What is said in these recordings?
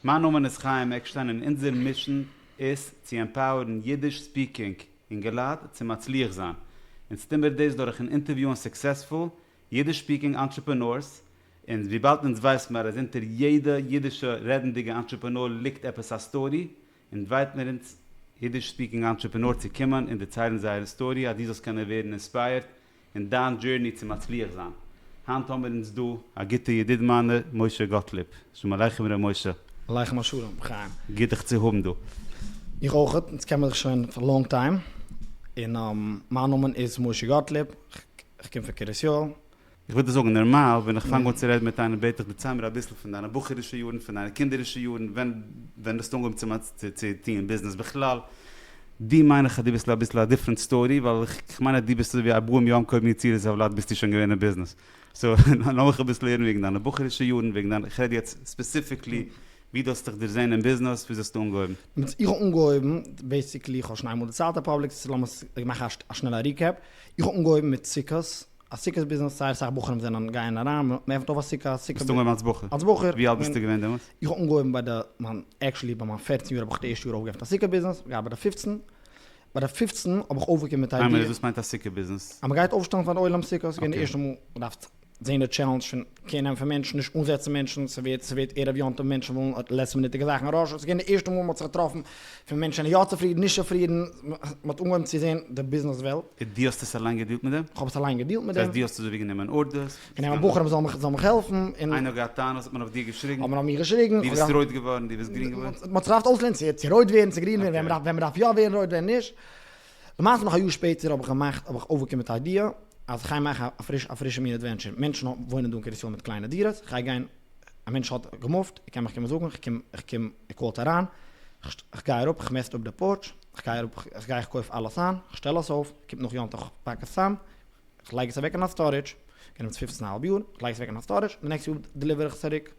מיין נאמען איז חיים עקשטיין און אונזער mission איז צו empower ן אידיש speaking אינגעלייט צו מצליח זיין. אונז טוהן מיר דאס דורכן אינטערוויוען successful אידיש speaking entrepreneurs, און וויבאלד אונז ווייסט מיר אז אונטער יעדע אידישע רעדנדיגע entrepreneur ליגט עפעס א story, invite מיר אונז אידיש speaking entrepreneur צו קומען און דערציילן זייער story אז דו זאלסט קענען ווערן inspired אין דיין journey צו מצליח זיין. היינט האמיר אונז דא א גוטע ידיד מיינער משה גאטליב. שלום עליכם ר' משה. עליכם השלום חיים. גוט דיך צו האבן דא. איך אויכעט, אונז קען מיר זיך שוין פאר long time, און מיין נאמען איז משה גאטליב, איך קום פון קרית יואל. איך וויל דיר זאגן, נארמאל ווען איך פאנג אן צו רעדן מיט איינעם בעט איך דערצייל מיר אביסל פון דיינע בחור'ישע יארן, פון דיינע קינדערישע יארן, ווען ווען האסטו אנגעהויבן צו צו טוען ביזנעס בכלל. דו מיין איך אז דו ביסט אביסל א different story, ווייל איך מיין אז דו ביסט אזויווי ארבעים יום קודם יצירת הוולד ביסטו שוין געווען אין ביזנעס. so לאמיך אביסל הערן וועגן דיינע בחור'ישע יארן, וועגן דיינע, איך רעד יעצט specifically ווי דו האסט דיך דערזען אין ביזנעס, וויאזוי האסטו אנגעהויבן? איך האב אנגעהויבן, basically איך האב שוין איינמאל דערציילט אין public, so לאמיר מאכן א שנעלע recap. איך האב אנגעהויבן מיט סוכות, א סוכות ביזנעס, זייער אסאך בחורים זענען גייען אריין, מען עפנט אויף א סוכה, א סוכה. ביסט אנגעהויבן אלס בחור? אלס בחור. ווי אלט ביסטו געווען דעמאלטס? איך האב אנגעהויבן ביי די, מיין, actually ביי מיין פערצן יאר האב איך די ערשטע יאר אויפגעעפנט א סוכה ביזנעס, געהאט ביי די פופצן, ביי די פופצן האב איך אויפגעקומען מיט א idea. איין מינוט, וואס מיינט א סוכה ביזנעס? אז מען גייט אויפשטעלן פארן עולם סוכות, איז געווען די ערשטע מאל געדארפט זעהן די challenge פון care נעמען פון מענטשן, נישט אנזעצן מענטשן, ס'ווערט ס'ווערט ערב יום טוב מענטשן ווילן לעצט מינוטיגע זאכן rush, ס'איז געווען די ערשטע מאל מ'האט זיך געטראפן פון מענטשן זענען יא צופרידן נישט צופרידן, מ'האט אנגעהויבן צו זעהן די ביזנעס וועלט. און דו האסט עס אליין געדילט מיט דעם? כ'האב עס אליין געדילט מיט דעם. דאס הייסט דו האסט אזוי ווי גענומען orders? גענומען בחורים זאלן מיך זאלן מיך העלפן, און. איינער האט געהאט טענות האט מען אויף דיר געשריגן? האט מען אויף מיר געשריגן. דו ביסט רויט געווארן, דו ביסט גרין געווארן? מ'האט זיך געדארפט אויסלערנען צו צו רויט ווערן צו גרין ווערן, ווען מ'דארף יא ווערן רויט ווען נישט. למעשה נאך א יאר שפעטער האב איך געמאכט האב איך אויפגעקומען מיט א idea אז כ'גיי מאכן א פריש א פרישע מין adventure, מענטשן וואוינען דא אין קרית יואל מיט קליינע דירות, כ'גיי גיין, א מענטש האט געמופט, ער קען מיך קומען זאגן, כ'קום איך קום ער call ט אריין, כ'גיי אראפ כ'מעסט אפ די porch, כ'גיי אראפ כ'גיי כ'קויף אלעס איין, כ'שטעל עס אויף, קומט נאך יום טוב כ'פאק עס צאם, כ'לייג עס אוועק אין א storage, גענומען פופצן א האלב יאר, כ'לייג עס אוועק אין א storage, די נעקסטע יאר deliver איך עס צוריק.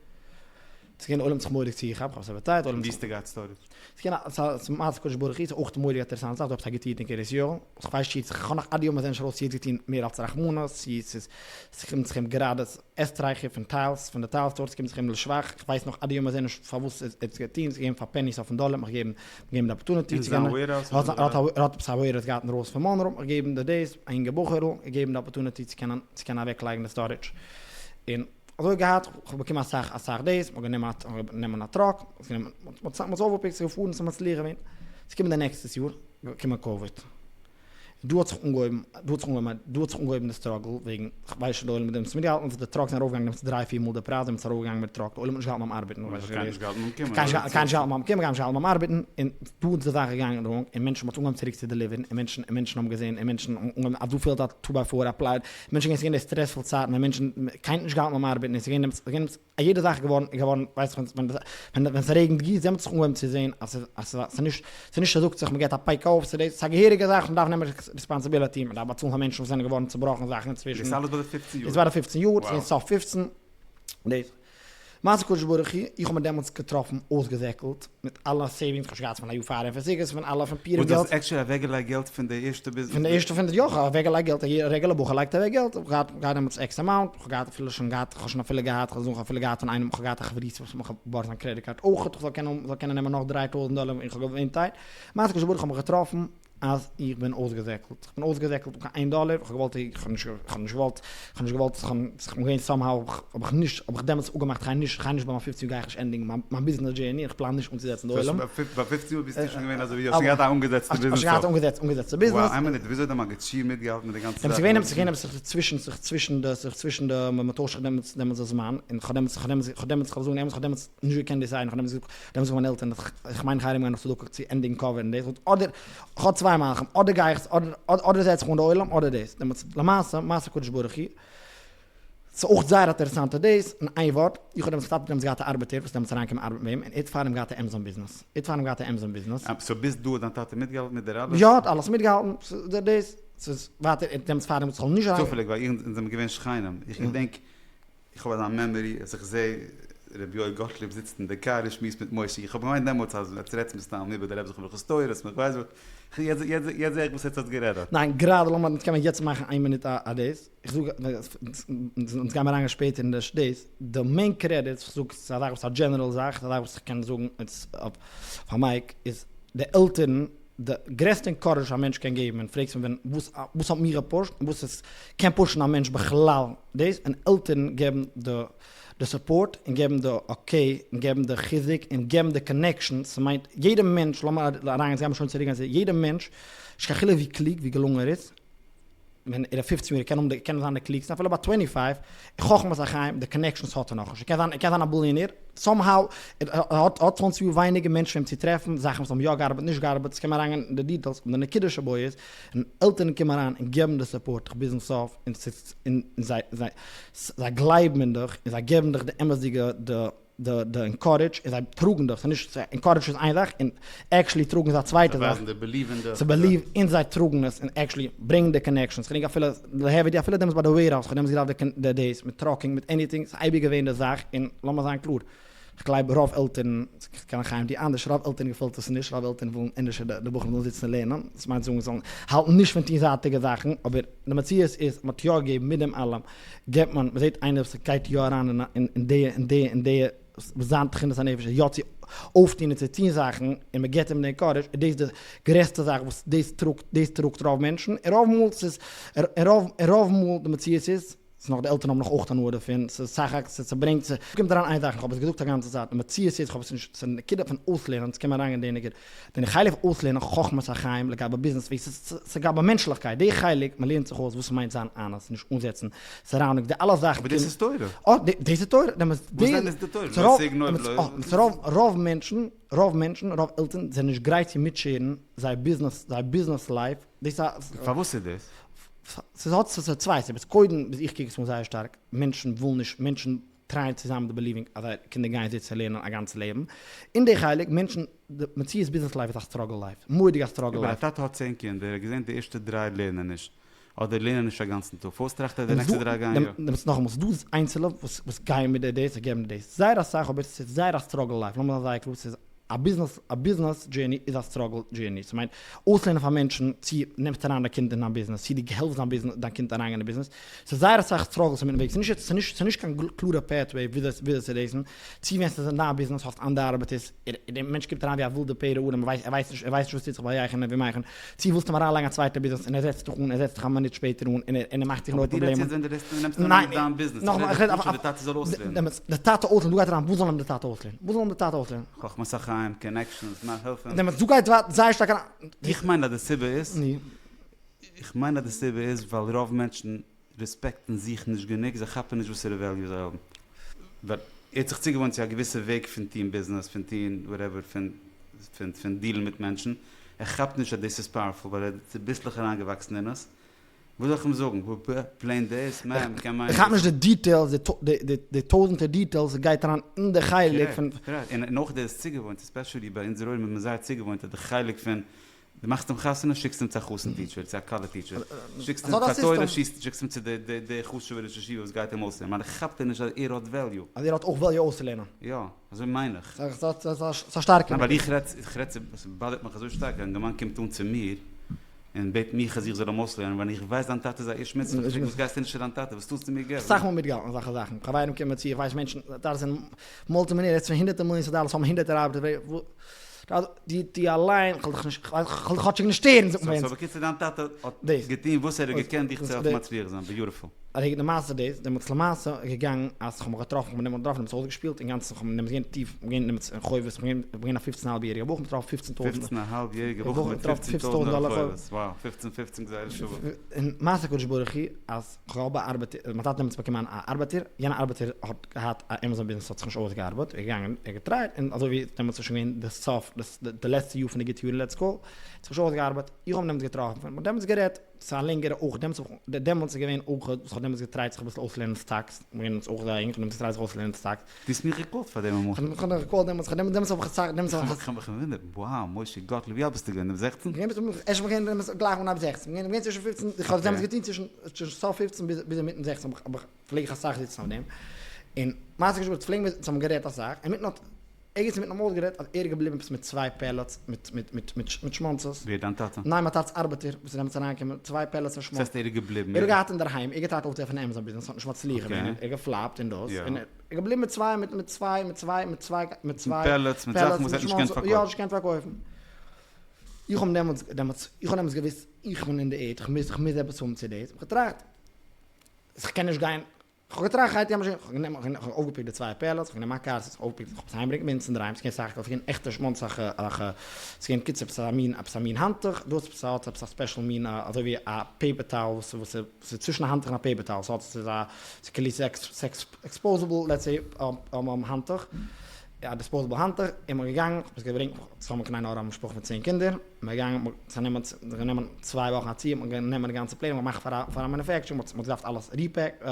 ס'איז געווען די עולם האט זיך מורא'דיג צוגעכאפט, כ'האב עס ערווערטייזט, די עולם ווי האסטו געהאט storage? ס'איז געווען א, ס'איז מעשה קודש ברוך הוא, ס'איז אויך מורא'דיג אינטערעסאנט זאך, דא עפעס א גוטע איד אין קרית יואל, וואס כ'ווייס נישט צו, כ'האב נאך עד היום הזה נישט ארויס צו ער האט געטון מער אלס רחמנות, צו ס'איז, ס'קומט זיך אים גראדע עסטרייכער פון tiles, פון די tile store, ס'קומט זיך אים לשבח, כ'ווייס נאך עד היום הזה נישט פארוואס ער האט עס געטון, ס'איז געווען פאר pennies אויפן דאלער, מ'האט געגעבן געגעבן די opportunity אין צו זיין גיין, warehouse ער אדער האט ער האט עפעס א warehouse געהאט אינדרויסן פון מאנרא, געגעבן די דאס, א אינגע בחור'ל, געגעבן די opportunity צו קענען צו קענען אוועק לייגן די storage, און אזוי געהאט, כ'האב באקומען אסאך אסאך דאס, מ'האט גענומען א גענומען א truck, מ'האט עס אויפגעפיקט, ס'איז געפארן, ס'איז מצליח געווען, ס'איז געקומען די נעקסטעס יאר, געקומען קאוויד. דא האט זיך אנגעהויבן, דא האט זיך אנגעהויבן, דא האט זיך אנגעהויבן די struggle, וועגן, כ'ווייס נישט די עולם מיט דעם מיטגעהאלטן, אז די trucks זענען ארויפגעגאנגען דעמאלטס דריי פיר מאל די פרייז, דעמאלטס ארויפגעגאנגען מיט truck, די עולם האט נישט געהאלטן ביים ארבעטן, קיינער נישט געהאלטן ביים קומען, קיינער נישט געהאלטן ביים קומען, קיינער נישט געהאלטן ביים ארבעטן, און דא איז די זאך געגאנגען wrong, און מענטשן, מ'האט אנגעהויבן צוריק צו דעליווערן, און מענטשן, און מענטשן האבן געזען, און מענטשן האבן אנגעהויבן אז דא פעלט א two by four, א ply, מענטשן, ס'איז געווען די stressful צייטן ווען מענטשן, קיינער האט נישט געהאלטן ביים ארבעטן, און ס'איז געווען דעמאלטס, ס'איז געווען דעמאלטס. א יעדע זאך איז געווארן איז געווארן ווייסט ווען ווען ווען ווען ס'רעגנט גיסט דעמאלטס האט זיך אנגעהויבן צו זעהן אז ס'איז אז ס'איז נישט ס'איז נישט ס'זאגט זיך מ'געט א pick אויף ס'איז דאס ס'איז א געהעריגע זאך מ'דארף נעמען responsibility מ'דארף באצאלן פאר מענטשן וואס זענען געווארן צובראכן זאכן אינצווישן. דאס איז אלעס ביי די פופצן יאר? דאס ביי די פופצן יאר, ס'איז געווען סוף פופצן דאס. מעשה קודש ברוך הוא, איך האב מיר דעמאלטס געטראפן אויסגעזעקלט מיט אלע savings, כ'האב שוין געהאט פון א יאר פארדעם פון סוכות פון אלע פון פורים וואס דו געלט. האסט actually אוועקגעלייגט געלט פון די ערשטע ביזנעס? פון די ערשטע פון די יא, כ'האב אוועקגעלייגט געלט, א רעגולער בחור לייגט אוועק געלט, כ'האב געהאט געהאט דעמאלטס X amount, כ'האב געהאט אפילו שוין געהאט, כ'האב שוין אפילו געהאט, כ'זאל זאגן כ'האב אפילו געהאט פון איינעם, כ'האב געהאט א חברותא וואס האט מיך געבארגט זיין credit card אויכעט, כ'זאל קענען זאל קענען נעמען נאך 3000 דאלער און כ'האב געווען tight, מעשה קודש ברוך הוא האב מיך געטראפן אז איך בין אויסגעזעקלט, איך בין אויסגעזעקלט אן קיין איין דאלער, איך האב געוואלט, איך האב נישט, איך האב נישט געוואלט, איך האב נישט געוואלט, איך האב זיך געווען somehow, האב איך נישט, האב איך דעמאלטס אפגעמאכט כ'גיי נישט, כ'גיי נישט ביי מיין פופצן יאר גיי איך נישט ענדיגן מיין מיין ביזנעס journey, איך פלאן נישט אנצוזעצן די עולם. ביי פופצן יאר ביסטו שוין געווען אזוי ווי, האסט שוין געהאט א אנגעזעצטע ביזנעס האסט שוין געהאט אנגעזעצט, אנגעזעצטע ביזנעס. וואו, איין מינוט, וויאזוי האט דיין מגיד שיעור מיטגעהאלטן מיט די גאנצע זאך? ס'איז געווען, ס'איז געווען זיך צווישן, זיך צווישן די, זיך צווישן די, מ'טוישט זיך דעמאלטס, דעמאלטס די זמן, און כ'האב דעמאלטס, כ'האב דעמאלטס, כ'האב דעמאלטס, כ'וועל זאגן אמת, כ'האב דעמאלטס נישט געקענט decide ן, כ'האב דעמאלטס געזאגט, דעמאלטס זאגן מיינע עלטערן איך מיין איך גיי ארומגיין אויף צדקה צו ענדיגן cover ן דאס, אדער כ'האב צוויי מהלכים, אדער גיי איך, אדער זעץ איך אן די עולם, אדער דאס, דעמאלטס למעשה, מעשה קודש ברוך הוא, ס'איז אויך זייער אינטערעסאנטע דאס, אין איין ווארט, איך האב דעמאלטס טאטע דעמאלטס געהאט א ארבעטער וואס איז דעמאלטס אריינגעקומען ארבעטן ביי אים, און ער האט פאר אים געהאט א עמעזאן ביזנעס, ער האט פאר אים געהאט א עמעזאן ביזנעס. so ביז דא האט דיין טאטע מיטגעהאלטן מיט דיר אלעס? יא, האט אלעס מיטגעהאלטן, דאס, ס'איז ווייטער, ער האט דעמאלטס פאר דעם זאל נישט אריין. צופעליג ווייל איך אונז זעמיר געווען שכנים, איך געדענק איך האב אזא memory אז איך זעה. ר' יואל גאטליב זיצט אין די קאר און שמועסט מיט משה, איך האב געמיינט דעמאלטס אז עטס רעדטס מסתם איבער די רבי זכרונו לברכה'ס תורות, איך ווייס וואס, יעצט זעה איך וואס עטס האטס גערעדט דארט. ניין, גראדע לאמיר אונז קען מען יעצט מאכן איין מינוט א דאס, איך זאג אונז גיימער אריינגיין שפעטער אין די דאס, די main credits, איך זאג ס'איז א זאך וואס א general זאך, ס'איז א זאך וואס איך קען זאגן אויף א mic, איז די עלטערן, די גרעסטע encourage א מענטש קען געבן, און פרעגסט מיר ווען וואס וואס האט מיר געפושט, און וואס עס קען פושן א מענטש בכלל, דאס, און עלטערן געבן די די support, און געבן די okay, און געבן די חיזוק, און געבן די connection, ס'מיינט יעדע מענטש, לאמיר אריינגיין, גיימיר שוין צוריק גיין צו יעדע מענטש, נישט קיין חילוק ווי קלוג ווי געלונגען ער איז, ווען ער איז פופצן יאר ער קען האבן די קען זיין די קלוגסטע אפילו ביי twenty five, חכמת החיים די connections האט ער נאכנישט, ער קען זיין ער קען זיין א ביליאנער, somehow ער האט האט צוואנציג יאר ווייניגער מענטשן וועם צו טרעפן, זאכן וואס האבן יא געארבעט נישט געארבעט, עס קען מען אריינגיין אין די details, אבער די נקודה שבו איז, ווען עלטערן קומען אריין און געבן די support דיך ביזן סוף, און און זיי זיי זיי גלייבן אין דיך, און זיי געבן דיך די אמת'דיגע די. די די encourage און זיי טראגן דיך, ס'איז נישט, encourage איז איין זאך און actually טראגן איז א צווייטע זאך, זיי ווייזן די believe אין דיך, ס'איז believe און זיי טראגן עס און actually ברענגן די connections, כ'דענק אפילו להבא די אפילו דעמאלטס ביי די warehouse, כ'האב דעמאלטס געדארפט די דאס מיט trucking מיט anything, ס'איז אייביג געווען די זאך, און לאמיר זיין קלאר, כ'גלייב רוב עלטערן, ס'קען חיים די אנדערש, רוב עלטערן געפעלט עס נישט, רוב עלטערן ווילן ענדערש די בחורים זאלן זיצן און לערנען, דאס מיינט זאגן זאלן האלטן נישט פון טון זייטיגע זאכן, אבער די מציאות איז מ'האט יא געגעבן מיט דעם אלעם, געבט מען, מ'זעט איינער וואס גייט יא אריין אין אין די אין די אין די וואס זיין תכונת הנפש איז יא צו אויפטון און צו טון זאכן, און מ'געבט אים די encourage, איז דאס די גרעסטע זאך וואס דאס טראגט דאס טראגט רוב מענטשן, און רוב מאל ס'איז און רוב און רוב מאל די מציאות איז, ס'איז נאך די עלטערן האבן נאך אויך הנאה דערפון, ס'איז סך הכל ס'ברענגט ס' קומט אריין איין זאך, איך האב עס געזאגט א גאנצע צייט, די מציאות איז, איך האב עס נישט, ס'איז נקודה פון אויסלערנען, ס'קען מען אריינגיין אין די נקודה, די חלק פון אויסלערנען חכמת החיים לגבי ביזנעס ווי ס'איז לגבי מענטשליכקייט, די חלק, מ'לערנט זיך אויס וואס ס'מיינט זיין honest, נישט אנזעצן surroundings, די אלע זאכן אבער דאס איז תורה. אה, דאס איז תורה. וואס דען איז די תורה? לא תגנוב לא. רוב מענטשן, רוב מענטשן, רוב עלטערן זענען נישט גרייט צו מיטשערן זייער ביזנעס, זייער ביזנעס life, דאס איז א. פארוואס איז דאס? ס'האט צוויי סיבות, קודם וואס איך קוק עס אן זייער שטארק, מענטשן ווילן נישט, מענטשן טרייען צו זיין מיט די believing אז זייער קינדער גייען זיצן און לערנען א גאנץ לעבן, אין די חלק, מענטשן, די מציאות ביזנעס life איז א struggle life, מורא'דיג א struggle אבער א life. טאטע האט צען קינדער, ער האט געזען די ערשטע דריי לערנען נישט, אדער לערנען נישט א גאנצן טאג, פארוואס טראכט ער די נעקסטע דריי גייען יא? דעמאלטס נאכאמאל, ס'איז דא איינצעלע וואס וואס גייען מיט די דאס און געבן די דאס, זייער אסאך, אבער ס'איז זייער א struggle life, לאמיר זיין זייער קלאר, ס'איז א ביזנעס, א ביזנעס journey איז א struggle journey, ס'מיינט אויסלערנען פאר מענטשן צו נעמסט אריין דיין קינד אין דיין ביזנעס, צו דו העלפסט דיין ביזנעס דיין קינד אריינגיין אין ביזנעס, ס'איז זייער אסאך struggles אינמיטן וועג, ס'איז נישט ס'איז נישט קיין קלארע pathway וויאזוי וויאזוי צו דאסן, צו ווען ס'איז אין דיין ביזנעס האסט אנדערע ארבעטערס, דער מענטש קומט אריין ווי א ווילדע פרא אדם, ער ווייסט נישט ער ווייסט נישט וואס טוט זיך ביי אייך און ווי מייכן, צו ווילסט אים אריינלייגן א צווייטע ביזנעס און ער זעצט דיך אן, ער זעצט דיך א מינוט שפעטער אן און ער מאכט זיך נאר פראבלעמען. אבער דו רעדסט יעצט ווען דו רעדסט און נעמסט אריין אין דיין ביזנעס, איך רעד פשוט די טאטע זאל אויסלערנען. די טאטע אויסלערנען, דא גייט אריין וואס זאל אים די טאטע אויסלערנען? וואס זאל אים די טאטע אויסלערנען? חכמת החיים, connections, מאך העלפן. דעמאלטס דא גייט זייער שטארק אריין. איך מיין אז די סיבה איז, איך מיין אז די סיבה איז ווייל רוב מענטשן רעספעקטן זיך נישט גענוג, זיי כאפן נישט וואסערע value זיי האבן. ווייל ער האט זיך צוגעוואוינט צו א געוויסע וועג פון טון ביזנעס, פון טון whatever, פון פון פון דילן מיט מענטשן, ער כאפט נישט אז דאס איז powerful ווייל ער איז צוביסלעך אריינגעוואקסן אין עס. וואס זאל איך אים זאגן? plain דאס? מען קען מיינען. איך כאפ נישט די details, די טויזענטער details וואס גייט אריין אין די חלק פון. correct, און אויך דער איז צוגעוואוינט, especially ביי אונזער עולם איז מען זייער צוגעוואוינט אז די חלק פון דו מאכסט אים חתונה שיקסט אים צו א חתן teacher, צו א כלה teacher, שיקסט אים צו א תורה, שיקסט אים צו די חשוב'ע ראש ישיבה וואס גייט אים אויסלערנען, מיין איך כאפט ער נישט אז ער האט value. אז ער האט אויך value אויסצולערנען. יא, אזוי מיין איך. ס'איז א שטארקע נקודה. ווייל איך רעד, איך רעד צו, ס'באדערט מיך אזוי שטארק, א אינגערמאן קומט אן צו מיר און בעט מיך אז איך זאל אים אויסלערנען, ווען איך ווייס דיין טאטע איז א איש מצוה, איך פרעג וואס גייסטו נישט צו דיין טאטע, וואס טוסטו מיר געלט? אסאך מאל מיטגעהאלטן אזעלכע זאכן, חברים קומען צו, איך ווייס מענטשן, טאטעס זענען multi מיליאנער, רעדסט פון הונדערטער מיליאנס דאלערס, האבן הונדערטער ארבעטער, דו טו אליין, כ'וועל דיך נישט, כ'וועל דיך כאטשיג נישט שטערן, זאגט מען ביי אונז. so בקיצור דיין טאטע האט געטון וואס ער האט געקענט דיך צו העלפן מצליח זיין, beautiful. ארי למעשה דאס, דעמאלטס למעשה איז געגאנגען אז כ'האב מיך געטראפן, כ'בין דעמאלט געטראפן, דעמאלטס אויסגעשפילט אינגאנצן, כ'בין דעמאלטס געווען טיף, כ'בין געווען דעמאלטס אין חובות, כ'בין געווען א פופצן האלב יעריגע בחור מיט ארויף פופצן טויזנט, פופצן א האלב יעריגע בחור מיט פופצן טויזנט דאלער חובות, wow, פופצן פופצן גזירה שוה. און מעשה הקדוש ברוך הוא אז כ'האב א ארבעטער, מיין טאטע האט דעמאלטס באקומען א ארבעטער, יענע ארבעטער האט געהאט א עמעזאן ביזנעס האט זיך נישט אויסגעארבעט, ער איז געגאנגען, ער האט געטרייט, און אזוי ווי דעמאלטס איז שוין געווען די סוף, די לעצטע יאר פון די גוטע יארן let's go, האט זיך נישט אויסגעארבעט, איך האב אים דעמאלטס געטראפן, מ'האט דעמאלטס גערעדט, ס'איז א לענגערע אויך, דעמאלטס האב איך, דעמאלטס איז געווען אויך, וואס כ'האב דעמאלטס געטרייט זיך אביסל אויסלערנען stocks, כ'בין געווען דעמאלטס אויך זייער יונג, כ'האב דעמאלטס געטרייט זיך אויסלערנען stocks. דו האסט מיך געקאלט פאר דעם אמאל? כ'האב דיך געקאלט דעמאלטס, כ'האב דעמאלטס האב איך אסאך, דעמאלטס האב איך. כ'האב מיך געוואונדערט, wow, משה גאטליב, ווי אלט ביסטו געווען, דעמאלטס זעכצן? כ'בין געווען דעמאלטס גלייך אנהייב זעכצן, כ'בין געווען צווישן פופצן, איך האב עס דעמאלטס געטון צווישן סוף פופצן ביז אינמיטן זעכצן, האב איך, פלעג איך אסאך זיצן אויף דעם, און. מעשה געשמועסט פלעגן מיר, אונז האבן גערעדט אסאך, אינמיטן האט, ערגעץ אינמיטן האבן מיר אויסגערעדט אז ער איז געבליבן עפעס מיט צוויי pallets מיט מיט מיט מיט שמאנצעס. ווער דיין טאטע? ניין מיין טאטע'ס ארבעטער וואס איז דעמאלטס אריינגעקומען, צוויי pallets פון שמאנצעס. וואס הייסט ער איז געבליבן? ער האט געהאט אינדערהיים, ער האט געטרייט אויפצועפענען Amazon ביזנעס, האט נישט מצליח געווען, ער האט געפלאפט און דאס, און ער איז געבליבן מיט צוויי מיט מיט צוויי מיט צוויי מיט צוויי מיט צוויי pallets מיט זאכן וואס ער האט נישט געקענט פארקויפן. יא, נישט געקענט פארקויפן. איך האב דעמאלטס דעמאלטס איך האב דעמאלטס געוואוסט איך בין אין די ערד, איך מוז איך מוז עפעס האבן צו דאס, איך האב געטראכט איך קען נישט גיין כ'האב געטראכט כ'גיי טון א מאשין, כ'האב גענומען, כ'האב אויפגעפיקט די צוויי pallets, כ'האב גענומען א קאר, ס'איז אויפגעפיקט, כ'האב עס אהיימגעברענגט ביי אונז אינדערהיים, ס'געווען סך הכל, ס'געווען עכטע שמאנץ אזעלכע, ס'געווען קיצור עפעס א מין, עפעס א מין האנטוך, דאס עפעס האט עפעס א special מין אזוי ווי א paper towel וואס וואס ס'איז צווישן א האנטוך און א paper towel, ס'האט ס'איז א ס'איז כאילו ס'איז exposable let's say האנטוך, א disposable האנטוך, און מ'איז געגאנגען, כ'האב עס געברענגט, צוזאמען קיין עין הרע א משפחה פון צען קינדער. מ'איז געגאנגען, מ'האט צונעמען, זיך גענומען צוויי וואכן א צי, מ'האט גענומען די גאנצע פלען, מ'האט געמאכט פאר א פאר א manufacturing, מ'האט געדארפט אלעס repack,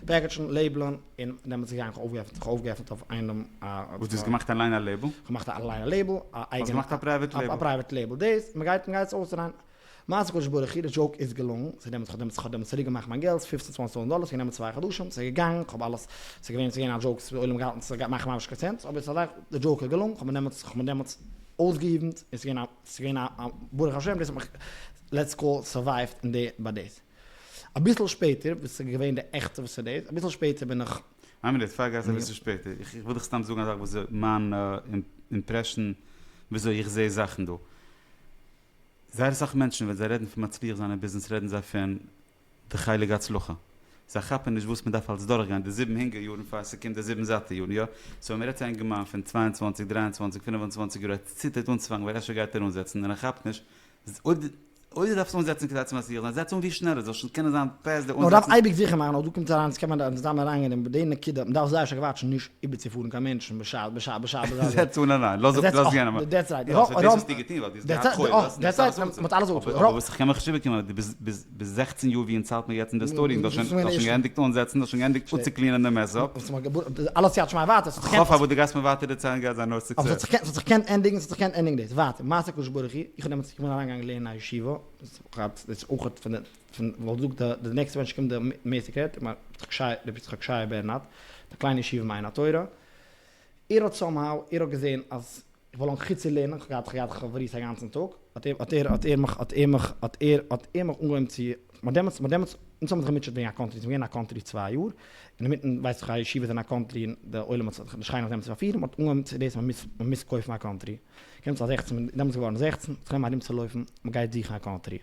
package ן, label ן, און דעמאלטס איז געגאנגען, כ'האב אויפגעעפנט, כ'האב אויפגעעפנט אויף איינעם א. וואס דו האסט געמאכט אליין א label? כ'האב געמאכט אליין א label, א אייגענע. האסט געמאכט א private label? א private label, דאס, מ'גייט, מ'גייט עס אויסדרייען. מעשה קודש ברוך הוא, די joke איז געלונגען, ס'איז דעמאלטס, כ'האב דעמאלטס, כ'האב דעמאלטס צוריק געמאכט מיין געלט, פופצן צוואנציג טויזנט דאלער, ס'איז גענומען צוויי חדשים, ס'איז געגאנגען, כ'האב אלעס, ס'איז געווען, ס'איז געווען א joke, ס'איז עולם געהאלטן ס'גייט מאכן ממש קיין sense, אבער ס'איז א זאך, די joke איז געלונגען, כ'האב מיר דעמאלטס, כ'האב מיר דעמאלטס אויסגעיוונט, און ס'איז געווען א, ס'איז געווען א, ברוך השם, דאס האט מיך, let's call, survived אין די, ביי דאס. אביסל שפעטער, וואס איז געווען די עכטע וואס איז דאס, אביסל שפעטער בין איך. איין מינוט, פאר גייסט אביסל שפעטער, איך וויל דיך סתם זאגן א זאך וואס איז מיין impression וויאזוי איך זע זאכן דא. זייער אסאך מענטשן ווען זיי רעדן פון מצליח זיין אין ביזנעס רעדן זיי פון די חלק הצלחה. זיי כאפן נישט וואס מ'דארף אלס דורכגיין די זיבן הונגער יארן פאר ס'קומט די זיבן זאטע יארן, יא? so ווען מ'רעדט צו א אינגערמאן פון צוויי און צוואַנציק, דרײַ און צוואַנציק, פֿינף און צוואַנציק יאר ער ציטערט אנצופאנגן ווייל אפשר גייט ער אנזעצן און ער כאפט נישט אויב אויב דו דארפסט אנזעצן כדי צו מצליח זיין זעץ אן ווי שנעלער זאל שוין קענען זיין past די נאר דארף אנזעצן. אייביג זיכער מאכן אז דא קומט אריין, עס קען מען דארף מען אריינגיין אין די נקודה, מען דארף זייער שטארק וואטשן נישט איבערצופארן קיין מענטשן בשעת בשעת בשעת בשעת. זעץ אן אריין, לאז אפ לאז יענעם. that's right. יא, so דאס האסטו געטון ווייל דו האסט געהאט חובות, און דאס אלעס אפצאלן. מ'האט אלעס אפצאלן. אבער וואס איך קען מיך נישט איבערקומען אז דו ביסט ביז ביז זעכצן יאר ווי אונז האלט מיר יעצט אין די story און דו האסט שוין דו האסט שוין געענדיגט אנזעצן, דו האסט שוין געענדיגט אפצו clean ען די mess up. אלעס יד שמים ווייטער. כ'האף אז וואס דו גייסט מיר ווייטער דערציילן גייט זיין נאר success. אבער ס'האט זיך געקענט ענדיגן, ס'האט זיך געקענט ענדיגן דאס. ווייטער, מעשה הקדוש ברוך הוא, איך האב דעמאלטס, איך בין אריינגעגאנגען לערנען אין א ישיבה, דאס איז אויך פון די, פון וואס זאגט די נעקסטע מענטש קומט די מערסטע credit, רבי יצחק שייע בערנארד, די קליינע ישיבה מעיין התורה, ער האט somehow, ער האט געזען אז איך באלאנג חוץ צו לערנען, כ'האב געהאט, כ'האב געהאט חברותא א גאנצן טאג, האט ער, האט ער, האט ער מיך, האט ער מיך, האט ער, האט ער מיך אנגעהויבן צו, מ'האט דעמאלטס, מ'האט דעמאלטס, אונז האבן זיך געמוטשעט וועגן א country, ס'איז געווען א country צוויי יאר, און אינמיטן ווייס איך א ישיבה איז אין א country און די עולם האט זיך, די שכנים האט דעמאלטס פארפירט, מ'האט אנגעהויבן צו דאס מ'מוז, מ'מוז קויפן א country. קומט צו א זעכצן, מ'איז דעמאלטס געווארן זעכצן, זיך נעמען ארומצולויפן, מ'גייט זוכן א country.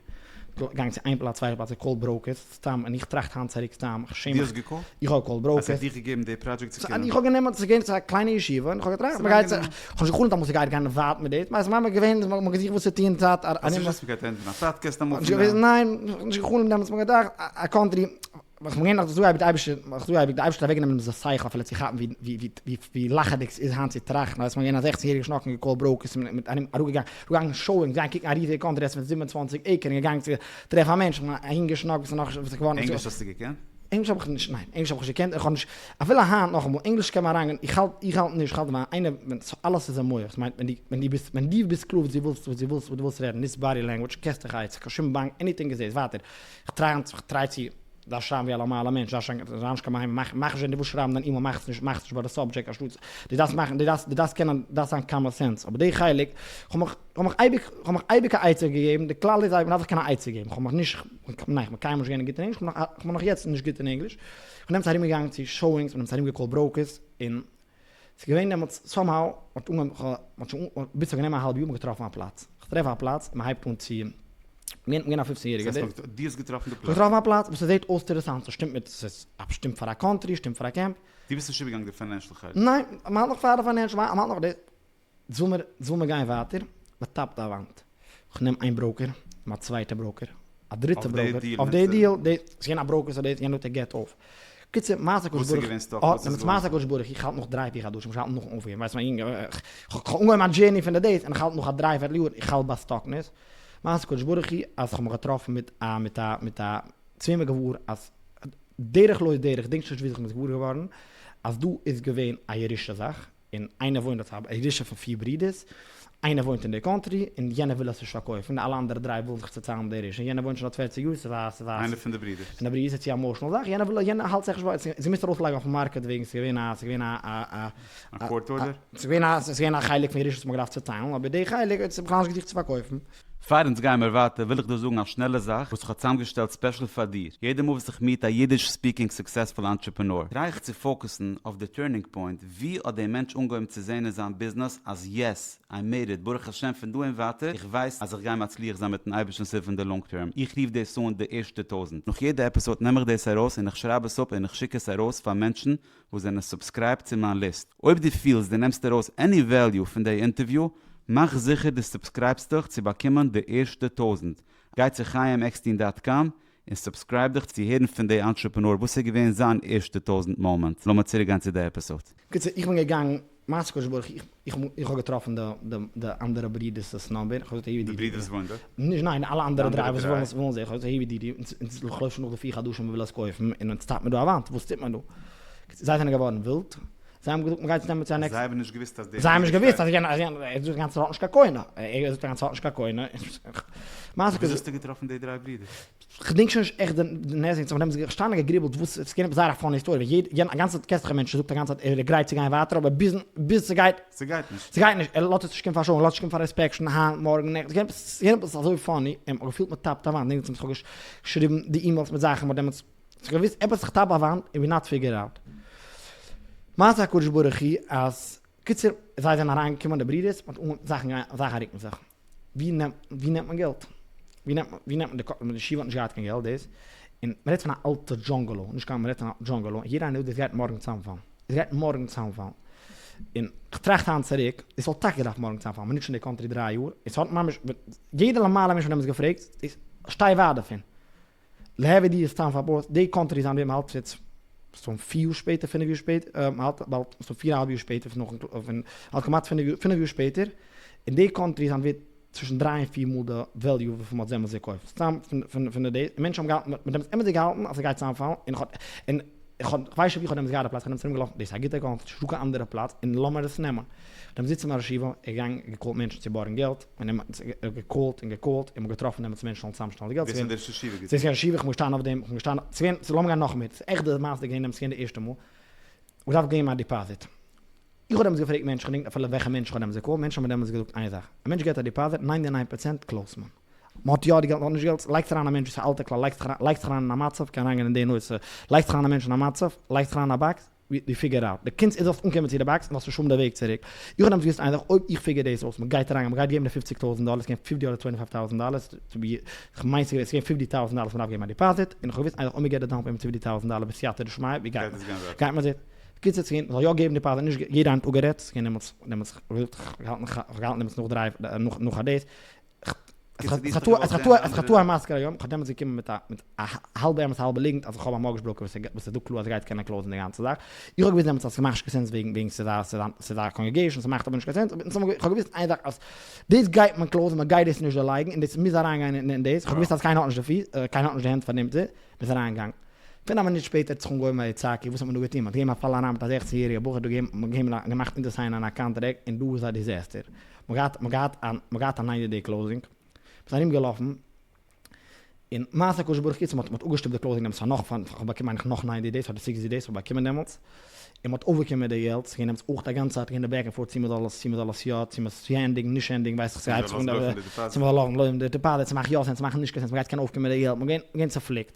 געגאנגען צו איין פלאץ, צווייטע פלאץ, געקאלט brokers, סתם, און איך טראכט היינט צוריק סתם, איך שעם דו מיך, האסט געקאלט? איך האב געקאלט brokers. אז ער האט דיך געגעבן די project צו קומען? איך האב גענומען, ס'איז געווען צו א קליינע ישיבה, און איך האב געטראכט, מ'גייט צו, איך האב נישט געחלומט אמאל ס'גייט גיין ווייט מיט דאס, מ'איז ממש געווען, מ'האט געזוכט וואס צו טון צייט ארום. האסט נישט געוואוסט מ'גייט ענדן א פאדקעסט אמאל פון דעם? ניין, נישט געחלומט דעמאלטס, מ'האט געדאכט א country, איך בין געווען נאך אזוי אייביג די אייבישטער, נאך אזוי אייביג די אייבישטער האט אוועקגענומען אונזער שכל אפילו צו כאפן ווי ווי ווי ווי לאכעדיג ס'איז היינט צו טראכטן, ווייסט מ'איז געווען א זעכצן יעריגע שנאקן געקאלט brokers און מיט ארום אראפגעגאנגען אראפגעגאנגען showing געגאנגען קוקן א ריזיגע country פון זיבן און צוואַנציק acre און געגאנגען צו טרעפן א מענטש און אהין געשנאקט וואס איז נאך וואס איז געווארן ענגליש האסטו געקענט? ענגליש האב איך נישט ניין ענגליש האב איך נישט געקענט איך האב נישט אפילו היינט נאכאמאל ענגליש קען מען אריינגיין איך האלט איך האלט נישט איך האלט ווען איינער ווען אלעס איז אין מח ס'מיינט ווען דו ווען דו ביסט ווען דו ביסט קלאר וואס דו ווילסט וואס דו ווילסט וואס דו ווילסט רעדן נישט body language קענסט דיך עצה קיין שום באנק anything איז דאס ווייטער איך try איך try צו דארפסט שרייבן ווי א נארמאלע מענטש, דארפסט שרייבן זיי נישט קיין בהמה, מאך מאך נישט ווען דו ווילסט שרייבן דיין אימעיל מאך עס נישט מאך עס נישט ביי די subject אנשטאטס דו דארפסט מאכן דו דארפסט דו דארפסט קענען דארפסט זיין common sense אבער די חלק כ'האב מיך כ'האב מיך אייביג כ'האב מיך אייביג א עצה געגעבן די כלל איז מ'דארף זיך קענען א עצה געבן כ'האב מיך נישט ניין כ'בין קיינמאל נישט געווען גוט אין ענגליש כ'בין נאך כ'בין נאך יעצט נישט גוט אין ענגליש כ'בין דעמאלטס ארום געגאנגען צו showings כ'בין דעמאלטס ארום געקאלט brokers און ס'איז געווען דעמאלטס somehow מ'האט אנגעהויבן מ'האט שוין ביז ס'האט גענומען א האלב יאר מ'האט געטראפן א פלאץ, כ'טרעף א פלאץ און מ'הייבט אן צו, מ'געווען מ'געווען א פופצן יעריגער דאס הייסט דו האסט געטראפן די פלאץ? כ'האב געטראפן א פלאץ וואס ס'זעט אויס אינטערעסאנט, ס'שטימט מיט, ס'איז שטימט פאר א country, שטימט פאר א קעמפ. דו ביסט נישט איבערגעגאנגען די financial חלק? ניין, מ'האלט נאך פאר די financial, מ'האלט נאך די, זאל מיר גיין ווייטער, מ'טאפט א וואנט, כ'נעם איין broker, נעם א צווייטע broker, א דריטע broker, אויף די deal, ס'איז געווען א broker סאו דער יענער האט ער געט אויף. קיצור, מעשה הקדוש ברוך הוא, מעשה הקדוש ברוך הוא, איך האלט נאך דריי פיר חדשים, איך האלט נאכן אויפגעבן, ווייסט מיין יונגע, איך האב אנגעהויבן מיין journey פון די days, און איך האלט נאך א דריי פערטל יאר, איך האלט ביי stuckness, מעשה הקדוש ברוך הוא, אז כ'האב מיך געטראפן מיט א מיט א מיט א צווימער געוואר אז דרך לא דרך, דענקסט נישט וויאזוי כ'בין עס געוואר געווארן, אז דא איז געווען א ירושה זאך. און איינער וואוינט דארט א ירושה פון פיר ברידערס, איינער וואוינט אין די country און יענער וויל עס נישט פארקויפן, די אלע אנדערע דריי ווילן זיך צוטיילן די ירושה, יענער וואוינט שוין דארט פערציג יאר, ס'איז א ס'איז א. איינער פון די ברידערס. פון די ברידערס איז צו א emotional זאך, יענער וויל יענער האלט זיך נישט ביי, ס'איז געמוזט ארויסלייגן אויפן market וועגן ס'איז געווען א ס'איז געווען א א א court order? ס'איז געווען א ס'איז געווען א חלק פון ירושה וואס מ'האט געדארפט צוטיילן, אבער די חלק האט זיך בכלל נישט געזוכט צו פארקויפן. פאר אונז גיימער ווייטער וויל איך דיר זאגן א שנעלע זאך וואס איך האב צוזאמגעשטעלט special פאר דיר, יעדע מאל וואס איך meet א אידיש speaking successful entrepreneur try איך צו focus ן אויף די turning point ווי האט דער מענטש אנגעהויבן צו זען אין זיין ביזנעס אז yes I made it ברוך השם פון דא און ווייטער איך ווייס אז איך גיי מצליח זיין מיטן אייבערשטנ'ס הילף אין די long term איך רוף דאס אן די ערשטע טויזענט נאך יעדע episode נעם איך דאס ארויס און איך שרייב עס אפ און איך שיק עס ארויס פאר מענטשן וואס זענען subscribed צו מיין ליסט. אויב דו פילסט דו נעמסט ארויס any value פון די אינטערוויו, מאך זיכער דו subscribe סט דיך צו באקומען די ערשטע טויזענט. גיי צו חיים עקסטין dot com און subscribe דיך צו הערן פון די entrepreneur וואס איז געווען זיין ערשטע טויזענט moment. לאמיר צוריק גיין צו די episode. קיצור, איך בין געגאנגען, מעשה קודש ברוך הוא, איך איך האב געטראפן די די די אנדערע ברידערס'ס number, איך האב געזאגט העי די ברידערס וואוינען דארט? נישט ניין, אלע אנדערע דריי וואס ווילן ווילן זיך, איך האב געזאגט העי ווי די אונז אונז לויפט שוין נאך די פיר חדשים מ'וויל עס קויפן, און אונז טאפט מען דא א וואנט, וואס טוט מען דא? זיי זענען געווארן ווילד, זיי האבן געזאגט מ'גייט עס נעמען צו א next. זיי האבן נישט געוואוסט אז די זיי האבן נישט געוואוסט אז יענער אז יענער ער זאגט די גאנצע צייט האט נישט קיין קונה, ער זאגט די גאנצע צייט האט נישט קיין קונה, וויאזוי האסטו געטראפן די דריי ברידערס? כ'דענק שוין נישט עכט די נעז אונז האבן דעמאלטס געשטאנען געגריבלט וואס ס'איז געווען עפעס זייער א funny story ווען יעדע יענע א גאנצע צייט קענסט דיך א מענטש זאגט א גאנצע צייט ער איז גרייט צו גיין ווייטער אבער ביזן ביז ס'גייט ס'גייט נישט. ס'גייט נישט ער לאזט עס נישט קומען פאר show ער לאזט נישט קומען פאר inspection היינט מארגן נעכטן ס'געווען עפעס ס'געווען עפעס אזוי funny און מ'האט געפילט מ'טאפט א וואנט נעכטן כ'האב געשריבן די emails מיט זאכן מ'האט דעמאלטס זיך געוואוסט עפעס איך טאפ א וואנט און we not figure out מעשה הקדוש ברוך הוא אז קיצור זיי זענען אריינגעקומען די ברידערס מ'האט אנגעהויבן זאכן גייען זאכן רוקן זיך. ווי נעמט ווי נעמט מען געלט? ווי נעמט ווי נעמט מען די די ישיבה האט נישט געהאט קיין געלט דאס, און מ'רעדט פון א אלטע bungalow, נישט קיין מ'רעדט פון א bungalow, יעדער איינער דאס גייט מארגן צוזאמפאלן, עס גייט מארגן צוזאמפאלן, און כ'טראכט היינט צוריק, עס וואלט טאקע געדארפט מארגן צוזאמפאלן, מ'ניצט שוין די country דריי יאר, עס האט ממש, יעדער נארמאלער מענטש וואס האט דעמאלטס געפרעגט, איז שטיי ווייט דערפון, להוי די איז סתם פארבאט, די country זיין ווי מ'האלט יעצט, ס'איז פיר יאר שפעטער, פינף יאר שפעטער, מ'האלט באלד, ס'איז פיר אהאלב יאר שפעטער פון נאכן, פון, האלט כמעט פינף יאר, פינף יאר שפעטער, און די country זיין ווערט צווישן דריי און פיר מאל די value וויפיל מ'האט דעמאלטס געקויפט, סתם פון פון פון די דעיס, און מענטשן האבן געהאלטן, מ'האט דעמאלטס אמת'דיג געהאלטן אז ס'גייט צוזאמפאלן, און כ'האב, און איך האב, כ'ווייס נישט ווי כ'האב דעמאלטס געהאט א פלאץ, כ'בין דעמאלטס ארומגעלאפן, דאס איז א גוטע country, נישטא קיין אנדערע פלאץ, און לאמיר עס נעמען. דעם זיצן ביים ישיבה, ער געגאנגען גע call ט מענטשן צו בארגן געלט, און ער האט גע call ט און גע call ט, און מ'האט געטראפן דעמאלטס מענטשן זאלן צוזאמשטעלן די געלט, דאס איז דער ראש ישיבה געטון? ס'איז געווען ישיבה, איך בין געשטאנען אויף דעם, איך בין געשטאנען, ס'איז געווען, ס'איז לאמיר גיין נאך מער, ס'איז עכט די מעשה געווען דעמאלטס, ס'איז געווען די ערשטע מאל, איך דארף געבן א deposit. איך האב דעמאלטס געפרעגט מענטשן, כ'געדענק אפילו וועלכע מענטשן כ'האב דעמאלטס גע call ט, מענטשן האבן מיר דעמאלטס געזאגט איין זאך, א מענטש געבט א deposit, ninety nine percent close ט מען. מ'האט יא די געלט, מ'האט נישט געלט, לייגסט אריין א מענטש וואס איז א אלטע כלל, לייגסט זיך אריין אין א מצב, קען אריינגיין אין די נושא, לייגסט זיך אריין א מענטש אין א מצב, לייגסט זיך אריין אין א box, דו figure out. די קונסט איז זאלסט אנקומען צו די box און זאלסט נישט האבן די וועג צוריק. איך האב דעמאלטס געוואוסט איין זאך, אויב איך figure דאס אויס, מ'גייט אריין, מ'גייט געבן די פופציג טויזנט דאלער, ס'געווען fifty אדער twenty five טויזנט דאלער, כ'מיין ס'איז געווען fifty טויזנט דאלער וואס מ'דארף געבן א deposit, און איך האב געוואוסט איין זאך, אויב מ'געט די down payment fifty טויזנט דאלער בסייעתא דשמיא, ווי גייט מען? גייט מען זיך. בקיצור, ס'געווען, מ'זאל יא געבן deposit, נישט, יעדער איינער האט אפגערעדט, ס'געווען דעמאלטס, דעמאלטס, כ'האב געהאלטן, כ'האב געהאלטן דעמאלטס נאך דריי, נאך א דאס, את חטאי מזכיר היום, כ'האב דעמאלטס געקומען מיט א מיט א האלבע אמת האלבע ליגנט אז איך האב א mortgage broker וואס וואס איז דא קלאר אז ער גייט קענען close ן די גאנצע זאך, איך האב געוואוסט דעמאלטס אז ס'מאכט נישט קיין sense וועגן וועגן ס'איז א ס'איז א congregation ס'מאכט אבער נישט קיין sense, אבער כ'האב געוואוסט איין זאך אז דאס גייט מען close ן מ'גייט דאס נישט דערלייגן און דאס מוז אריינגיין אין דאס, כ'האב געוואוסט אז קיינער האט נישט די פיס קיינער האט נישט די הענט פאר דעם צו מ'איז אריינגעגאנגען. פון א מינוט שפעטער האט זיך אנגעהויבן ויצעקו, וואס האט מען דא געטון? מ'האט געגעבן א פאל אריין מיט א זעכצן יעריגע בחור דא געגעבן געגעבן געמאכט אונטער sign ען א contract און דא איז א disaster. מ'האט געהאט מ'האט געהאט א מ'האט געהאט א ninety day closing. מ'איז ארום געלאפן און מעשה הקדוש ברוך הוא קיצור מ'האט מ'האט אפגעשטופט די closing דעמאלטס פאר נאך פאר כ'האב באקומען מיין איך נאך ninety days אדער sixty days כ'האב באקומען דעמאלטס. און מ'האט אויפגעקומען מיט די געלט, ס'איז געווען דעמאלטס אויך א גאנצע צייט געווען די back and forth צו מ'זאל עס צו מ'זאל עס יא צו מ'זאל עס יא ענדיגן נישט ענדיגן ווייס איך ס'הייבט זיך אן צו מ'זאל לאזן לויפן די deposit ס'מאכט יא sense ס'מאכט נישט קיין sense מ'גייט קענען אויפקומען מיט די געלט מ'איז געווען צופליקט.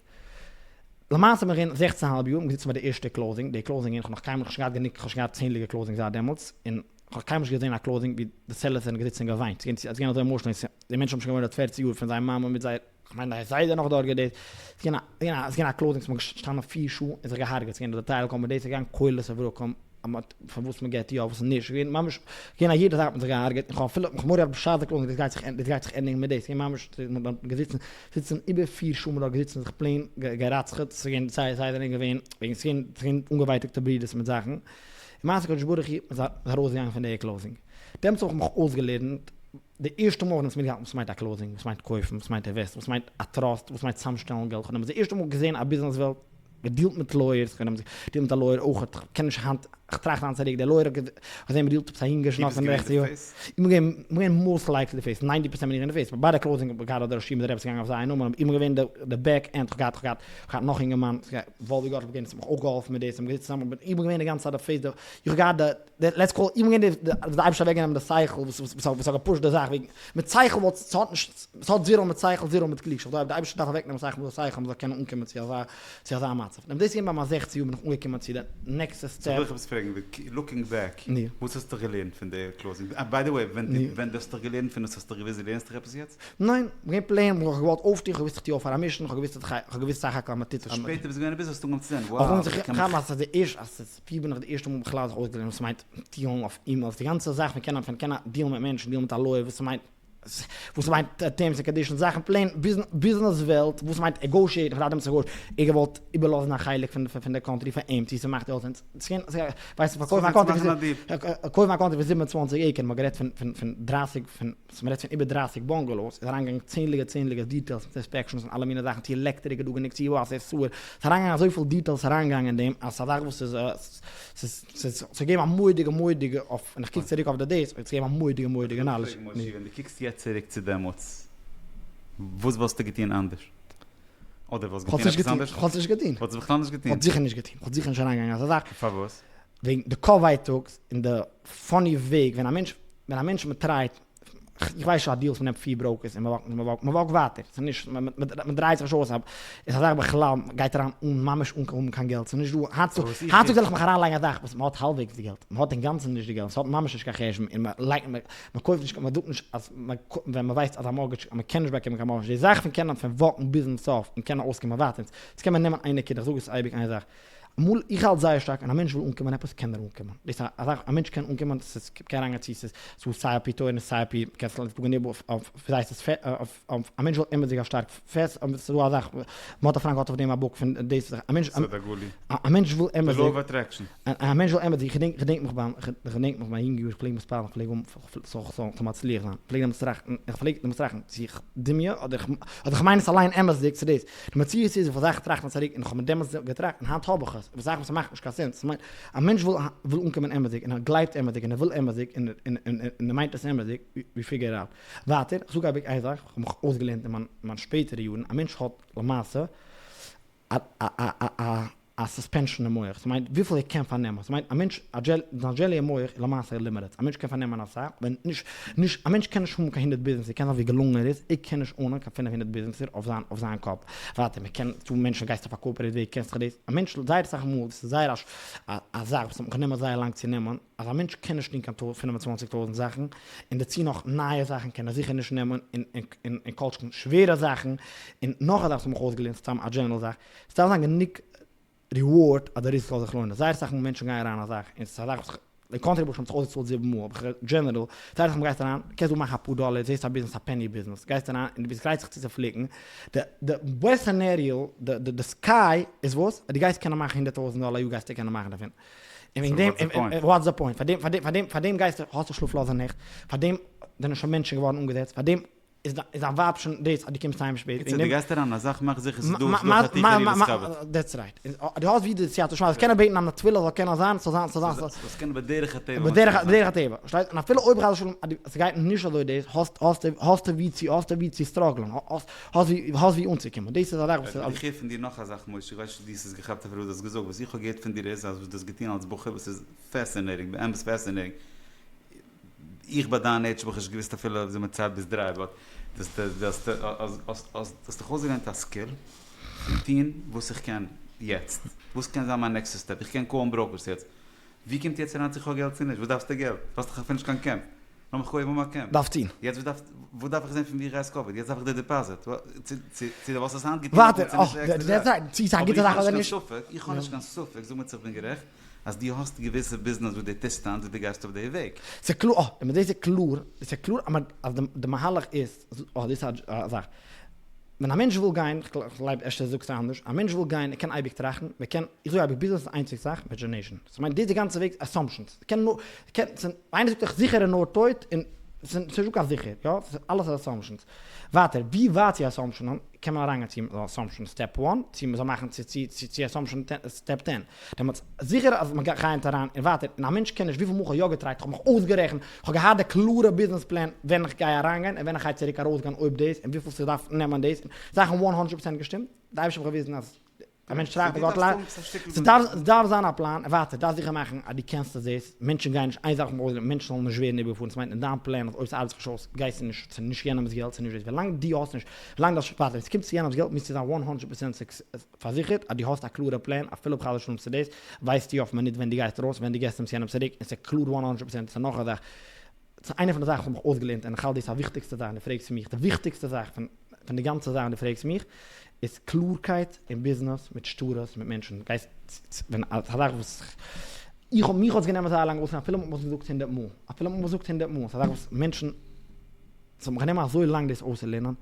למעשה בין איך געווען זעכצן אהאלב יאר, מ'איז געזיצן ביי די ערשטע closing, די closing איך האב נאך קיינמאל נישט געהאט גענוג כ'האב שוין געהאט צענדליגע closings זייט דעמאלטס און כ'האב קיינמאל נישט געזען א closing ווי די sellers זענען געזיצן און געוויינט ס'איז געווען אזוי emotional די מענטשן האבן שוין געוואוינט דארט פערציג יאר פון זייער מאמע מיט זייער כ'מיין דיין זיידע נאך דארט געדעיט, ס'איז געווען א ס'איז געווען א closing ס'איז מען געשטאנען פיר שעה און זיך געהארגעט, ס'איז געווען די טייל קאמען דאס איז געגאנגען קולות וברקים אז מ'האט פון וואס מ'געט יא וואס נישט, ס'איז געווען ממש געווען א יעדע זאך האט מען זיך געהארגעט, און כ'האב אפילו כ'האב מורא געהאט בשעת די closing דאס גייט זיך דאס גייט זיך ענדיגן מיט דאס, ס'איז געווען ממש מ'האט געזיצן זיצן איבער פיר שעה מ'האט דארט געזיצן זיך plain גערצח'עט, ס'איז געווען זיי זיי זענען געווען וועגן ס'איז געווען ס'איז געווען אנגעווייטאגטע ברידערס מיט זאכן, און מעשה הקדוש ברוך הוא מ'איז ארויסגעגאנגען פון די closing, דעמאלטס האב איך מיך אויסגעלערנט די ערשטע מאל ווען מיטגעהאלטן וואס מיינט א closing, וואס מיינט קויפן, וואס מיינט invest ן, וואס מיינט א trust, וואס מיינט צוזאמשטעלן געלט, כ'האב דעמאלטס די ערשטע מאל געזען א ביזנעס וועלט. געדילט מיט lawyers, כ'בין געדילט מיט א lawyer אויך, כ'קען נישט היינט, כ'טראכט היינט צוריק, דער lawyer האט געזען מ'דילט עפעס א יונגע שנאך פון רעכטס יאר, איך בין געווען most likely די face, ninety percent בין איך געווען די face, ביי די closing האב איך געהאט א ראש ישיבה מיט די רבי ס'איז געגאנגען אויף זייער נאמען, אבער איך בין געווען די back end, כ'האב געהאט כ'האב געהאט נאך אינגערמאן, וואלווי גאטליב געווען, האט מיך אויך געהאלפן מיט דאס, האבן געזיצט צוזאמען, אבער איך בין געווען די גאנצע צייט די face, איך האב געהאט די, let's call, איך בין געווען די וואס די אייבערשטער האט אוועקגענומען די שכל וואס האט געפושט די זאך, וועגן מיט שכל וואלט, ס'האט נישט, ס'האט zero מיט שכל zero מיט קלוגשאפט, אויב די אייבערשטער דארף אוועקנעמען שכל מ'זאל שכל מ'זאל קענען אנקומען צו אזא צו אזא מצב. און דאס איז געווען ביי מיין 16 יאר בין איך אנגעקומען צו די נעקסטע step. וויל איך עפעס פרעגן, looking back, וואס האסטו געלערנט פון די closing? By the way, ווען דו האסט דיך געלערנט פון עס האסטו געוואוסט דו לערנסט דיך עפעס יעצט? ניין, געווען plain, איך האב געוואלט אויפטון, איך האב געוואוסט איך טו אויף פאר א mission, איך האב געוואוסט איך האב געוואוסט סך הכל אז מען טוט. שפעטער ביסטו געווען א ביז האסטו אנגעהויבן צו זען, wow, איך קען מיך. אז די ערשטע, אז ס'איז ווי בין איך די ערשטע מאל בכלל זיך אויסגעלערנט וואס ס'מיינט דיעלן אויף emails, די גאנצע זאך פון קענען פון קענען דיעלן מיט מענטשן, דיעלן מיט א lawyer, וואס ס'מיינט וואס מיינט terms and conditions זאכן plain ביזנעס וועלט וואס מיינט negotiate איך דארף דעם צו ער געוואלט איבערלאזן א חלק פון פון די country פאר אים צו ס'מאכט יא sense ווייסט פארקויפן א country קויפן א country פון 27 acre מ'האט גערעדט פון פון פון 30 פון מ'רעדט פון איבער 30 bungalows איז אריינגעגאנגען צענדליגע צענדליגע details מיט inspections און אלע מיני זאכן צו עלעקטריק איז דא גענוג צו וואסער sewer ס'איז אריינגעגאנגען אזויפיל details אריינגעגאנגען אין דעם אז ס'איז א זאך וואס איז ס'איז ס'איז געגעבן א מורא'דיגע מורא'דיגע אויף, ווען איך קוק צוריק אויף די days, האט עס געגעבן א מורא'דיגע מורא'דיגע knowledge. פרעגן מושי, ווען דו קוקסט יעצט צוריק צו דעמאלטס, וואס וואלסטו געטון אנדערש? אדער וואלסט געטון עפעס אנדערש? כ'וואלט עס נישט געטון. וואלסט עס בכלל נישט געטון? כ'וואלט זיכער נישט געטון. כ'וואלט זיכער נישט אריינגעגאנגען אין אזא זאך. פארוואס? וועגן די קאפ ווייטאג און די funny וועג ווען א מענטש, ווען א מענטש מ'טרייט, איך ווייס שוין א deal פון פיר brokers און מ'וואקט מ'וואקט מ'וואקט ווייטער, ס'איז נישט מ'דרייט זיך נישט אויס, איז א זאך בכלל מ'גייט אריין אן ממש אן האבן קיין געלט, ס'איז נישט דא, היינט היינט זאל איך מיך אריינלייגן א זאך וואס מ'האט האלבוועגס די געלט, מ'האט אינגאנצן נישט די געלט, ס'האט ממש נישט קיין חשבון און מ'לייגט מ'קויפט נישט מ'זאגט נישט אז ווען מ'ווייסט אז א mortgage אז מ'קען נישט באקומען קיין mortgage, די זאך פון קענען פון וואקן ביזן סוף און קענען אויסקומען ווייטער, יעצט קען מען נעמען איין נקודה, איך זאג עס אייביג איין זאך. אמאל, איך האלט זייער שטארק, ווען א מענטש וויל אנקומען עפעס קען ער אנקומען. דאס איז א זאך, א מענטש קען אנקומען, ס'איז קען אריינגיין צו ס'איז ס'איז סיי על פי תורה און סיי על פי, קענסט לערנען פון גענוג אויף אויף ווי הייסט עס אויף א מענטש וויל אמת'דיג א שטארק פעסט, ס'איז דא א זאך, מ'האט א פריינט געהאט אויף דעם א book פון דאס, א מענטש סוד הגלוי. א מענטש וויל אמת'דיג. The law of attraction. א מענטש וויל אמת'דיג, איך געדענק, איך געדענק מיך ביים, איך געדענק מיך מיין יונגע יאר, איך פלעג מתפלל, איך פלעג האבן, זאל מצליח זיין, פלעג דעמאלטס טראכטן, איך פלעג דעמאלטס טראכטן, צו איך דמיון אדער איך, אדער איך מיין עס אליין אמת'דיג צו דאס, די מציאות איז איך האב אסאך געטראכט און צוריק און איך האב מיר דעמאלטס געטראכט און היינט האב איך עס, אבער זאכן וואס מאכט נישט קיין sense, ס'מיינט א מענטש וויל וויל אנקומען אמת'דיג און ער גלייבט אמת'דיג און ער וויל אמת'דיג און און און ער מיינט עס אמת'דיג, we figure out. ווייטער, איך זאג אייביג איין זאך, איך האב מיך אויסגעלערנט אין מיין מיין שפעטערע יארן, א מענטש האט למעשה א א א א א suspension אין מח, ס'מיינט וויפיל ער קען פארנעמען, ס'מיינט א מענטש א דזשעלי, זיין דזשעלי אין מח איז למעשה limited, א מענטש קען פארנעמען אסאך, אבער נישט, נישט, א מענטש קען נישט האבן קיין הונדערט ביזנעסער, קען זיין ווי געלונגען ער איז, ער קען נישט אנען קיין 500 ביזנעסער אויף זיין, אויף זיין קאפ, ווייטער מען קען, ס'דא מענטשן גייסט אויף א corporate וועג קענסט דיך דאס, א מענטש זייער אסאך מאל, דאס איז זייער א א זאך וואס האט מיך גענומען זייער לאנג צו נעמען, אז א מענטש קען נישט טון קיין 25 טויזנט זאכן, און דערצו נאך נייע זאכן קען ער זיכער נישט נעמען, און און און כל שכן שווערע זאכן, און נאך א זאך וואס האט מיך אויסגעלערנט סתם א general זאך, ס'דארף זיין גענוג reward אז די risk זאל זיך לוינען. זייער אסאך מאל מענטשן גייען אריין א זאך און ס'איז א זאך וואס די country ברוך השם האט זיך אויסגעצאלט זיבן מאל אבער general זייער אסאך מאל גייסט אריין קענסט דא מאכן אפאר דאלער זעסט א ביזנעס א penny ביזנעס גייסט אריין און דו ביסט גרייט זיך צו צופליקן די די worst scenario די די די sky איז וואס אז דו גייסט קענען מאכן 100,000 דאלער א יאר גייסטו קענען מאכן דערפון און וועגן דעם what's the point פאר דעם פאר דעם פאר דעם פאר דעם גייסטו האסטו שלאפלאזע נעכט פאר דעם זענען שוין מענטשן געווארן אנגעזעצט פאר דעם איז דיין ווייב שוין דאס אז דו קומסט אהיים שפעט. קיצור, דו גייסט אריין א זאך מאך זיכער ס'איז דא ס'איז דא חתיכה ריבת כבוד. That's right. דו האסט ווי די סייעתא דשמיא, זאלסט קענען בעטן א תפילה זאל קענען זיין, ס'זאל זיין, ס'זאל זיין. זאלסט קענען בדרך הטבע מצליח זיין. בדרך הטבע, פארשטייסט? און אפילו אויב חס ושלום אז ס'גייט נישט אזוי דאס, האסט האסט האסטו ווי צו האסטו ווי צו סטראגלען, האסט האסט ווי האסט ווי אנצוקומען. דאס איז א זאך וואס איז. איך הער פון דיר נאך א זאך משה, איך ווייס נישט צו דו האסט עס געכאפט אפילו וואס דו האסט געזאגט, וואס איך האב געהערט פון דיר איז אז וואס דו האסט געטון אלס בחור וואס איז fascinating, באמת fascinating, איך ביי דיין עידזש האב איך נישט געוויסט אפילו וויאזוי מען ציילט ביז דריי but דו האסט דיך אויסגעלערנט א skill פון טון וואס איך קען יעצט, וואס קען זיין מיין נעקסטע step, איך קען call ן brokers יעצט, ווי קומט יעצט אריין צו איך האב געלט צו נישט, וואס דארפסטו געלט, האסט דאך אפילו נישט קיין קעמפ, לאמיך קודם האבן א קעמפ, דארף טון. יעצט וואס דארף איך זען פון ווי איך גיי covered, יעצט דארף איך די deposit, צו דו וואלסט עס היינט געטון ווייטער, צו ס'איז א גוטע זאך אדער נישט. איך האב נישט קיין ספק, זאג מיר צו איך בין גערעכט, אז דו האסט געוויסע ביזנעס וואס דו טוסט היינט וואס דו גייסט אויף די וועג. ס'איז קלאר, אה, דאס איז קלאר, דאס איז קלאר אז די מהלך איז, אה, דאס איז א זאך. ווען א מענטש וויל גיין, כ'גלייב אפשר זאגסטו אנדערש, א מענטש וויל גיין, ער קען אייביג טראכטן, מען קען, איך זאג אייביג, ביזנעס איז איינציג זאך, imagination. ס'מיינט דאס די גאנצע וועג, assumptions. קען נאר, קען, איינער זאגט דיך זיכער איז נאר טויט, און. ס'איז נישטא קיין זיכער, יא? ס'איז אלעס איז assumptions. ווייטער, ווי ווייט צו assumption ען, קען מען אריינגיין צו assumption step one, צו מ'זאל מאכן צו צו צו צו assumption step ten. דעמאלטס זיכער אז מ'גייט אריין און ווייטער, און א מענטש קען נישט, וויפיל מאל כ'האב יא געטרייט, כ'האב מיך אויסגערעכנט, כ'האב געהאט די קלארע business plan ווען כ'גיי אריינגיין און ווען כ'גיי צוריק ארויסגיין אויב דאס, און וויפיל ס'דארף נעמען דאס, זאכן one hundred percent געשטימט, די אייבערשטער האט מיך געוויזן אז א מענטש טראכט ביי גאט לייב, ס'דארף זיין א פלאן, ווייטער, דארפסט זיכער מאכן אז דו קענסט עס דאס, מענטשן גייען נישט, איין זאך האט מען אויסגעלערנט, מענטשן זאלן נישט ווערן איבערגעפארן, ס'מיינט אין דיין פלען אז אויב ס'ארבעט זיך נישט אויס, גייסטו נישט, ס'איז נישט יענעמ'ס געלט, ס'איז נישט דאס, ווילאנג דו האסט נישט, ווילאנג דו האסט, ווייטער, ווען ס'קומט צו יענעמ'ס געלט מוזטו זיין one hundred percent פארזיכערט אז דו האסט א קלארע פלען, אפילו אויב חס ושלום ס'איז דאס, ווייסטו אויף מינוט ווען דו גייסט ארויס, ווען דו געסט אים צו יענעם צוריק, און ס'איז קלאר one hundred percent, ס'איז נאך א זאך, ס'איז איינע פון די זאכן וואס האב מיך אויסגעלערנט און איך האלט דאס איז א וויכטיגסטע זאך און דו פרעגסט מיך די וויכטיגסטע זאך פון פון די גאנצע זאך און דו פרעגסט מיך איז קלארקייט אין ביזנעס מיט שטרות מיט מענטשן גייסט ווען א זאך וואס איך האב מיך האט עס גענומען זייער לאנג אויסצולערנען אפילו מ'האט מיר עס געזאגט הונדערט מאל אפילו מ'האט מיר עס געזאגט הונדערט מאל ס'איז א זאך וואס מענטשן ס'האט מיך גענומען אזוי לאנג דאס אויסצולערנען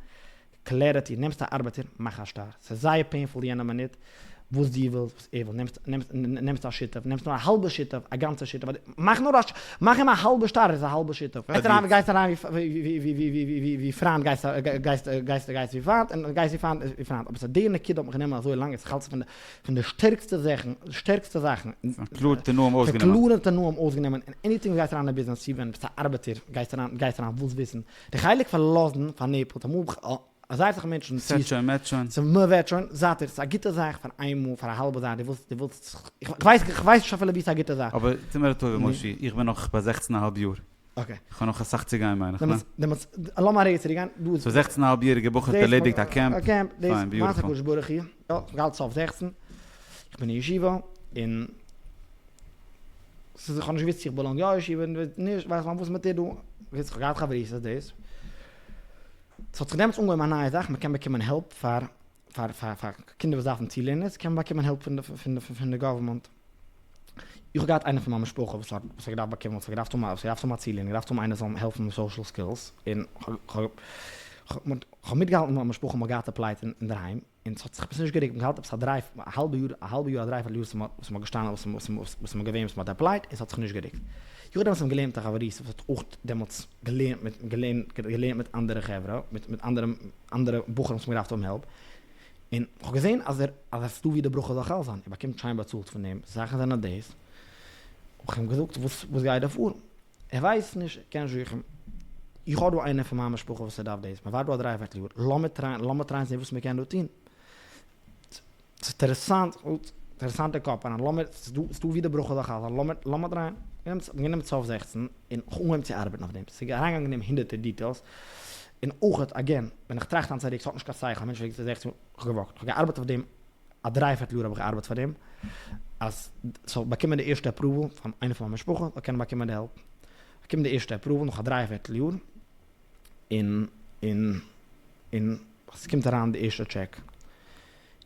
clarity, נעמסט א ארבעטער, מאך א שטר. ס'איז זייער painful יענע מינוט, וואס דו ווילסט, וואס ער וויל, נעמסט, נעמסט, נעמסט א שותף, נעמסט נאר א האלבע שותף, א גאנצע שותף, מאך נאר א, מאך אים א האלבע שטר, איז א האלבע שותף. גייסט אריין, גייסט אריין ווי, ווי, ווי, ווי, ווי פריינד גייסט, גייסט, גייסט, גייסט ווי פיינט, און גייסט ווי פיינט ווי פריינד. אבער ס'איז די נקודה האט מיך גענומען אזוי לאנג, איך האלט ס'איז פון די, פון די שטערקסטע זאכן, שטערקסטע זאכן. קלארע תנאים אויסגענומען. קלארע תנאים אויסגענומען, און anything וואס גייסט אריין אין ביזנעס, צו ווען ביסט א ארבעטער, גייסט אריין, גייסט אריין ווילסט וויסן, די חלק פון לאזן פארנעפלט אמאל זייער אסאך מענטשן ס'וועט שוין, מ'עט שוין. ס'איז מ'וועט שוין, זייט ער, ס'איז א גוטע זאך פאר איין מאל, פאר א האלבע זאך, דו ווילסט, דו ווילסט, איך ווייס, איך ווייס נישט אפילו ווי ס'איז א גוטע זאך. אבער טו מיר א טובה מושי, איך בין נאך ביי זעכצן א האלב יאר. okay. איך האב נאך אסאך צו גיין מיין איך, ניין? דעמאלטס, לאמיר א רגע צוריק גיין, דא איז. so זעכצן א האלב יעריגע בחור האט ערלעדיגט א קעמפ, א קעמפ, דאס, פיין, מעשה beautiful. הקדוש ברוך הוא, יא, כ'האב געהאלטן סוף זעכצן, איך בין אין ישיבה, און ס'איז איך האב נישט געוואוסט צו איך belong יא ישיבה און נישט, ווייסט מען וואס מען טוט דא, געוואוסט איך האב געהאט חברותות דאס, ס'האט זיך דעמאלטס אנגעהויבן א נייע זאך מען קען באקומען help פאר פאר פאר פאר קינדער וואס דארפן צולערנערס קען מען באקומען help פון די פון די פון די government, איך האב געהאט איינער פון מיין משפחה וואס האט וואס האט געדארפט באקומען וואס האט געדארפט האבן וואס האט געדארפט האבן א צולערנער געדארפט האבן איינער זאל אים העלפן מיט social skills, און כ'האב כ'האב מיטגעהאלטן מיט מיין משפחה מ'האט געהאט apply ט אינדערהיים, און ס'האט זיך עפעס נישט גערוקט, מ'האט געהאלטן עפעס א דריי, א האלבע יאר, א האלבע יאר א דרייפערטל יאר וואס מ'האט געשטאנען, וואס וואס מ'האט געווען וואס מ'האט apply ט, און ס'האט זיך נישט גערוקט. איך האב דעמאלטס געלערנט מיט א חברותא וואס האט אויך דעמאלטס געלערנט מיט געלערנט געלערנט מיט אנדערע חברה, מיט מיט אנדערע אנדערע בחורים וואס האבן געדארפט האבן help, און כ'האב געזען אז ער אז עס איז דא ווי די ברכה זאל חל זיין, ער באקומט שיין באצאלט פון דעם, זאכן זענען דאס, האב איך אים געזאגט וואס וואס גייט דא פאר? ער ווייסט נישט, ער קען נישט זוכן. איך האב דא איינער פון מיין משפחה וואס ער דארף דאס, מען ווארט דא א דריי פערטל יאר, לאמיר try ען, לאמיר try ען זען וואס מען קען דא טון. ס'איז אינטערעסאנט, אינטערעסאנטע קאפ אריין, לאמיר, ס'איז דא, ס'איז דא ווי די ברכה זאל חל זיין, לאמיר, לאמיר try ען. גענומען סוף זעכצן, און איך אנגעהויבן צו ארבעטן אויף דעם. ס'איז אריינגעגאנגען אין דעם הונדערטער details, און אויך, again, ווען איך טראכט היינט צוריק, ס'האט נישט קיין שכל, א מענטש פרעגט זיך זעכצן יאר, איך האב גע walk ט, איך האב געארבעט אויף דעם א דריי פערטל יאר האב איך געארבעט פאר דעם אז ס'זאל באקומען די ערשטע approval פון איינער פון מיין משפחה זאל קענען באקומען די help. באקומען די ערשטע approval נאך א דריי פערטל יאר און און און ס'קומט אריין די ערשטע טשעק.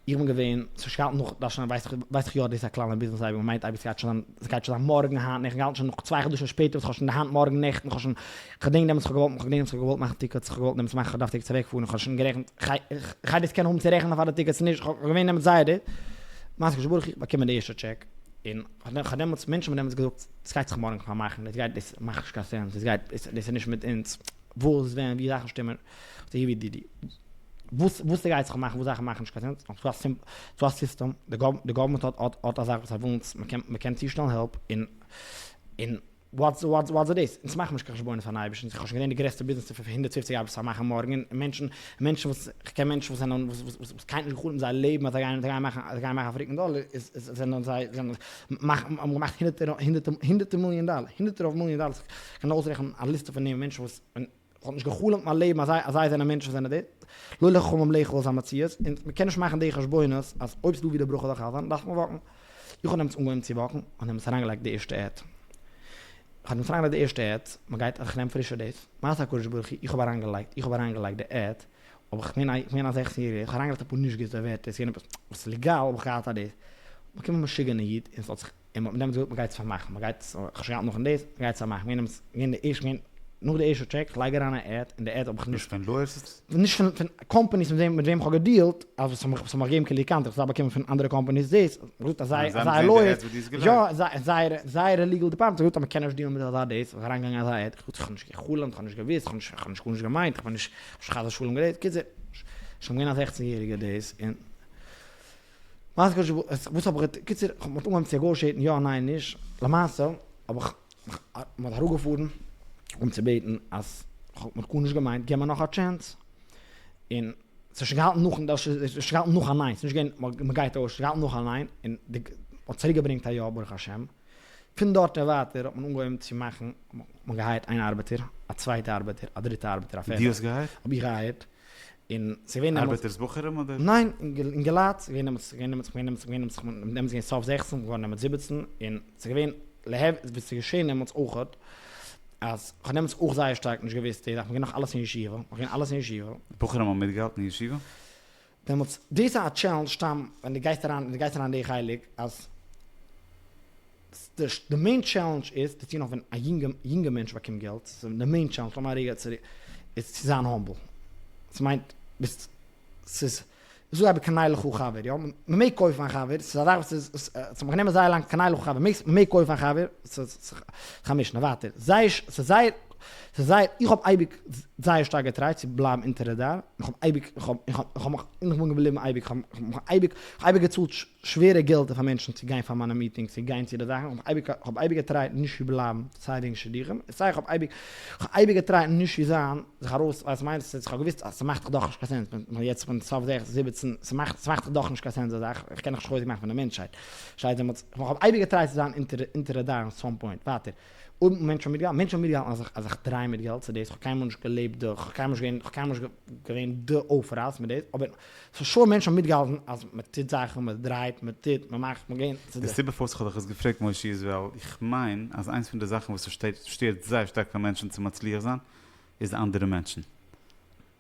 איך בין געווען ס'איז שוין געהאלטן נאך דאס שוין ווייס איך ווייס איך יא דאס איז א כלל אין ביזנעס אייביג מ'מיינט אייביג ס'גייט שוין זיין ס'גייט שוין זיין מארגן היינט נעכטן געהאלטן שוין נאך צוויי חדשים שפעטער וואס כ'האב שוין די היינט מארגן נעכטן כ'האב שוין כ'געדענק דעמאלטס כ'האב געוואלט כ'האב געדענקט כ'האב געוואלט מאכן tickets כ'האב געוואלט דעמאלטס מאכן כ'האב געדארפט tickets אוועקפארן כ'האב שוין גערעכנט כ'גיי דאס קענען האבן צו רעכענען פאר די tickets נישט כ'האב געווען דעמאלטס זייער די מעשה הקדוש ברוך הוא באקומען די ערשטע טשעק און כ'האב דעמאלטס מענטשן האבן דעמאלטס געזאגט ס'גייט זיך מארגן פארמאכן דאס גייט דאס מאכט נישט קיין sense דאס גייט דאס איז נישט מיט אונז וואס ווען ווי זאכן שטימען ווי די די וואס וואס ס'גייט זיך מאכן וואס זאכן מאכן נישט קיין sense ס'דא א סיסטעם די government האט האט א זאך וואס זיי ווילן מ'קען מ'קען צושטעלן help און און וואטס וואטס דאס? אונז מאכן נישט קיין חשבונות פארן אייבערשטן, איך האב שוין געזען די גרעסטע ביזנעסער פון 150 ארבעטער פארמאכן מארגן, און מענטשן, מענטשן וואס, איך קען מענטשן וואס זענען, וואס וואס וואס קיינער נישט געחלומט אין זייער לעבן אז זיי גייען, זיי גייען מאכן, זיי גייען מאכן א freaking דאלער, איז איז זענען זיי, זענען, מאכן, האבן געמאכט הונדערטער, הונדערטער, הונדערטער מיליאן דאלער, הונדערטער אויף מיליאן דאלער, איך קען אויסרעכענען א ליסטע פון נעמען מענטשן וואס, איך וואלט נישט גע'חלומ'ט מיין לעבן אז זיי אז זיי זענען מענטשן זענען די לא לחכמים לאכול איז א מציאות און מ'קען נישט מאכן די חשבונות אז אויב ס'דא ווי די ברכה זאל חל זיין דארף מען walk ן. איך האב דעמאלטס אנגעהויבן צו walk ן און דעמאלטס אריינגעלייגט די ערשטע ad. איך האב דעמאלטס אריינגעלייגט די ערשטע ad, מ'גייט איך נעם פרישע דאס, מעשה הקדוש ברוך הוא איך האב אריינגעלייגט איך האב אריינגעלייגט די ad, אבער איך בין א איך בין א זעכצן יעריגער איך האב אריינגעלייגט אפאר נישט גוטע ווערטער ס'איז געווען עפעס וואס איז לעגאל האב איך געהאט א דאס, באקומען א משוגענע איד און ס'האט זיך און מ'האט מיר דעמאלטס געזאגט מ'גייט עס פארמאכן מ'גייט עס, כ'האב שוין געהאלטן נאכן דאס, מ'גייט עס פארמאכן, געווען דעמאלטס געווען די ערשטע געווען. נאך די ערשטע טשעק, כ'לייג אריין א ad, און די ad האב איך נישט. פון lawyers? נישט פון פון קאמפאניס מיט וועם מיט וועם כ'האב געדיעלט, אז וואס האבן מיך וואס האבן מיך געגעבן כאילו קאנטעקט, כ'האב באקומען פון אנדערע קאמפאניס דאס, געזאגט אז זיי זייער lawyers, יא זייער זייערע legal department האט געזאגט אז מ'קען נישט דיעלן מיט אזא דאס, איז אריינגעגאנגען אזא ad, כ'האב נישט גע'חלומ'ט, כ'האב נישט געוואוסט, כ'האב נישט כ'האב נישט גארנישט געמיינט, כ'בין נישט חס ושלום גערעדט, קיצור, שוין געווען א זעכצן יעריגער דאס, און. וואס האב איך געטון? קיצור, כ'האב מ'האט אנגעהויבן צו נעגאושיעטן יא ניין נישט, למעשה האב איך מ'האט אראפגעפארן און צו בעטן אז כ'האב מיט גארנישט געמיינט געב מיר נאך א chance, און ס'איז שוין געהאלטן נאכן דאס איז שוין געהאלטן נאך א ניין, ס'איז נישט געווען מ'גייט אויס, ס'איז געהאלטן נאך א ניין, און די מ'האט צוריק געברענגט א יא ברוך השם, פון דארט און ווייטער האט מען אנגעהויבן צו מאכן, מ'האט געהייערט איין ארבעטער, א צווייטע ארבעטער, א דריטע ארבעטער, א פערטע, דו האסט געהייערט? האב איך געהייערט. און ס'איז געווען דעמאלטס. ארבעטערס בחורים אדער? ניין, אינגעלייט, ס'איז געווען דעמאלטס, ס'איז געווען דעמאלטס, כ'בין דעמאלטס, כ'בין דעמאלטס, כ'בין דעמאלטס געווען סוף זעכצן, כ'בין געווארן דעמאלטס זיבעצן, און ס'איז געווען להב וואס איז געשען דעמאלטס אויכעט, אז כ'האב דעמאלטס אויך זייער שטארק נישט געוואוסט די זאך, מ'געווען נאך אלעס אין ישיבה, מ'איז געווען אלעס אין ישיבה. בחורים האבן מיטגעהאלטן אין ישיבה? דעמאלטס, דאס איז א challenge סתם ווען דו גייסט אריין, ווען דו גייסט אריין אין די חלק, אז די main challenge איז צו טון אויף ווען א יונגע יונגע מענטש באקומט געלט, די main challenge, לאמיר א רגע צוריק, איז צו זיין humble. ס'מיינט ביסט ס'איז זאג אייביג קנה לך חבר, יא? מ'מעג קויפן א חבר, ס'איז א זאך וואס איז ס'האט מיך גענומען זייער לאנג, קנה לך חבר, מ'מעג קויפן א חבר, ס'איז א משנה, ווייטער, זייער ס'איז זייער ס'איז זייער איך האב אייביג זייער שטארק געטרייט צו בלייבן אונטער radar, איך האב אייביג איך האב איך האב מיך איך בין געבליבן אייביג איך האב מיך אייביג איך האב אייביג געצאלט שווערע געלטער פאר מענטשן צו גיין פאר מיינע meetings צו גיין צו די זאכן, איך האב אייביג איך האב אייביג געטרייט נישט צו בלייבן סיי וועגן שידוכים און סיי איך האב אייביג איך האב אייביג געטרייט נישט צו זיין זיך ארויס ווייסט מיין איך האב געוויסט אז ס'מאכט דאך דאך נישט קיין sense מען יעצט כ'בין סוף זעכצן זיבעצן ס'מאכט ס'מאכט דאך דאך נישט קיין sense די זאך איך קען דאך נישט חוזק מאכן פון די מענטשהייט שטייט דעמאלטס איך האב אייביג געטרייט צו זיין אונטער אונטער radar אין some point ווייטער אויב מענטשן האבן מיטגעהאלטן, מענטשן האבן מיטגעהאלטן אז איך אז איך דריי מיט געלט צו דאס, כ'האב קיינמאל נישט געלעבט די, כ'האב קיינמאל נישט געווען, כ'האב קיינמאל נישט געווען די אויפרייס מיט דאס, אבער for sure מענטשן האבן מיטגעהאלטן אז מען טוט זאכן, מען דרייט, מען טוט, מען מאכט, מען געבט, די סיבה פארוואס איך האב דיך עס געפרעגט מושי איז ווייל איך מיין אז איינס פון די זאכן וואס שטערט זייער שטארק פאר מענטשן צו מצליח זיין איז אנדערע מענטשן.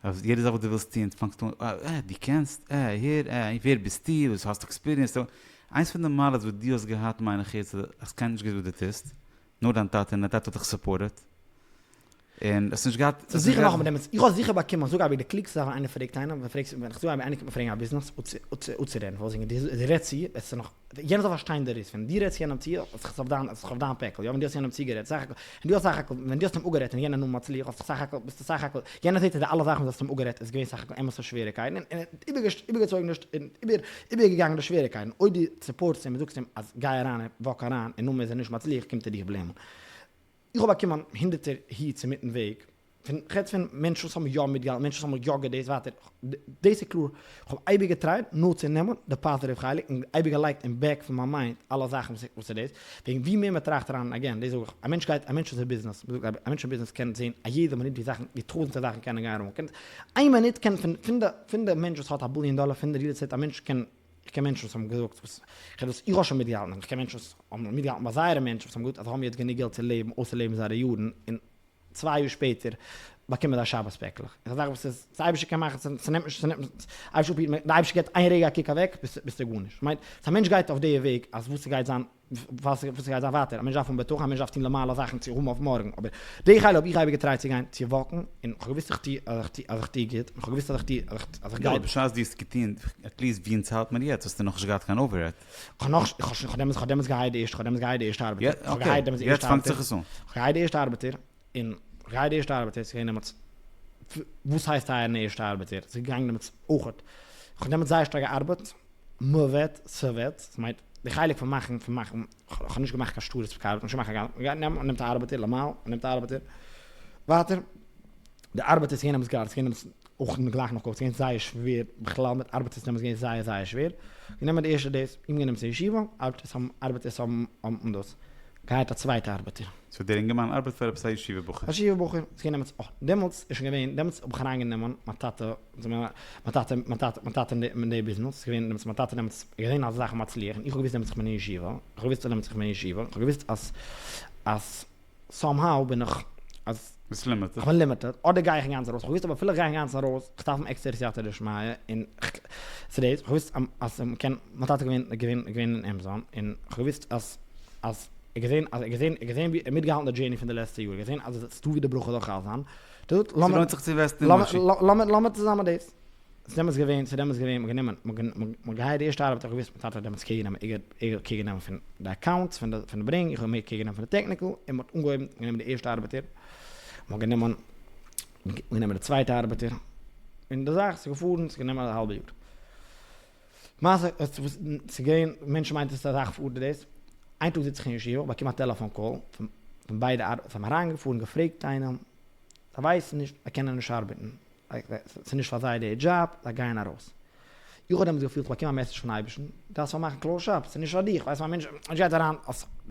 אז יעדע זאך וואס דו ווילסט טון פאנגסטו אן, אה, אה, דו קענסט, אה, הער, אה, ווער ביסטו, וואס האסט experience, איינס פון די מעלות וואס דו האסט געהאט מיין איך איז אז קיינער נישט געוואוסט וואס דו טוסט, נאר דיין טאטע און דיין טאטע האט דיך supported, און האסט נישט געהאט. ס'איז זיכער נאכאמאל דעמאלטס, איך האב זיכער באקומען, איך זאג אייביג די קלוגסטע זאך ווען איינער פרעגט איינעם, ווען פרעגסט, ווען איך זאג אייביג איינער קומט מיר פרעגן א ביזנעס אפצורעדן, פארוואס וועגן דו רעדסט צו, עס איז נאך. יענער זאל פארשטיין די risk, ווען דו רעדסט יענעם צו, האסט זיך אויף דיין, האסט זיך אויף דיין פעקל, יא, ווען דו האסט יענעם צוגערעדט, סך הכל, ווען דו האסט סך הכל, ווען דו האסט אים אפגערעדט און יענער נאר מצליח, האסט זיך סך הכל, ביסטו סך הכל, יענער זעט אז די אלע זאכן וואס האסט אים אפגערעדט איז געווען סך הכל אמת'ע שוועריקייטן, און ער האט איבערגעצויגן די, און איבער, איבערגעגאנגען די שוועריקייטן, אויב דו support סט אים און זאגסט אים אז גיי אריין און walk אריין און נאכדעם איז ער נישט מצליח קומט ער דיך blame ען. איך האב באקומען הונדערטער hits אינמיטן וועג, פון חוץ פון מענטשן וואס האבן יא מיטגעהאלטן, מענטשן וואס האבן יא געדעיסט ווייטער, דאס איז קלאר, איך האב אייביג געטרייט נאר צו נעמען די positive חלק און אייביג געלייגט אין back פון מיין mind אלע זאכן וואס איז דאס, וועגן ווי מער מען טראכט אריין, again דאס זאג איך, א מענטש גייט, א מענטש איז אין ביזנעס, מען זאגט א מענטש אין ביזנעס קען זען א יעדע מינוט ווי זאכן, ווי טויזענטער זאכן קענען גיין wrong, קען איין מינוט קען פון פון די פון די מענטש וואס האט א ביליאן דאלער פון די real estate א מענטש קען איך קען מענטשן וואס האבן געזאגט וואס איך האב דאס איך האב שוין מיטגעהאלטן איך קען מענטשן וואס האבן מיטגעהאלטן ביי זייערע מענטשן וואס האבן געזאגט אז זיי האבן יעצט גענוג געלט צו לעבן אויסצולעבן זייערע יארן און צוויי יאר שפעטער באקומען זיי שבת פעקלעך. איז א זאך וואס איז, דער אייבערשטער קען מאכן, ס'נעמט נישט, ס'נעמט נישט, אייבערשטער אפהיטן, דער אייבערשטער געבט איין רגע א קוק אוועק, ביסטו גארנישט. מיינט, א מענטש גייט אויף די וועג אז וואס ס'גייט זיין, וואס ס'גייט זיין ווייטער, א מענטש דארף האבן בטחון, א מענטש דארף טון למעלה זאכן צו האבן אויף מארגן, אבער די חלק האב איך אייביג געטרייט צו גיין צו walk ן, און כ'האב געוואוסט איך טו, אז איך טו, אז איך טו גוט, און כ'האב געוואוסט אז איך טו, אז איך גיי. יא, בשעת דו האסט געטון, at least ווי אונז האלט מיר יעצט, האסטו נאכנישט געהאט קיין overhead. כ'האב נאך, איך האב שוין, כ'האב דעמאלטס, כ'האב דעמאלטס געהייערט די ערשטע, כ'האב דעמאלטס געהייערט די ערשטע ארבעטער, כ'האב געהייערט דעמאלטס די ערשטע ארבעטער, כ'האב געהייערט די ערשטע ארבעטער, און כ'האב געהייערט די ערשטע ארבעטער, ס'איז געווען דעמאלטס, וואס הייסט הייערן די ערשטע ארבעטער, ס'איז געגאנגען דעמאלטס אויכעט, כ'האב דעמאלטס זייער שטארק געארבעט, מ'וועט, ס'וועט, ס'מיינט, די חלק פון מאכן, פון מאכן, כ'האב נישט געמאכט קיין שטרות פון קיין ארבעט, נישט געמאכט קיין, מ'גייט נעמען, מ'נעמט א ארבעטער, למעלה, מ'נעמט א ארבעטער, ווייטער. די ארבעט איז געווען עפעס גאר, ס'איז געווען עפעס אויך גלייך נאך קאוויד, ס'איז געווען זייער שווער, בכלל מיט ארבעטערס נעמען איז געווען זייער זייער שווער, גענומען די ערשטע דאס, אים גענומען צו ישיבה, ארבעטערס האבן ארבעטערס האבן האבן דאס, געהייערט א צווייטע ארבעטער. so דער אינגערמאן ארבעט פאר עפעס א ישיבה בחור? א ישיבה בחור, ס'איז געווען עפעס, אה, דעמאלטס איז שוין געווען, דעמאלטס האב איך אריין גענומען מיין טאטע, מיין טאטע, מיין טאטע, מיין טאטע אין די ביזנעס, ס'איז געווען דעמאלטס מיין טאטע דעמאלטס געזען אז זאכן מצליח, און איך האב געוואוסט דעמאלטס איך בין אין ישיבה, איך האב געוואוסט דעמאלטס איך בין אין ישיבה, איך האב געוואוסט אז אז. somehow בין איך אז ביסט limited. כ'בין limited, אדער גיי איך אינגאנצן ארויס, כ'האב געוואוסט אבער אפילו איך גיי אינגאנצן ארויס, כ'דארף האבן עקסטערע סייעתא דשמיא, און ס'דאס, כ'האב געוואוסט אז מ'קען, מיין טאטע איז געווען געווען געווען אין עמעזאן, און כ'האב געוואוסט אז אז. ער געזען אז ער געזען ער געזען ווי ער מיטגעהאלטן די journey פון די לעצטע יאר, ער געזען אז עס איז דא ווי די ברכה זאל חל זיין, דא לאמיר ס'לוינט זיך צו invest ן אין מושי. לאמיר לאמיר צוזאמען דאס. ס'איז דעמאלטס געווען, ס'איז דעמאלטס געווען, מ'האט גענומען, מ'האט געהייערט די ערשטע ארבעטער, איך האב געוואוסט מיין טאטע האט דעמאלטס קעיר גענומען, ער האט קעיר גענומען פון די accounts, פון די פון די ברענג, איך האב מער קעיר גענומען פון די technical, און מ'האט אנגעהויבן, גענומען די ערשטע ארבעטער, מ'האט גענומען, גענומען די צווייטע ארבעטער, און די זאך ס'איז געפארן, ס'איז גענומען א האלבע יאר. למעשה ס'איז געווען, מענטשן מיינט עס איז א זאך פאר דאס, איין טאג זיץ איך אין ישיבה, באקום א טעלעפאן call פון ביידע ארבעטער, זיי האבן אריינגעפארן געפרעגט איינעם, זיי ווייסן נישט, זיי קענען נישט ארבעטן, ס'איז נישט פאר זיי די דזשאב, זיי גייען ארויס. איך האב דעמאלטס געפילט, איך באקום א message פון אייבערשטן, דארפסט פארמאכן close shop, ס'איז נישט פאר דיך, ווייסט א מענטש גייט אריין,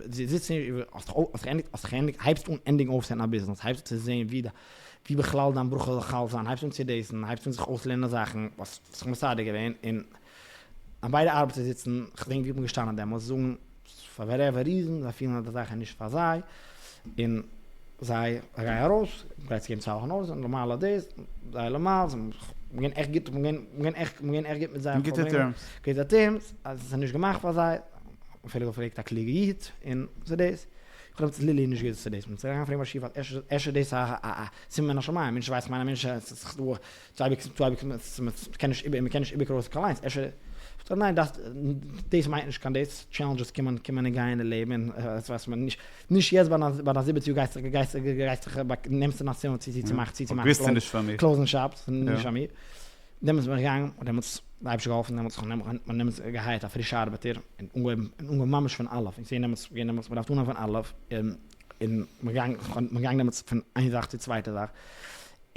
זיצט נישט, האסט געענדיגט, האסט געענדיגט, הייבסט אן ענדיגן אויפ set ן א ביזנעס, הייבסט אן צו זען ווי ווי בכלל דיין ברכה זאל חל זיין, הייבסט אן צו דעיסן, הייבסט אן זיך אויסלערנען זאכן, האסט זיך מסדר געווען, און אז ביידע ארבעטער זיצן, כ'דענק ווי איך בין געשטאנען דעמאלטס, זאגן פאר whatever reason, זיי פילן אז די זאך איז נישט פאר זיי, און זיי גייען ארויס, מ'גייט צו געבן צוויי וואכן notice, און למעלה דאס, זיי למעלה, זיי געווען עכט גוט, מ'געווען עכט, מ'געווען עכט גוט מיט זיי, גוטע terms. גוטע terms, אז עס איז נישט געמאכט פאר זיי, אפילו געפרעגט א קלוגע איד, און ס'איז דאס. איך האב literally נישט געוואוסט דאס, מ'איז געגאנגען פרעגן ביי שיף אז אפשר דאס א סימן מן השמים, מענטש ווייסט כ'מיין א מענטש ס'איז דא צו אייביג מ'קען נישט איבער מ'קען נישט איבערקרויסן קיין lines, אפשר זאגט ער ניין דאס דאס מיינט נישט קיין דאס, challenges קומען קומען און גייען אין לעבן און עס ווייסט מען נישט נישט יעצט ביי דיין זיבעציג יאר גייסטו גייסטו גייסטו נעמסטו א סימן צו צו מאכן צו מאכן close ן shops, נישט פאר מיר. דעמאלטס בין איך געגאנגען, און דעמאלטס האט די אייבערשטער געהאלפן, דעמאלטס איך האב דעמאלטס געהייערט א פרישע ארבעטער, און אנגעהויבן, און אנגעהויבן ממש פון אלף, און געזען דעמאלטס, געווען דעמאלטס, מען דארף אנהויבן פון אלף, און און מען געגאנגען, מען געגאנגען דעמאלטס פון איין זאך צו צווייטע זאך,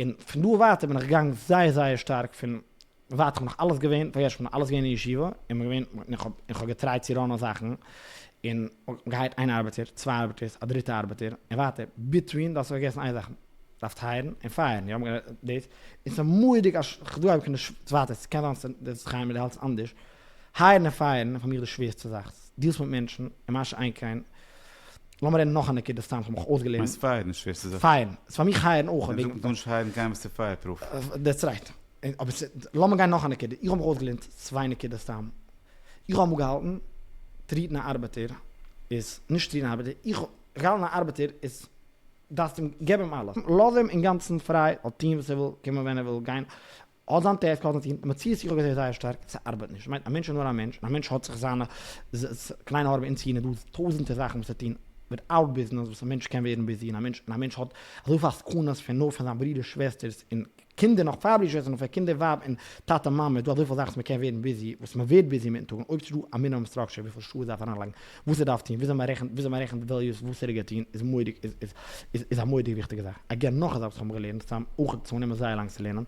און פון דא ווייטער בין איך געגאנגען זייער זייער שטארק פון ווייטער, איך בין נאך אלעס געווען, פארגעס נישט, איך בין נאך אלעס געווען אין ישיבה, און מען געווען, און איך האב, איך האב געטרייט צו run ען זאכן, און געהייערט איין ארבעטער, צוויי ארבעטערס, א דריטע ארבעטער, און ווייטער, between, דארפסט פארגעסן איין זאך, דארפסט hire ן און fire ן, יא דאס, און ס'איז מורא'דיג א כ'דא אייביג נישט ווייטער, ס'קען זיין ס'איז דאס חיים דו האלטסט אנדערש, hire ן און fire ן איז פאר מיך די שווערסטע זאך, deal סט מיט מענטשן, און מה שאין כן, לאמיר רעדן נאך א נקודה סתם כ'האב מיך אויסגעלערנט. מיינסט fire ן איז שווערסטע זאך? fire ן, ס'איז פאר מיך hire ן אויך. ווען זאגט מ'טאר נישט hire ן קיינעם וואס איז fire proof? That's right, אבער לאמיר גיין נאך א נקודה, איך האב מיך אויסגעלערנט צוויי נקודות סתם, איך האב אמאל געהאלטן treat ן א ארבעטער איז, נישט treat ן א ארבעטער, איך האב געהאלטן א ארבעטער איז דארפסט אים, געב אים אלעס, לאז אים אינגאנצן פריי, זאל טון וואס ער וויל, קומען ווען ער וויל, גיין, האט זיין task, לאז אים טון, די מציאות איך האב געזען זייער שטארק, ס'ארבעט נישט, מיינט א מענטש איז נאר א מענטש, און א מענטש האט זיך זיינע קליינע הארבע אונז אידן איז דא טויזענטער זאכן וואס צו טון without ביזנעס וואס א מענטש קען ווערן busy, און א מענטש, און א מענטש האט אזויפיל עסקנות פון נאר פון זיין ברודער שוועסטערס און קינדער נאך פאר ברידער שוועסטער נאך פאר קינדער ווייב און טאטע מאמע איז דא אזויפיל זאכן וואס מען קען ווערן busy וואס מען ווערט busy מיטן טאג און אויב ס'איז דא א מינימום structure וויפיל שעה ער דארף אריינלייגן וואס ער דארף טון וויאזוי מען רעכנט וויאזוי מען רעכנט values וואס ער האט געטון איז מורא'דיג איז איז איז איז א מורא'דיג וויכטיגע זאך. Again נאך א זאך וואס איך האב מיך געלערנט סתם אויך צו נעמען זייער לאנג צו לערנען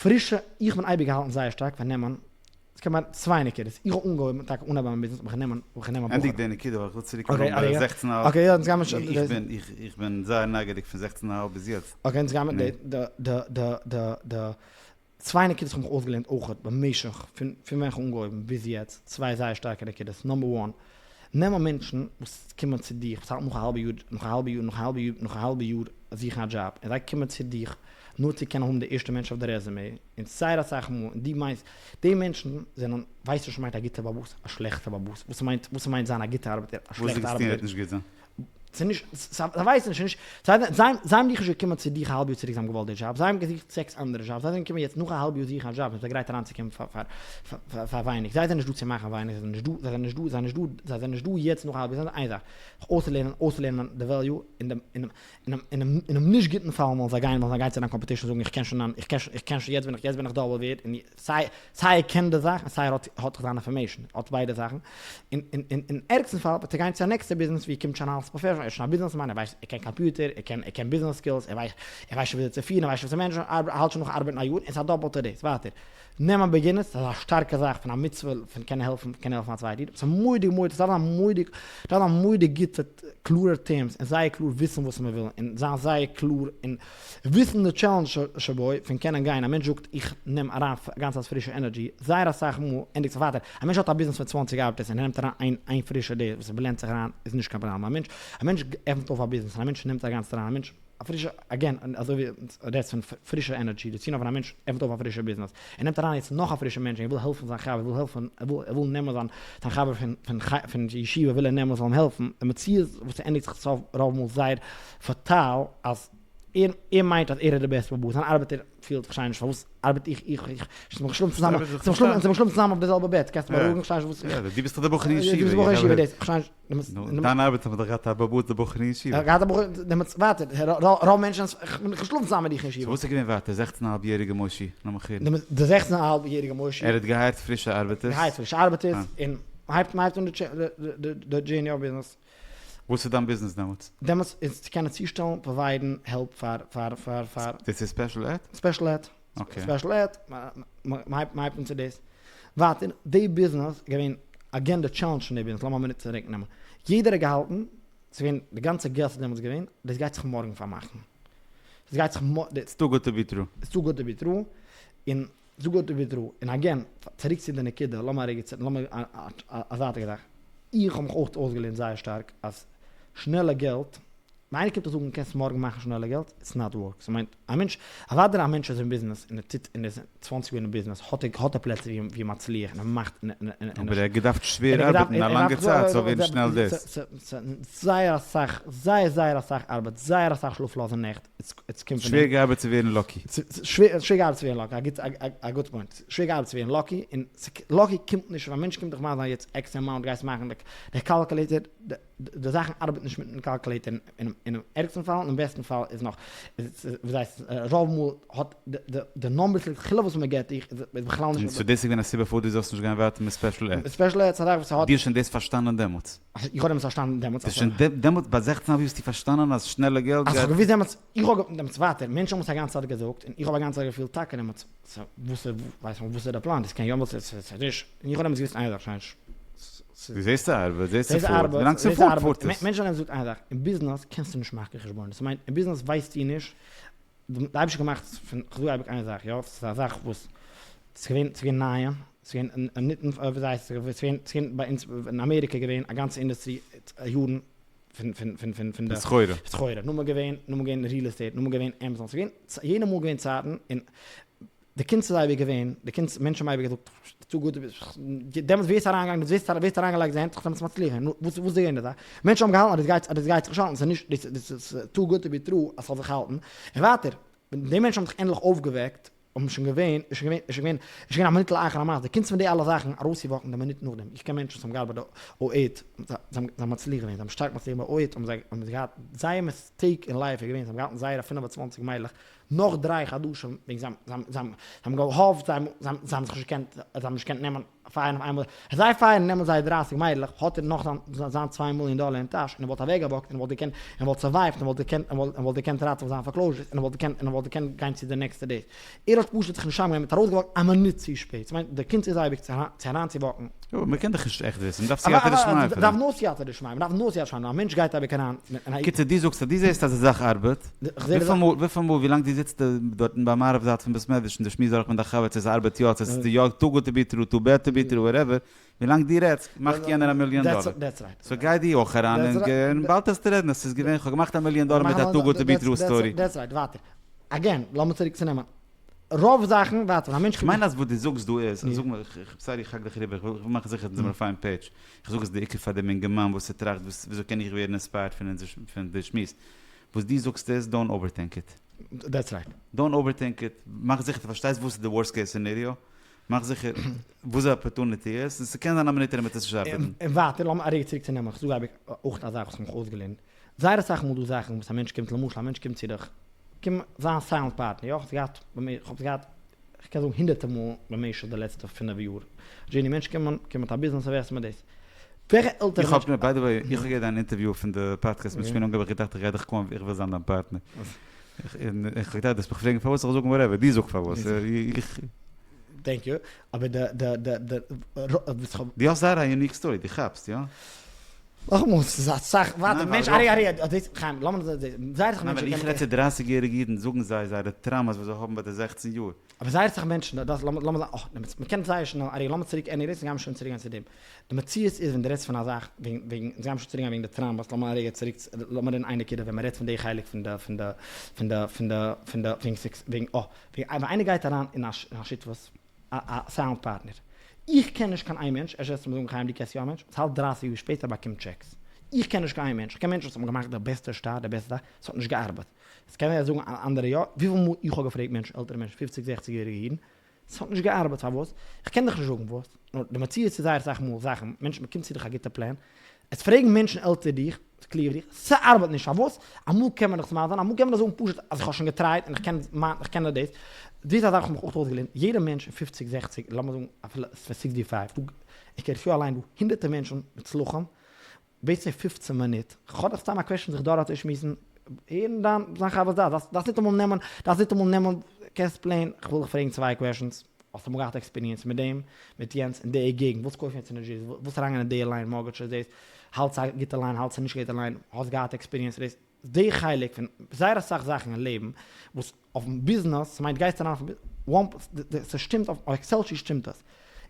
פרישע איך בין אייביג געהאלטן זייער שטארק פאר נעמען עס קען מיין צוויי נקודות, איך האב אנגעהויבן טאקע אנהייבן מיין ביזנעס האב איך גענומען האב איך גענומען ענדיג די נקודה ווייל איך וויל צוריק קומען ביי די זעכצן אהאלב. Okay יא אונז גיימער שוין. איך בין איך בין זייער נייגעריג פון זעכצן אהאלב ביז יעצט. Okay אונז גיימער די די די די די די צוויי נקודות איך האב מיך אויסגעלערנט אויכעט במשך פון פון ווען איך האב אנגעהויבן ביז יעצט צוויי זייער שטארקע נקודות number one נעם א מענטשן וואס קומען צו דיך וואס האלטן נאך א האלבע יאר נאך א האלבע יאר נאך א האלבע יאר נאך א האלבע יאר זוכן א דזשאב און זיי קומען צו דיך נאר צו קענען האבן די ערשטע מענטש אויף די resume און זייער אסאך מאל, און דו מיינסט, די מענטשן זענען, ווייסט נישט וואס מיינט א גוטע באבאס, א שלעכטע באבאס, וואס מיינט, וואס מיינט זיין א גוטע ארבעטער, א שלעכטע ארבעטער. וואס די גוטסט טון וועט נישט גוט זיין. ס'איז נישט, זיי ווייסן נישט, נישט, זיי, זיי, זיי האבן דיך נישט געקומען צו דיך א האלב יאר צוריק זיי האבן געוואלט די דזשאב, זיי האבן געזוכט זעקס אנדערע דזשאבס, זיי זענען געקומען יעצט נאך א האלב יאר זוכן א דזשאב, זענען זיי גרייט אריינצוקומען פאר, פאר, פאר, פאר ווייניג, זיי זענען נישט דא צו מאכן ווייניג, זיי זענען נישט דא, זיי זענען נישט דא, זיי זענען נישט דא, זיי זענען נישט דא יעצט נאך א האלב יאר, זיי זענען איין זאך, זיך אויסצולערנען, אויסצולערנען די value אין דעם, אינעם, אינעם אינעם נישט גוטן פאל וועלן זיי גיין וועלן זיי גיין צו דיין competition זאגן איך קען שוין איך קען שוין איך קען שוין יעצט בין איך יעצט בין איך double ווערד און סיי סיי ער קען די זאך און סיי ער האט האט זיין information האט ביידע זאכן און און און אין ערגסטן פאל וועט ער גיין צו א נעקסטע ביזנעס ווי ער קומט שוין אלס professional ער איז שוין א ביזנעס מאן ער ווייסט ער קען קאמפיוטער ער קען ער קען ביזנעס skills ער ווייסט ער ווייסט שוין וויאזוי צו פירן ער ווייסט שוין צו manage ן ער האלט שוין נאך ארבעטן א יאר און ס'איז א דאפלטע דאס ווייטער נעם א beginner, ס'איז א שטארקע זאך פון א מצוה פון קענען העלפן קענען העלפן א צווייטע איד, ס'איז מורא'דיג מורא'דיג, ס'דארף זיין מורא'דיג, ס'דארף זיין מורא'דיג גוטע קלארע terms און זייער קלאר וויסן וואס מ'וויל און זיין זייער קלאר און וויסן די challenge שבו פון קענען גיין, א מענטש זאגט איך נעם אריין גאנץ אסאך פרישע energy, זייער אסאך מאל ענדיגט זיך ווייטער, א מענטש האט א ביזנעס פון צוואנציג ארבעטערס און ער נעמט אריין איין איין פרישע דער וואס blend ט זיך אריין איז נישט קיין פראבלעם, א מענטש א מענטש עפנט אויף א ביזנעס און א מענטש נעמט א גאנץ אריין א מענטש. א פרישע, again, אזוי ווי רעדסט פון פרישע energy, די צונאם ווען א מענטש עפנט אויף א פרישע ביזנעס, ער נעמט אריין יעצט נאך א פרישע מענטש, און ער וויל העלפן זיין חבר, ער וויל העלפן, ער וויל, ער וויל נעמען זיין, זיין חבר פון, פון, פון ישיבה וויל ער נעמען זאל אים העלפן, די מציאות וואס ס'ענדיגט זיך סוף רוב מאל זייער פאטאל, אז ער, ער מיינט אז ער איז די בעסטע בעל הבית, זיין ארבעטער פילט איך שוין נישט פארוואס ארבעט איך, איך, איך, אונז האבן געשלאפן צוזאמען, אונז האבן געשלאפן, אונז האבן געשלאפן צוזאמען אויף די זעלבע בעט, קענסט מיר בארואיגן, כ'שטיי נישט וואס איך. דו ביסט דאך דער בחור אין ישיבה. דו ביסט דער בחור אין ישיבה, דאס, כ'שטיי נישט. נו, דיין ארבעט האט מען דאך געהאט א באבא די בחור אין ישיבה. געהאט א בחור, דעמאלטס ווייטער, רוב מענטשן, איך בין געשלאפן צוזאמען מיט דיך אין ישיבה. so וואס איז געווען ווייטער, זעכצן א האלב יעריגע מושי, לאמיך הערן. די זעכצן א האלב יעריגע מושי. ער האט געהייערט פרישע ארבעטערס. געהייערט פרישע ארבעטערס, און מ'הייבט מ'הייבט אן די journey אויף ביזנעס. וואס איז דיין ביזנעס דעמאלטס? דעמאלטס איז צו קענען צושטעלן provide ן help פאר פאר פאר פאר. דאס איז special ed? special ed. special ed, מ'הייבט אן צו דאס. ווייטער, די ביזנעס איז געווען again די challenge פון די ביזנעס, לאמיר א מינוט צוריק נעמען. יעדער האט געהאלטן, ס'איז געווען, די גאנצע געסט איז דעמאלטס געווען, דאס גייט זיך מארגן פארמאכן. דאס גייט זיך מארגן. It's too good to be true. It's too good to be true. און too good to be true. און again, צוריק צו די נקודה, לאמיר א רגע צו, לאמיר א זייטיגע זאך. איך האב מיך אויך אויסגעלערנט זייער שטארק אז שנעלע געלט, ווען איינער קומט דיך זאגן קענסט מארגן מאכן שנעלע געלט, it's not work, ס'מיינט א מענטש, אוודאי א מענטש איז אין ביזנעס און ער טוט און ער איז צוואנציג יאר אין ביזנעס האט ער האט ער פלעצער ווי ווי מצליח און ער מאכט און און אבער ער האט געדארפט שווער ארבעטן א לאנגע צייט ס'זאל ווערן שנעל דאס. זייער אסאך, זייער זייער אסאך ארבעט, זייער אסאך שלאפלאזע נעכט, עס קומט פון שווער געארבעט צו ווערן lucky. שווער געארבעט צו ווערן lucky, א גוט point. שווער געארבעט צו ווערן lucky, און lucky קומט נישט, ווען א מענטש קומט דיך ווייזן יעצט X amount גייסט מאכן, די calculator, די זאכן ארבעט נישט מיטן calculator אינעם ערגסטן פאל, אינעם בעסטן פאל איז נאך, וואס הייסט, רוב מאל האט די numbers לכתחילה וואס מען געבט דיך איז בכלל נישט. so דאס איז געווען א סיבה פארוואס דו זאלסט נישט גיין ווייטער מיט special ed? special ed איז א זאך וואס האט. דו האסט שוין דאס פארשטאנען דעמאלטס? איך האב דעמאלטס פארשטאנען דעמאלטס. דו האסט שוין דעמאלטס ביי זעכצן אהאלב יאר האסטו פארשטאנען אז שנעלע געלט גייט. אז איך האב געוואוסט דעמאלטס, איך האב דעמאלטס ווייטער, מענטשן האבן עס א גאנצע צייט געזאגט, און איך האב א גאנצע צייט געפילט טאקע דעמאלטס, וואס איז, ווייסט מען וואס איז די פלאן, דאס קען יא וואס איז נישט, און איך האב דעמאלטס געוואוסט איין זאך, שוין דו זעסט ס'ארבעט, זעסט ס'פארט, ווילאנג ס'פארט פארט עס. מענטשן האבן געזאגט איין זאך, אין ביזנעס קענסטו נישט מאכן חשבונות, ס'מיינט אין ביזנעס ווייסטו נישט, די אייבערשטער האט געמאכט פון, כ'זאג אייביג איין זאך יא, ס'איז א זאך וואס, ס'איז געווען, ס'איז געווען נייע, ס'איז געווען ניטן, ווי הייסט עס, ס'איז געווען, ס'איז געווען ביי אונז אין אמעריקע געווען א גאנצע אינדוסטרי יארן פון פון פון פון פון די סחורה. סחורה, נאכאמאל געווען, נאכאמאל געווען real estate, נאכאמאל געווען עמעזאן, ס'איז געווען, יעדע מאל געווען צייטן, און די קונץ איז אייביג געווען, די קונץ, מענטשן האבן אייביג געזאגט, too good, דעמאלטס ווער איז אריינגעגאנגען, ווער האט אריינגעלייגט די הענט, איך דעמאלטס מצליח געווען, נו, וואס איז געווען די זאך? מענטשן האבן געהאלטן אז דאס גייט, אז דאס גייט זיך נישט האלטן, ס'איז נישט, דאס איז too good to be true אז ס'זאל זיך האלטן, און ווייטער, ווען די מענטשן האבן זיך ענדליך אויפגעוועקט, האבן שוין געווען, איז שוין געווען, איז שוין געווען, איז שוין געווען א מינוט לאחר המעשה, די קונץ פון די אלע זאכן ארויסצואוואקן די מינוט נאכדעם, איך קען מענטשן וואס האבן געארבעט ביי או עיט, זיי האבן מצליח געווען, זיי האבן שטארק מצליח געווען ביי או עיט, האבן זיי האבן זיי געהאט זייער mistake אין life איז געווען, זיי האבן געהאלטן זייערע 25 מיידלעך נאך דריי חדשים, וועגן זיי האבן זיי האבן געהאפט, זיי האבן זיך נישט געקענט, זיי האבן נישט געקענט נעמען fire ן אויף איינמאל, אז זיי fire ן נעמען זיי דרייסיג מיידלעך, האט ער נאך זיין זיין צוויי מיליאן דאלער אין טאש, און ער וואלט אוועק געוואקט, און ער וואלט געקענט, און וואלט survive ט, און וואלט געקענט, און וואלט געקענט ראטעווען זיין foreclosures, און ער וואלט געקענט, און ער וואלט געקענט גיין צו די נעקסטע date. ער האט פשוט זיך נישט צוזאמגענומען, האט ארויסגעוואקט א מינוט צו שפעט. ס'מיינט, די קונץ איז אייביג צו אריינצואוואקן. יא, אבער מ'קען דאך נישט עכט וויסן, מ'דארף סייעתא דשמיא פאר דעם. מ'דארף נאר סייעתא דשמיא, מ'דארף נאר סייעתא דשמיא, א מענטש גייט אייביג אריין אין א. קיצור, דו זאגסט אז דו זעסט אז די זאך ארבעט, וויפיל מאל, וויפיל מאל ווילאנג דו זיצט דארטן ביי מערב זייט פון בית מדרש און דו שמועסט דורך מיט דיין חבר צו עס ארבעט יא, צו עס איז יא too good to be true, too bad to be true, whatever, ווילאנג דו רעדסט מאכט יענער א מיליאן דאלער. so גיי דו אויך אריין און באלד וועסטו רעדן אז ס'איז געווען, כ'האב געמאכט א מיליאן דאלער מיט א too good to be true story. That's right, ווייטער. Again, לאמיר צוריק צונעמען רוב זאכן, ווייטער, ווען א מענטש. כ'מיין אז וואס דו זאגסט דא איז, זאג מיר, sorry איך האק דיך אריבער, איך וויל מאכן זיכער אז אונז זעמיר אויף איין page, איך זאג עס בעיקר פאר דעם אינגערמאן וואס ער טראכט וואס וויאזוי קען איך ווערן inspired פון אונזער פון די שמועס, וואס דו זאגסט איז, don't overthink it. That's right. Don't overthink it, מאך זיכער דו פארשטייסט וואס איז די worst case scenario, מאך זיכער וואס די opportunity איז, און ס'קען זיין א מינוט ארום וועט עס נישט ארבעטן. און ווייטער, לאמיר א רגע צוריק צו נעמען, כ'זאג אייביג אויך א זאך וואס כ'האב מיך אויסגעלערנט, זייער אסאך מאל דא זאכן וואס א מענטש קומט, למשל א מענטש קומט צו דיך, קום זיין silent partner, יא, כ'האב עס געהאט ביי מיר, כ'האב עס געהאט, כ'קען זאגן הונדערטער מאל במשך די לעצטע פינף יאר, דזשעני מענטש קומען, קומען מיט א ביזנעס investment דאס, וועלכע עלטערע מענטש. איך האב, by the way, איך האב געהערט דיין אינטערוויו פון די פאדקעסט מיט שמואל אונגער האב איך געדאכט איך גיי דיך call ן איך וויל זיין דיין פארטנער. און איך האב געדאכט דו וועסט מיך פרעגן פארוואס, איך זאל זאגן whatever, דו זאג פארוואס. איך. Thank you, אבער די די די די וואס כ'האב. דו האסט זייער א unique story, דו כאפסט, יא? נאכאמאל, ס'איז אסאך ווייטער, מענטש, ארי ארי, דאס, חיים, לאמיר זייער אסאך מענטשן. ווען איך רעד צו דרייסיג יעריגע אידן זאגן זיי זייערע traumas וואס זיי האבן ביי די זעכצן יאר. אבער זייער אסאך מענטשן, דאס, לאמיר, לאמיר, אה, מ'קען זייער שנעל, ארי, לאמיר צוריק anyways, גיימיר שוין צוריק גיין צו דעם. די מציאות איז ווען דו רעדסט פון א זאך, וועגן, וועגן, אונז גיימיר שוין צוריק גיין וועגן די traumas, לאמיר א רגע צוריק, לאמיר רעדן איין נקודה, ווען מ'רעדט פון די חלק פון די, פון די, פון די, פון די, פון די, וועגן סוקס, וועגן, אה, וועגן, ווען איינער גייט אריין אין א שותפות, א sound partner. איך קען נישט קיין איין מענטש, אפשר וועסטו מיר זאגן חיים דו קענסט יא א מענטש, וואס האלט דרייסיג יאר שפעטער באקומט טשעקס. איך קען נישט קיין איין מענטש, איך קען מענטשן וואס האבן געמאכט די בעסטע שטארט, די בעסטע זאך, עס האט נישט געארבעט. עס קען ווער זאגן אנדערע יא, וויפיל מאל איך האב געפרעגט מענטשן, עלטערע מענטשן, פופציג זעכציג יעריגע אידן, עס האט נישט געארבעט פארוואס? איך קען דיך נישט זאגן וואס, נאר די מציאות איז זייער אסאך מאל זאכן, מענטשן מען קומט צו דיך א גוטע פלען, עס פרעגן מענטשן עלטער דיך, קלוגער ווי דיך, ס'ארבעט נישט, פארוואס? אמאל קען מען דאך מסביר זיין, אמאל קען מען דאך זאגן פשוט אז איך האב שוין געטרייט און איך קען מיין איך קען דאס, דאס איז א זאך וואס האב מיך אויך אויסגעלערנט, יעדער מענטש אין פופציג זעכציג, לאמיר זאגן אפילו sixty five, דא אין קרית יואל אליין דא הונדערטער מענטשן מוצלחים, בעטסט זיי פופצן מינוט, כ'האב דאך סתם א question זיך דורכצושמועסן, הערן דיין זיין חוות דעת, דארפסט ניטאמאל נעמען, דארפסט ניטאמאל נעמען, קענסט plain, כ'וויל דיך פרעגן צוויי questions, האסט אמאל געהאט experience מיט דעם, מיט יענץ, אין די געגנט, ווילסט קויפן יעצט אין ניו דזשערסי, ווילסט אריינגיין אין די line mortgages דאס, האלטס א גוטע line, האלטס א נישט גוטע line, האסט געהאט experience דאס, די חלק פון זייער אסאך זאכן אין לעבן וואס אויפן ביזנעס, ס'מיינט גייסט אריין אויפן ס'שטימט אויף Excel sheet שטימט עס,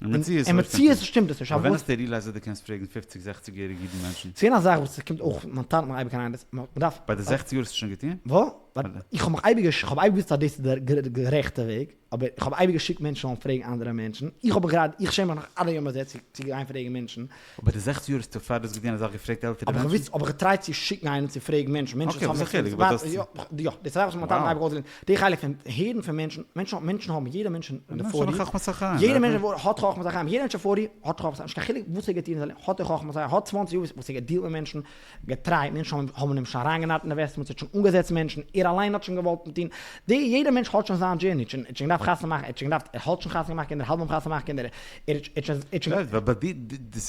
אין מציאות שטימט עס נישט. ווען האסטו realized אז דו קענסט פרעגן פופציג זעכציג יעריגע אידן מענטשן? ס'געווען א זאך וואס ס'קומט אויך, מיין טאטע האט מיר אייביג אריין, מ'דארף. ביי די זעכציג יאר האסטו שוין געטון? וואס? איך האב מיך אייביג, איך האב אייביג געוואוסט אז דאס איז דער גערעכטע וועג, אבער איך האב אייביג געשיקט מענטשן זאלן פרעגן אנדערע מענטשן, איך האב גראדע, איך שעם מיך נאך עד היום הזה צו גיין פרעגן מענטשן. אבער די זעכציג יאר האסטו פאר דאס געטון אזאך געפרעגט עלטערע מענטשן? האב איך געוואוסט, האב איך געטרייט צו שיקן איינעם צו פרעגן מענטשן, מענטשן וואס האבן אקעי, וואס איז א חילוק, אבער דאס. יא, דאס איז א זאך וואס מיין טאטע האט מיר אייביג אויסגעלערנט, די חלק פון הערן פון מענטשן, מענטשן מענטשן האבן, יעדער מענטש אין די forty, יעדער מענטש האט חכמת החיים, יעדער מענטש אין forty האט חכמת החיים, נישט קיין חילוק וואס ער האט געטון אין זיין לעבן, האט ער חכמת החיים, האט צוואנציג יאר וואס ער האט געדילט מיט מענטשן, געטרייט, מענטשן האבן אים שוין אריינגענארט אין investments, ער האט שוין אנגעזעצט מענטשן, ער אליין האט שוין געוואלט טון, די יעדער מענטש האט שוין זיין journey, ער האט שוין געדארפט חתונה מאכן, ער האט שוין געדארפט, ער האט שוין חתונה געמאכט קינדער, האלט ביים חתונה מאכן קינדער, ער האט שוין, ער האט שוין. רייט, ווייל ביי דיר,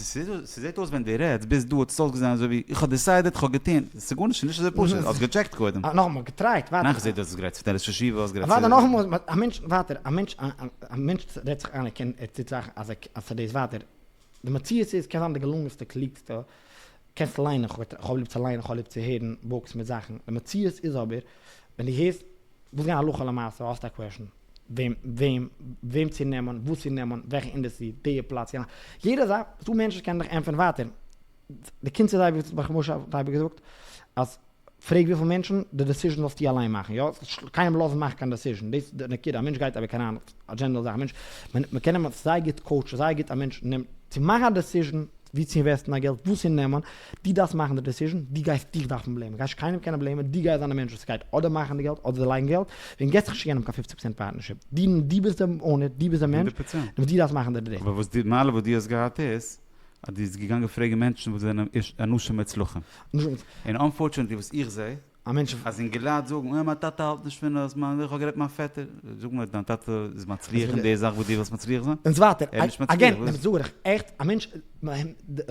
ס'זעט אויס ווען דו רעדסט ביז דא האט עס אויסגעזען אזוי ווי איך האב decided, איך האב געטון, ס'איז גארנישט, ס'איז נישט אזוי פשוט, האסט געטשעקט קודם. נאכאמאל, געטרייט, ווייטער. ניין כ'זע דו האסט גערעדט צו די ראש ישיבה, האסט גערעדט צו. ווייטער נאכאמאל, א מענטש, ווייטער, א מענטש, א מענטש רעדט זיך איין ער קען, ער טוט זאכן אז ער דאס ווייטער, די מציאות איז, קען זיין די געלונגענסטע קלוגסטע קענסט ליינען, כ'האב ליב צו ליינען, כ'האב ליב צו הערן books מיט זאכן, די מציאות איז אבער, ווען דו הערסט, ווילסט גיין הלכה למעשה, האסט א question, וועם, וועם, וועם צו נעמען, וואס צו נעמען, וועלכע industry, די פלאץ, יענע, יעדע זאך, ס'דא מענטשן וואס קענען דיך ענטפערן ווייטער, די קונץ איז אייביג, וואס משה האט אייביג געזאגט, אז פרעג וויפיל מענטשן, די decision זאלסטו אליין מאכן, יא, קיינעם לאזן מאכן קיין decision, דאס איז די נקודה, א מענטש גייט אייביג אריין, א general זאך, א מענטש, מען קען אים זייער גוט coach ן, זייער גוט א מענטש נעמט, צו מאכן א decision, ווי צו invest ן דיין געלט, וואס צו נעמען, דו דארפסט מאכן די decision, דו גייסט דיך דארפן blame ן, גייסט קיינעם קענען blame ן, דו גייסט זיין די מענטש וואס גייט אדער מאכן די געלט אדער לייגן געלט, ווען געבסט זיך נישט יענעם קיין פופציג פראצענט partnership, דו דו ביסט די owner, דו ביסט די מענטש, און דו דארפסט מאכן די decision. אבער וואס די מעלה וואס דו האסט געהאט איז, אז דו ביסט געגאנגען פרעגן מענטשן וואס זענען אנשים מוצלחים. און unfortunately וואס איך זע, אז אינגעלייט זאגן, אה מיין טאטע האלט נישט פון עס, מיין איך האב גערעדט מיין פעטער, זאג מיר דיין טאטע איז מצליח אין די זאך וואס דו ווילסט מצליח זיין? און ווייטער, ער איז נישט מצליח, again, דעם זאג איך עכט, א מענטש,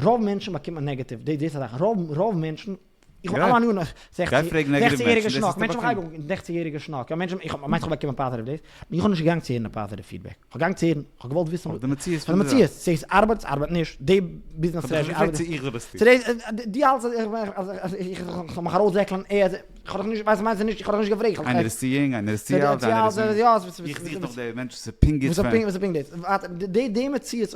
רוב מענטשן באקומט מען negative, דאס איז א זאך, רוב רוב מענטשן, איך האב אלע מיינע יארן, זעכציג יעריגע שנאק, מענטשן האבן אייביג זעכציג יעריגע שנאק, יא מענטשן, איך האב מיינסט איך האב באקומען positive דאס, איך האב נישט געגאנגען צו הערן א positive feedback, איך האב געגאנגען צו הערן, איך האב געוואלט וויסן די מציאות פון די מציאות, צו עס ארבעט, עס ארבעט נישט, די ביזנעס strategy ארבעט נישט. איך זאל עס טון. דו האלטסט אז איך זאל מיך ארויסזעקלען, איך האב דיך נישט, ווייסט מיינסט נישט, איך האב דיך נישט געפרעגט. איינער איז צו יונג, איינער איז צו אלט, איינער איז, איך זוך דאך די מענטש וואס איז פונקט גוט פאר אים. וואס איז פונקט גוט. די מציאות,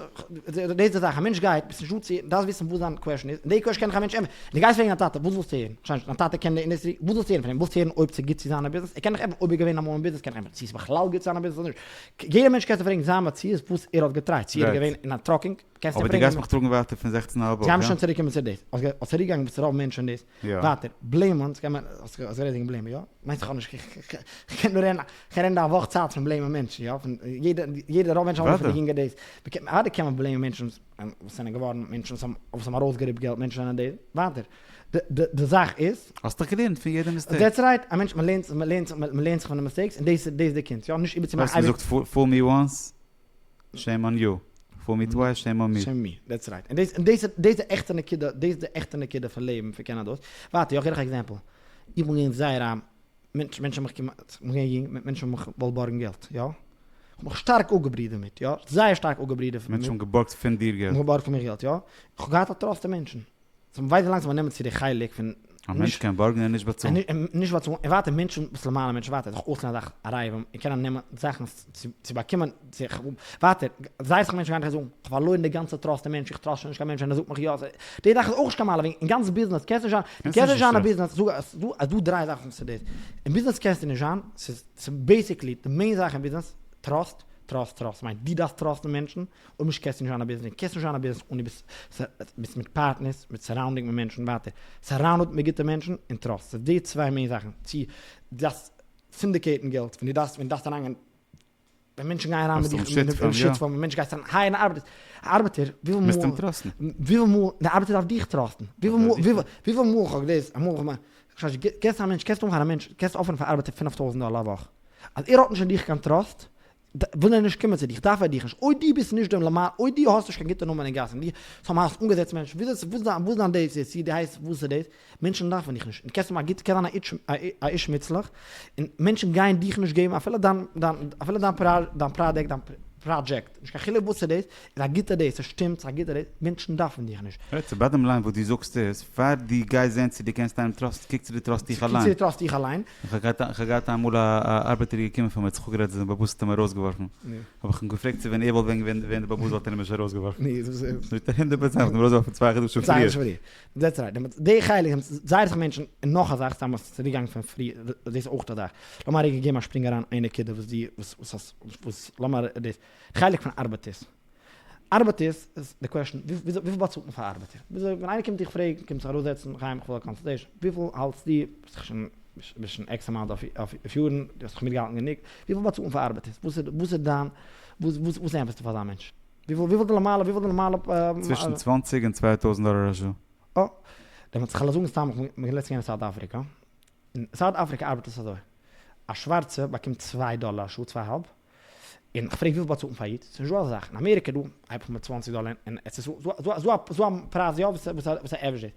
דאס איז די זאך, א מענטש גייט, ביסט נישט דא צו, דארפסט וויסן וואס זיין question איז, און די question קען דיך א מענטש ענטפערן. דו גייסט פרעגן דיין טאטע, וואס ווילסטו הערן? כ'פארשטיי נישט, דיין טאטע קען די industry, וואס ווילסטו הערן פון אים? ווילסט הערן אויב ס'איז גוט צו זיין אין ביזנעס? ער קען דיך ענטפערן אויב ער איז געווען אמאל אין ביזנעס קען ער ענטפערן צו ס'איז בכלל גוט צו זיין אין ביזנעס אדער נישט. יעדער מענטש קענסטו פרעגן זיין מציאות וואס ער האט געטרייט, צו ער איז געווען אין א trucking, קענסטו אבער דו פרעגן גייסט מיך טראגן ווייטער פון זעכצן אהאלב אויך, גיימיר יא? שוין צוריק קומען צו דאס. האסט צוריק געגאנגען צו רוב מענטשן דאס. ווייטער, blame ען, קען מען, האסט גערעדט וועגן blame ען, יא? מיינסט איך האב נישט, כ'קען דא רעדן, כ'קען רעדן א וואך צייט פון blame ען מענטשן, יא? פון יעדע, יעדע רוב מענטשן האבן פון די יונגע days. אוודאי קען מען blame ען מענטשן וואס זענען געווארן מענטשן וואס האבן וואס האבן ארויסגעריפט געלט, מענטשן זענען די, ווייטער. די די די זאך איז. האסט דאך געלערנט פון יעדע mistake. That's right, א מענטש, מ'לערנט, מ'לערנט, מ'לערנט זיך פון די mistakes, און דאס איז דאס איז די קונץ, יא? נישט איבערצומאכן ווייסט מ'זאגט fool me once, shame on you. Fool me twice, shame on me. Shame me, that's right. און דאס און דאס דאס איז די עכטע נקודה, דאס איז די עכטע נקודה פון לעבן, פון קענען דאס. ווייטער, יא, כ'גיב דיך א example. איך בין געווען זייער א מענטש, מענטשן האבן מיך כמעט, כ'בין געווען יונג, מענטשן האבן מיך געוואלט בארגן געלט, יא. כ'האב מיך שטארק אפגעבריהט דערמיט, יא. זייער שטארק אפגעבריהט דערמיט. מענטשן האבן געבארגט פון דיר געלט. האבן געבארגט פון מיר געלט, יא. כ'האב געהאט א trust אין מענטשן. so מ'ווייסט ווילאנג ס'זאל נעמען צו די חלק פון א מענטש קען בארגן און נישט באצאלן. און נישט באצאלן, און ווייטער מענטשן וואס למעלה מענטשן ווייטער זיך אויסלערנען אזאך ערבים און קענען נעמען זאכן צו באקומען זיך ווייטער זייער אסאך מענטשן גייען דיך זאגן כ'האב פארלוירן די גאנצע trust אין מענטשן איך trust שוין נישט קיין מענטש ווען ער זאגט מיך יא די זאך איז אויך נישט קיין מעלה וועגן אין גאנץ ביזנעס קענסט נישט זיין דו קענסט נישט זיין אין ביזנעס זאג אז ס'דא אז דא דריי זאכן צו דאס אין ביזנעס קענסטו נישט זיין ס'איז basically די main זאך אין ביזנעס trust trust trust מיינט דו דארפסט trust ן מענטשן אויב נישט קענסטו נישט זיין א ביזנעס, קענסט נישט זיין א ביזנעס אן דו ביסט מיט partners, מיט surrounding מיט מענטשן, ווייטער, surrounded מיט גוטע מענטשן און trust, ס'איז די צוויי main זאכן, צו דו דארפסט syndicate ן געלט, ווען דו דארפסט, ווען דו דארפסט אריינגיין, ווען מענטשן גייען אריין מיט דיך, מיט שותפים, ווען מענטשן גייסט אריין hire ן ארבעטערס, א ארבעטער, וויפיל מאל, וויפיל מאל, די ארבעטער דארף דיך trust ן, וויפיל מאל, וויפיל מאל איך האב געלעזט, אמאל איך מיין, קענסט א מענטש, קענסט אנפאנגען א מענטש, קענסט offer ן פאר ארבעטער 5000 דאלער א וואך, אז ער האט נישט אין דיך קיין trust, וויל ער נישט קומען צו דיך, דארף ער דיך נישט, אויב דו ביסט נישט דעם למעלה, אויב דו האסט נישט קיין גוטע נאמען אין גאס, און דו סאם האסט אנגעזעצט מענטשן, וויאזוי וואס דיין וואס דיין דאס איז, צו דו הייסט וואס איז דאס, מענטשן דארפן דיך נישט, און קענסט האבן א גוט קען זיין א איש מוצלח, און מענטשן גייען דיך נישט געבן אפילו דיין דיין אפילו דיין דיין product דיין פראדזשעקט, נישט קיין חילוק וואס איז דאס, איז א גוטע דאס, ס'שטימט, ס'איז א גוטע דאס, מענטשן דארפן דיך נישט. right, so bottom line וואס דו זאגסט איז, פאר דו גייסט זען צו דו קענסט איינעם trust ן, קוק צו דו trust דיך אליין. קוק צו דו trust דיך אליין. איך האב געהאט אמאל א ארבעטער איז געקומען פאר מיר האט זיך אפגערעדט אז זיין באלעבאס האט אים ארויסגעווארפן, האב איך אים געפרעגט צו ווען ער וואלט ווען געווען דער באלעבאס וואלט ער אים נישט ארויסגעווארפן. זאגט ער הונדערט פראצענט, איך וואלט אים ארויסגעווארפן צוויי חדשים פריער. צוויי חדשים פריער. that's right. די חלק, זייער אסאך מענטשן, און נאך א זאך, סתם אז צוריקגאנג פון פריער, דאס איז אויך א זאך. לאמיר א רגע געבן א שפרינג אריין איין נקודה וואס דו, וואס האסט, וואס, לאמיר דאס, חלק פון ארבעט איז. ארבעט איז, איז די question, וויפיל באצאלט מען פאר ארבעטער? וויאזוי, ווען איינער קומט דיך פרעגן, קומט זיך אראפזעצן, חיים איך וויל א consultation, וויפיל האלטסטו, ביסט דאך שוין, ביסט שוין X amount אויף יארן, דו האסט זיך מיטגעהאלטן גענוג, וויפיל באצאלט מען פאר ארבעטערס? וואס איז, וואס איז דיין, וואס, וואס, וואס ענטפערסטו פאר אזא מענטש? וויפיל, וויפיל די נארמאלע, וויפיל די נארמאלע. צווישן 20 און 2000 דאלער א שעה. אה, דעמאלטס, כ'על זאגן סתם, כ'בין לעצטנס געווען אין South Africa, אין South Africa ארבעט עס אזוי, א שווארצע באקומט צוויי דאלער א שעה, צוויי האלב, און כ'פרעג וויפיל באצאלט מען פאר א איד, ס'איז נישט דא אזא זאך, אין אמעריקע דא הייב איך מיט 20 דאלער און עס איז דא א פרייז יא וואס א average איז,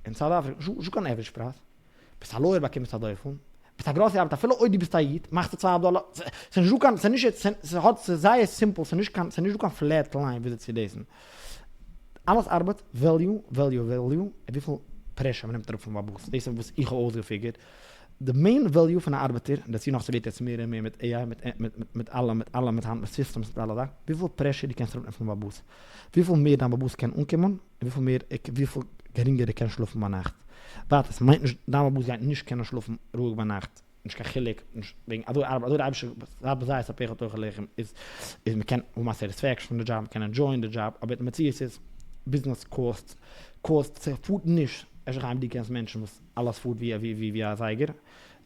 אין South Africa נישטא קיין average פרייז, ביסט א lawyer באקומסט אזויפיל, ביסט א grocery ארבעטער אפילו אויב דו ביסט א איד מאכסטו צוויי האלב דאלער, ס'איז נישטא קיין, ס'איז נישט, ס'האט, ס'איז זייער simple, ס'איז נישט קיין, ס'איז נישטא קיין flat line וויאזוי צו דאס'ן, אלעס ארבעט value value value, און וויפיל pressure מ'נעמט אראפ פון באלעבאס, דאס איז וואס איך האב אויסגע figure ט. די main value פון א ארבעטער, און דערצו נאך ס'ווערט יעצט מער און מער מיט AI, מיט מיט אלע מיט אלע מיט היינט מיט systems מיט אלע זאכן, וויפיל pressure דו קענסט אראפנעמען פון באלעבאס, וויפיל מער דיין באלעבאס קען אנקומען, און וויפיל מער וויפיל גרינגער ער קען שלאפן ביינאכט. ווייטער, ס'מיינט נישט דיין באלעבאס גייט נישט קענען שלאפן רואיג ביינאכט, נישט קיין חילוק, נישט וועגן אזוי ארבעט אזוי די אייבישטער זייט בזיעת אפיך תאכל לחם איז איז מ'קען האבן א satisfaction פון די דזשאב, מ'קען enjoy ען די דזשאב, אבער די מציאות איז ביזנעס קאסט קאסט ס'פארט נישט, אפשר חיים דו קענסט מענטשן וואס אלעס פארט ווי ווי ווי א זייגער,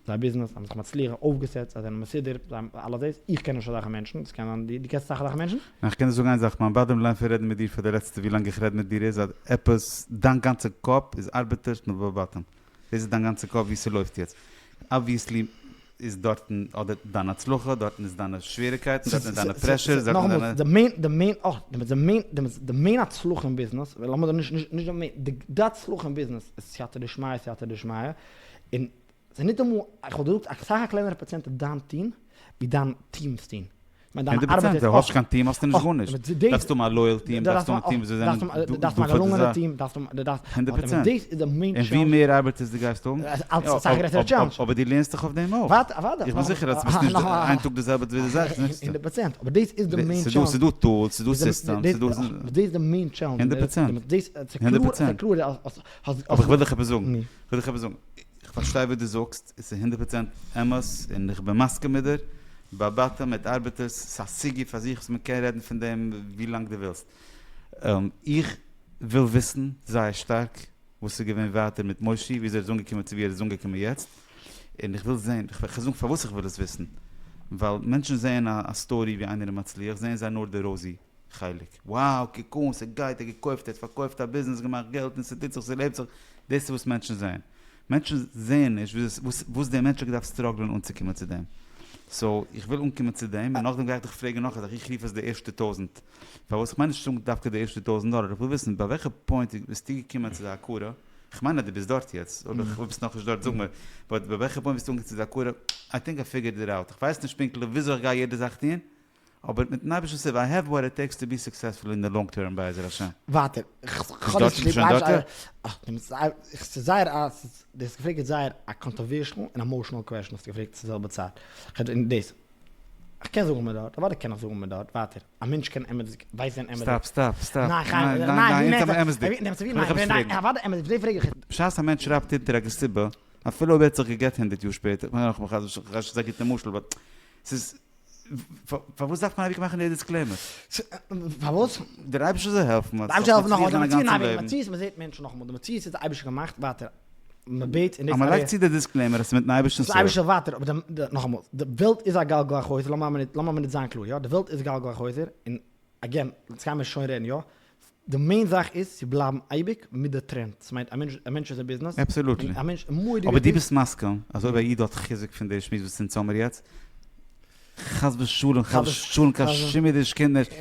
זייער ביזנעס, זיי האבן זיך מצליח אויפגעסעט, זיי זענען מסודר, זיי האבן אלעס דאס, איך קען נישט אזעלכע מענטשן, עס קען זיין דו קענסט אסאך אזעלכע מענטשן? ניין כ'קען דיר זאגן איין זאך, מיין bottom line פון רעדן מיט דיר פאר די לעצטע ווי לאנג איך רעד מיט דיר איז אז עפעס, דיין גאנצע קאפ איז ארבעטערס מיט בעלי בתים, דאס איז דיין גאנצע קאפ ווי ס'לויפט יעצט, obviously איז דארטן אדער דיין הצלחה, דארטן איז דיינע שוועריקייטן, דארטן איז דיינע pressures, דארטן איז דיינע. נאכאמאל, די main, די main, אה, די main, די main הצלחה אין ביזנעס, לאמיר נישט, נישט די main, די הצלחה אין ביזנעס איז סייעתא דשמיא, סייעתא דשמיא, און ס'איז ניטאמאל, איך וואלט געזאגט אסאך א קלענערע פראצענט איז דיין טיעם, ווי דיין טיעם'ס טיעם. הונדערט פראצענט, דו האסט קיין טיעם האסטו נישט גארנישט, דארפסט האבן א loyal טיעם, דארפסט האבן א טיעם וואס זיי זענען דא פאר די זאך. הונדערט פראצענט, און ווי מער ארבעטערס דו גייסט האבן, אבער דו לערנסט דיך אויף דעם אויך, איך בין זיכער אז דו ביסט נישט איין טאג די זעלבע ווי די זאך נעקסטע. ס'איז דא tools, ס'איז דא systems, ס'איז דא. הונדערט פראצענט, הונדערט פראצענט. אבער איך וויל דיך עפעס זאגן, איך וויל דיך עפעס זאגן. איך פארשטיי וואס דו זאגסט, עס איז הונדערט פראצענט אמת און איך בין מסכים מיט דיר, בעלי בתים מיט ארבעטערס, ס'איז א סוגיא פאר זיך וואס מען קען רעדן פון דעם ווי לאנג דו ווילסט. איך וויל וויסן זייער שטארק וואס איז געווען ווייטער מיט מושי, וויאזוי ער איז אנגעקומען צו ווי ער איז אנגעקומען יעצט, און איך וויל זען, איך וועל זאגן פארוואס איך וויל עס וויסן, ווייל מענטשן זעען א story ווי איינער איז מצליח, זעען זיי נאר די rosy חלק, wow קוק אן ס'גייט, ער האט געקויפט, ער האט פארקויפט א ביזנעס, געמאכט געלט און ס'טוט זיך, ס'לעבט זיך, דאס איז וואס מענטשן זעען. מענטשן זעען נישט וואס דער מענטש האט געדארפט struggle ען אנצוקומען צו דעם. so איך וויל אנקומען צו דעם, און נאכדעם גיי איך דיך פרעגן נאך א זאך, איך רוף עס די ערשטע טויזנט. פארוואס? איך מיין נישט צו זאגן דווקא די ערשטע טויזנט דאלער, איך וויל וויסן ביי וועלכע point ביסטו געקומען צו די הכרה, איך מיין אז דו ביסט דארט יעצט, אויב איך ביסט נאכנישט דארט זאג מיר, but ביי וועלכע point ביסטו אנגעקומען צו די הכרה, I think I figured it out, איך ווייס נישט פונקטליך וויאזוי איך גיי יעדע זאך טון, אבער מיטן אייבערשטנ'ס הילף, I have what it takes to be successful in the long term בעזר השם. ווייטער, ביסט דארט שוין שוין דארט? ס'איז זייער א, דו האסט געפרעגט יעצט זייער א controversial און emotional question האסטו געפרעגט צו זעלבע צייט. און דאס, כ'קען זאגן מען דארט, אוודאי קען איך זאגן מען דארט, ווייטער, א מענטש קען אמת'דיג, ווייסט ווען אמת'דיג. stop stop stop, ניין ניין ניין, אונז האבן אמת'דיג, כ'וויל דיך עפעס פרעגן. אוודאי אמת'דיג, פרעג איך. בשעת א מענטש שרייבט אונטער א כתובה, אפילו אויב ער האט זיך גע'גט 100 יאר שפעטער, כ'מיין נאכאמאל חס ושלום, כ'ווייס נישט צו ס'איז א גוטע משל, but ס'איז, פארוואס דארף מען אייביג מאכן די disclaimer? פארוואס? דער אייבערשטער זאל העלפן אז דער אייבערשטער זאלסט זאל העלפן מצליח זיין א גאנצן לעבן. די מציאות מ'זעט מענטשן נאכאמאל, די מציאות איז די אייבערשטער געמאכט, ווייטער, מ'בעט און דאס אז מ'לייגט צו די disclaimer אז ס'איז מיטן אייבערשטנ'ס הילף. אייבערשטער ווייטער, אבער די, נאכאמאל, די וועלט איז א גלגל החוזר, לאמיר א מינוט זיין קלאר, יא, די וועלט איז גלגל החוזר, און again, יעצט גיימיר שוין רעדן, יא, די main זאך איז צו בלייבן אייביג מיט די trend, ס'מיינט א מענטש, א מענטש איז אין ביזנעס, absolutely. א מענטש מורא'דיג אבער דו ביסט מסכים אז אויב א איד האט חיזוק פון די שמועס וואס אונז האמיר יעצט, חס ושלום, חס ושלום קיין שום אידיש קינד נישט,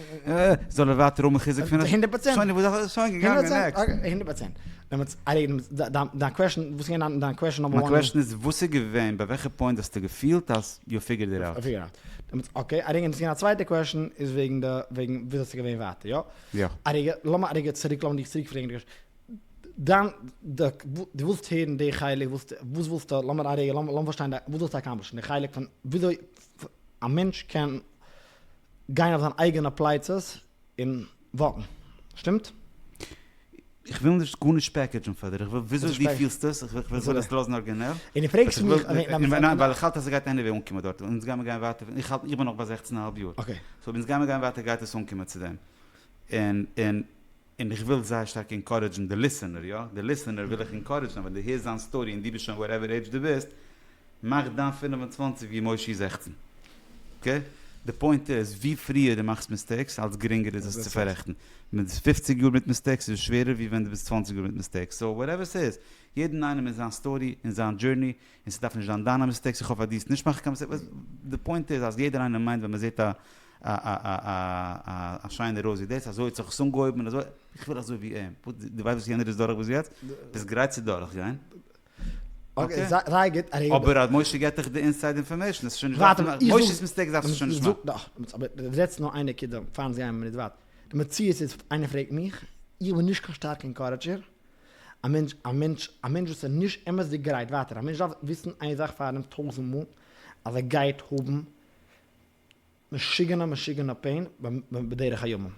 זאל ער ווייטער האבן חיזוק פון עס? 100 פראצענט! שוין, וואס דארף, שוין געגאנגען, next. 100 פראצענט. דיין question, וואס איז געווען דיין question number מיין one? question איז, וואס איז געווען, ביי וועלכע point האסטו געפילט אז you figured it out? figured out. דעמאלטס okay, א רגע, און א צווייטע question איז וועגן די, וועגן וויאזוי ס'איז געווען ווייטער, יא? יא. א רגע, לאמיר א רגע צוריק, לאמיר דיך צוריק פרעגן די question. דיין, די, דו ווילסט הערן די חלק, וואס וואס ווילסטו, לאמיר א רגע, לאמיר פארשטיין די, וואס ווילסטו accomplish ן, די חלק פון וויאזוי א מענטש קען גיין אויף זיין אייגענע פלייצעס און walk ן, שטימט? איך וויל נישט גארנישט package ן פאר דיר, איך וויל וויאזוי דו פילסט עס, איך וויל עס לאזן ארגינעל. און דו פרעגסט מיך, ניין ווייל איך האלט אז ס'גייט anyway אנקומען דארט, אונז גיימער גיין ווייטער, איך האלט איך בין נאך ביי 16 א האלב יאר, so אונז גיימער גיין ווייטער גייט עס אנקומען צו דעם, און און און איך וויל זייער שטארק encourage ן די listener, יא, די listener וויל איך encourage ן אז ווען דו הערסט זיין story און דו ביסט שוין whatever age דו ביסט, מאך דיין 25 ווי מושי 16. okay? די point איז, ווי פריער דו מאכסט mistakes, אלץ גרינגער איז עס צו פאררעכטן. ווען דו ביסט 50 יאר מיט mistakes איז עס שווערער ווי ווען דו ביסט 20 יאר מיט mistakes. so whatever ס'איז, יעדן איינעם אין זיין story, אין זיין journey, און ס'דארף נישט זיין דיינע mistakes, איך האף אז דו וועסט נישט מאכן קיין mistakes, די point איז אז יעדער איינער מיינט ווען מ'זעט א א שיינע rose ווי דאס, אזוי האט זיך עס אנגעהויבן און אזוי, איך וויל אזוי ווי אים, דו ווייסט וואס יענער איז דורך ביז יעצט? ביסט גרייט צו דורכגיין? okay, זייער גוט. אבער אז משה געט דיך די inside information, איז שוין נישט דארף, מושי'ס mistake דארפסטו שוין נישט מאכן. אבער דו רעדסט נאר איין נקודה, פארן זיי גייען מינוט ווייט. די מציאות איז, איינער פרעגט מיך, איך בין נישט קיין שטארקע encourager, א מענטש, א מענטש, א מענטש וואס איז נישט אמת'דיג גרייט, ווייטער, א מענטש דארף וויסן איין זאך פארדעם טויזנט מאל, אז ער גייט האבן משוגענע משוגענע pain בדרך הימים.